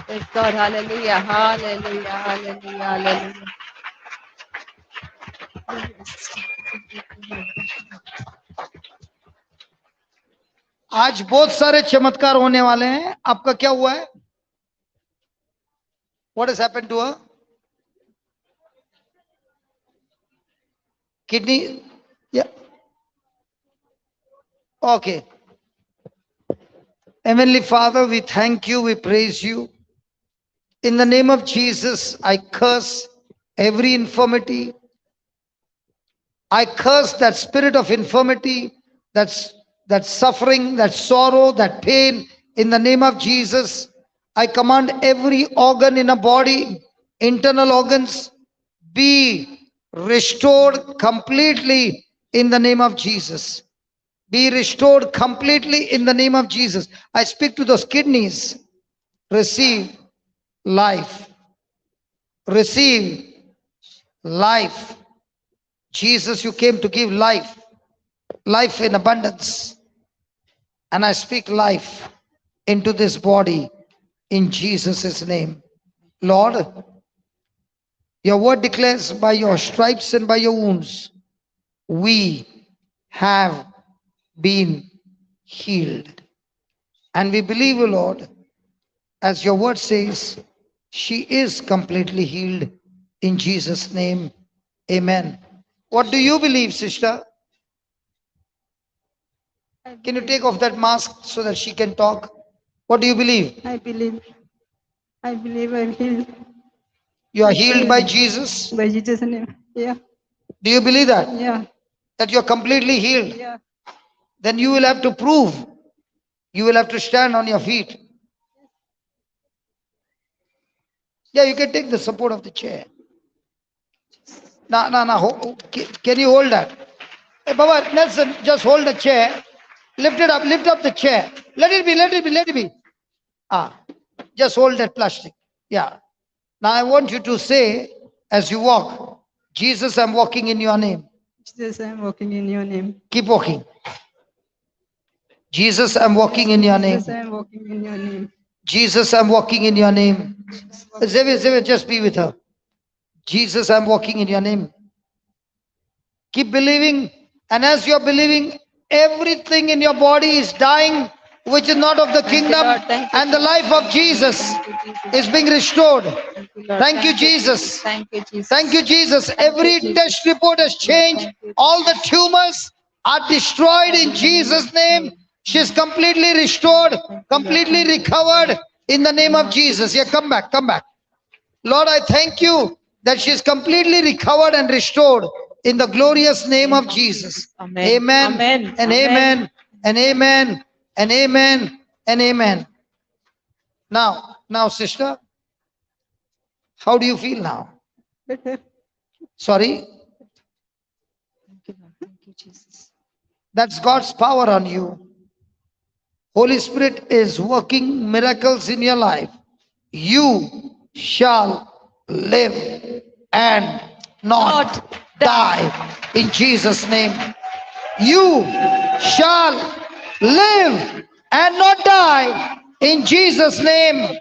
Hallelujah, hallelujah, hallelujah, hallelujah. आज बहुत सारे चमत्कार होने वाले हैं। आपका क्या हुआ है? What has happened to her? Kidney? Yeah. Okay. Heavenly Father, we thank you, we praise you. In the name of Jesus, I curse every infirmity. I curse that spirit of infirmity, that suffering, that sorrow, that pain. In the name of Jesus, I command every organ in a body, internal organs, be restored completely in the name of Jesus. Be restored completely in the name of Jesus. I speak to those kidneys. Receive life. Receive life. Jesus, you came to give life. Life in abundance. And I speak life into this body in Jesus' name. Lord, your word declares, by your stripes and by your wounds, we have been healed. And we believe you, Lord, as your word says, she is completely healed in Jesus' name. Amen. What do you believe, sister? Can you take off that mask so that she can talk? What do you believe? I believe I'm healed. You are healed by Jesus? By Jesus' name, yeah. Do you believe that? Yeah. That you are completely healed? Yeah. Then you will have to prove. You will have to stand on your feet. Yeah, you can take the support of the chair. No, no, no. Can you hold that? Hey, Baba, Nelson, just hold the chair. Lift it up, lift up the chair. Let it be, let it be, let it be. Ah, just hold that plastic. Yeah. Now I want you to say, as you walk, Jesus, I'm walking in your name. Jesus, I'm walking in your name. Keep walking. Jesus, I'm walking in your name. Jesus, I'm walking in your name. Jesus, I'm walking in your name. Xavier, Xavier, just be with her. Jesus, I'm walking in your name. Keep believing. And as you're believing, everything in your body is dying, which is not of the kingdom. And the life of Jesus is being restored. Thank you, Jesus. Thank you, Jesus. Thank you, Jesus. Every test report has changed. All the tumors are destroyed in Jesus' name. She's completely restored, completely recovered in the name of Jesus. Yeah, come back, come back. Lord, I thank you that she's completely recovered and restored in the glorious name of Jesus. Amen. Amen. Amen. And amen. And amen. And amen. And amen. Now, sister, how do you feel now? Better. Sorry? Thank you, Lord. Thank you, Jesus. That's God's power on you. Holy Spirit is working miracles in your life. You shall live and not die. In Jesus' name. You shall live and not die in Jesus' name.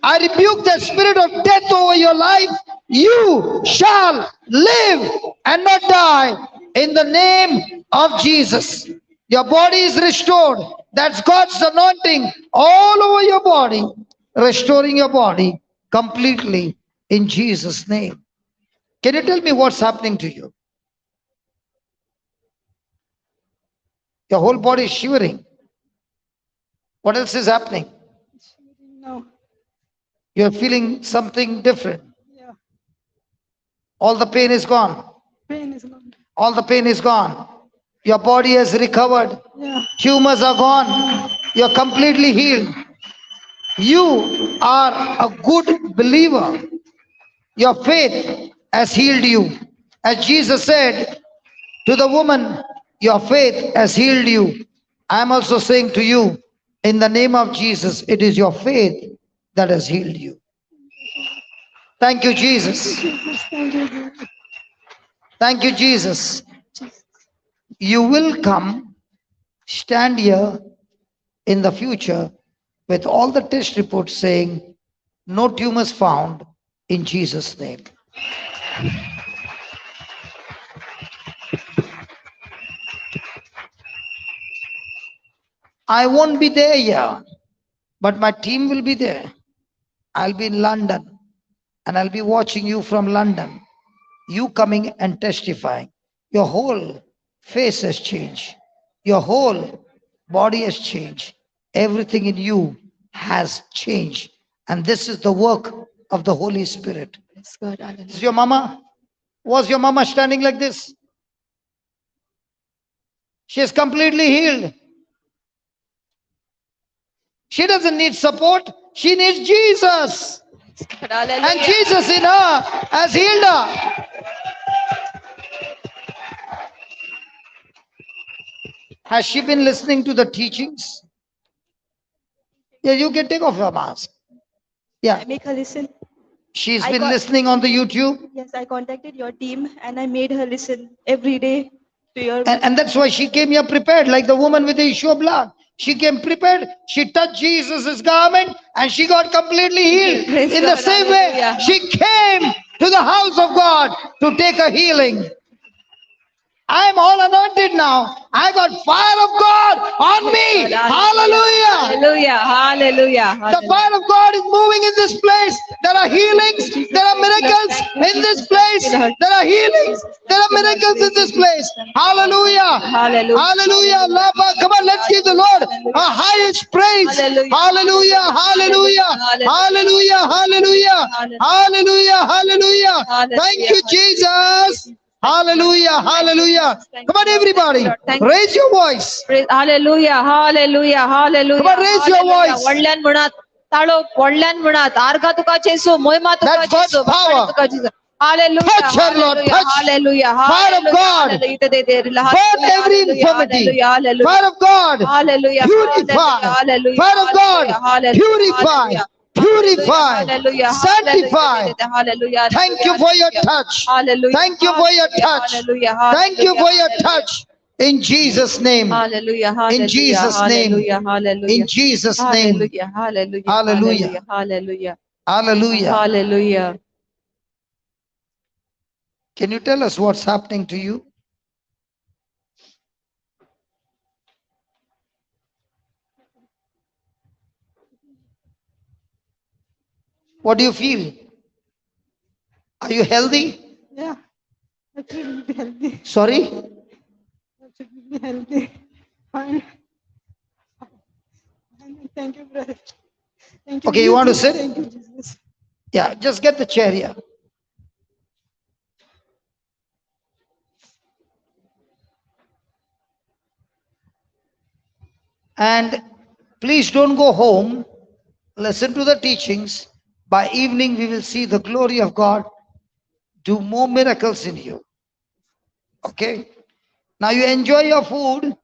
I rebuke the spirit of death over your life. You shall live and not die in the name of Jesus. Your body is restored. That's God's anointing all over your body, restoring your body completely in Jesus' name. Can you tell me what's happening to you? Your whole body is shivering. What else is happening? No. You're feeling something different. Yeah. All the pain is gone. Pain is gone. All the pain is gone. Your body has recovered. Yeah. Tumors are gone. You're completely healed. You are a good believer. Your faith has healed you. As Jesus said to the woman, your faith has healed you. I am also saying to you, in the name of Jesus, it is your faith that has healed you. Thank you, Jesus. Thank you, Jesus. Thank you, Jesus. You will come, stand here in the future with all the test reports saying, no tumors found in Jesus' name. I won't be there here, but my team will be there. I'll be in London and I'll be watching you from London. You coming and testifying. Your whole face has changed. Your whole body has changed. Everything in you has changed. And this is the work of the Holy Spirit. Yes, God, hallelujah. Is your mama? Was your mama standing like this? She is completely healed. She doesn't need support. She needs Jesus. Hallelujah. And Jesus in her has healed her. Has she been listening to the teachings? Yeah, you can take off your mask. Yeah. I make her listen. She's been listening on the YouTube. Yes, I contacted your team and I made her listen every day to your... And that's why she came here prepared, like the woman with the issue of blood. She came prepared. She touched Jesus' garment and she got completely healed. Praise In God, the same way, she came to the house of God to take a healing. I'm all anointed now. I got fire of God on me. Hallelujah. Hallelujah. Hallelujah. The fire of God is moving in this place. There are healings. There are miracles in this place. There are healings. There are miracles in this place. Hallelujah. Hallelujah. Hallelujah. Come on, let's give the Lord a highest praise. Hallelujah. Hallelujah. Hallelujah. Hallelujah. Hallelujah. Hallelujah. Thank you, Jesus. Hallelujah, hallelujah. Come on, everybody. Raise your voice. Hallelujah, hallelujah, hallelujah. Come on, raise your voice. व्हडल्यान म्हणात, ताळो व्हडल्यान म्हणात, आर्गा तुका जेसू, मोहिमा तुका That's God's जेसू, power. तुका जेसू. Hallelujah, Touch her, Lord. Touch. Hallelujah, Fire of God. Burn every infirmity. Fire of God. Hallelujah, Purify. hallelujah, Fire of God. hallelujah, Purify. Purify. Hallelujah, Sanctify. hallelujah, Thank you for your touch. Hallelujah. Thank you for your touch. Hallelujah. Thank you for your touch. In Jesus' name. Hallelujah. In Jesus' name. Hallelujah. Hallelujah. In Jesus' name. Hallelujah. Hallelujah. Hallelujah. Hallelujah. Hallelujah. Hallelujah. Can you tell us what's happening to you? What do you feel? Are you healthy? Yeah, I feel healthy. Sorry? I feel healthy. Fine. Fine. Thank you, brother. Thank you. Okay, you want to sit? Thank you, Jesus. Yeah, just get the chair here. And please don't go home. Listen to the teachings. By evening, we will see the glory of God do more miracles in you. Okay? Now you enjoy your food.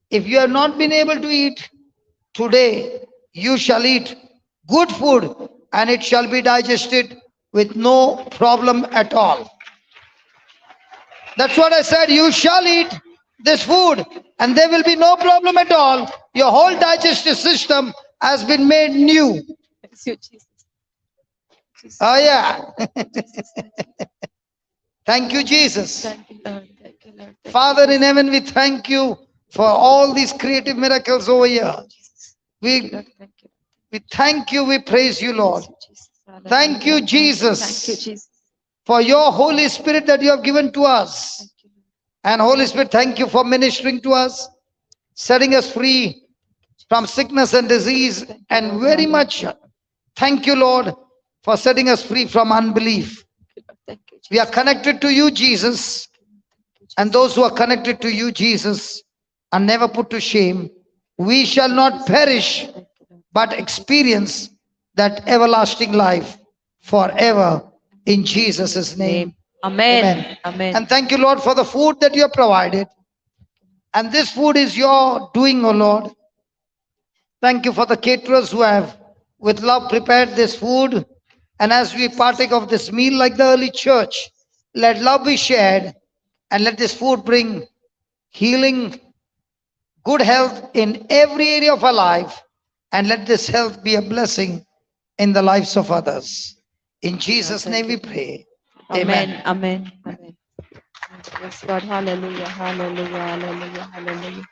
If you have not been able to eat today, you shall eat good food and it shall be digested with no problem at all. That's what I said. You shall eat this food and there will be no problem at all. Your whole digestive system has been made new. Thank you, Jesus. Oh, yeah. Thank you, Jesus. Thank you, Lord. Thank you, Lord. Thank Father you, in heaven, we thank you for all these creative miracles over here. Jesus. We, Lord, thank you. we thank you, we praise you, Lord. Jesus. Thank you, Hallelujah. Jesus. Thank you, Jesus. For your Holy Spirit that you have given to us. Thank you, Lord. And Holy Spirit, thank you for ministering to us, setting us free from sickness and disease, Thank you, and Lord. very much thank you, Lord, for setting us free from unbelief. Thank you, Lord. Thank you, We are Jesus. connected to you, Jesus. And those who are connected to you, Jesus, are never put to shame. We shall not perish, Thank you, Lord. but experience that everlasting life forever in Jesus' name. Amen. Amen. Amen. And thank you, Lord, for the food that you have provided. And this food is your doing, O Lord. Thank you for the caterers who have, with love, prepared this food. And as we partake of this meal like the early church, let love be shared and let this food bring healing, good health in every area of our life. And let this health be a blessing in the lives of others. In Jesus' name we pray. Amen. Amen. Amen. Yes, God. Hallelujah. Hallelujah. Hallelujah. Hallelujah.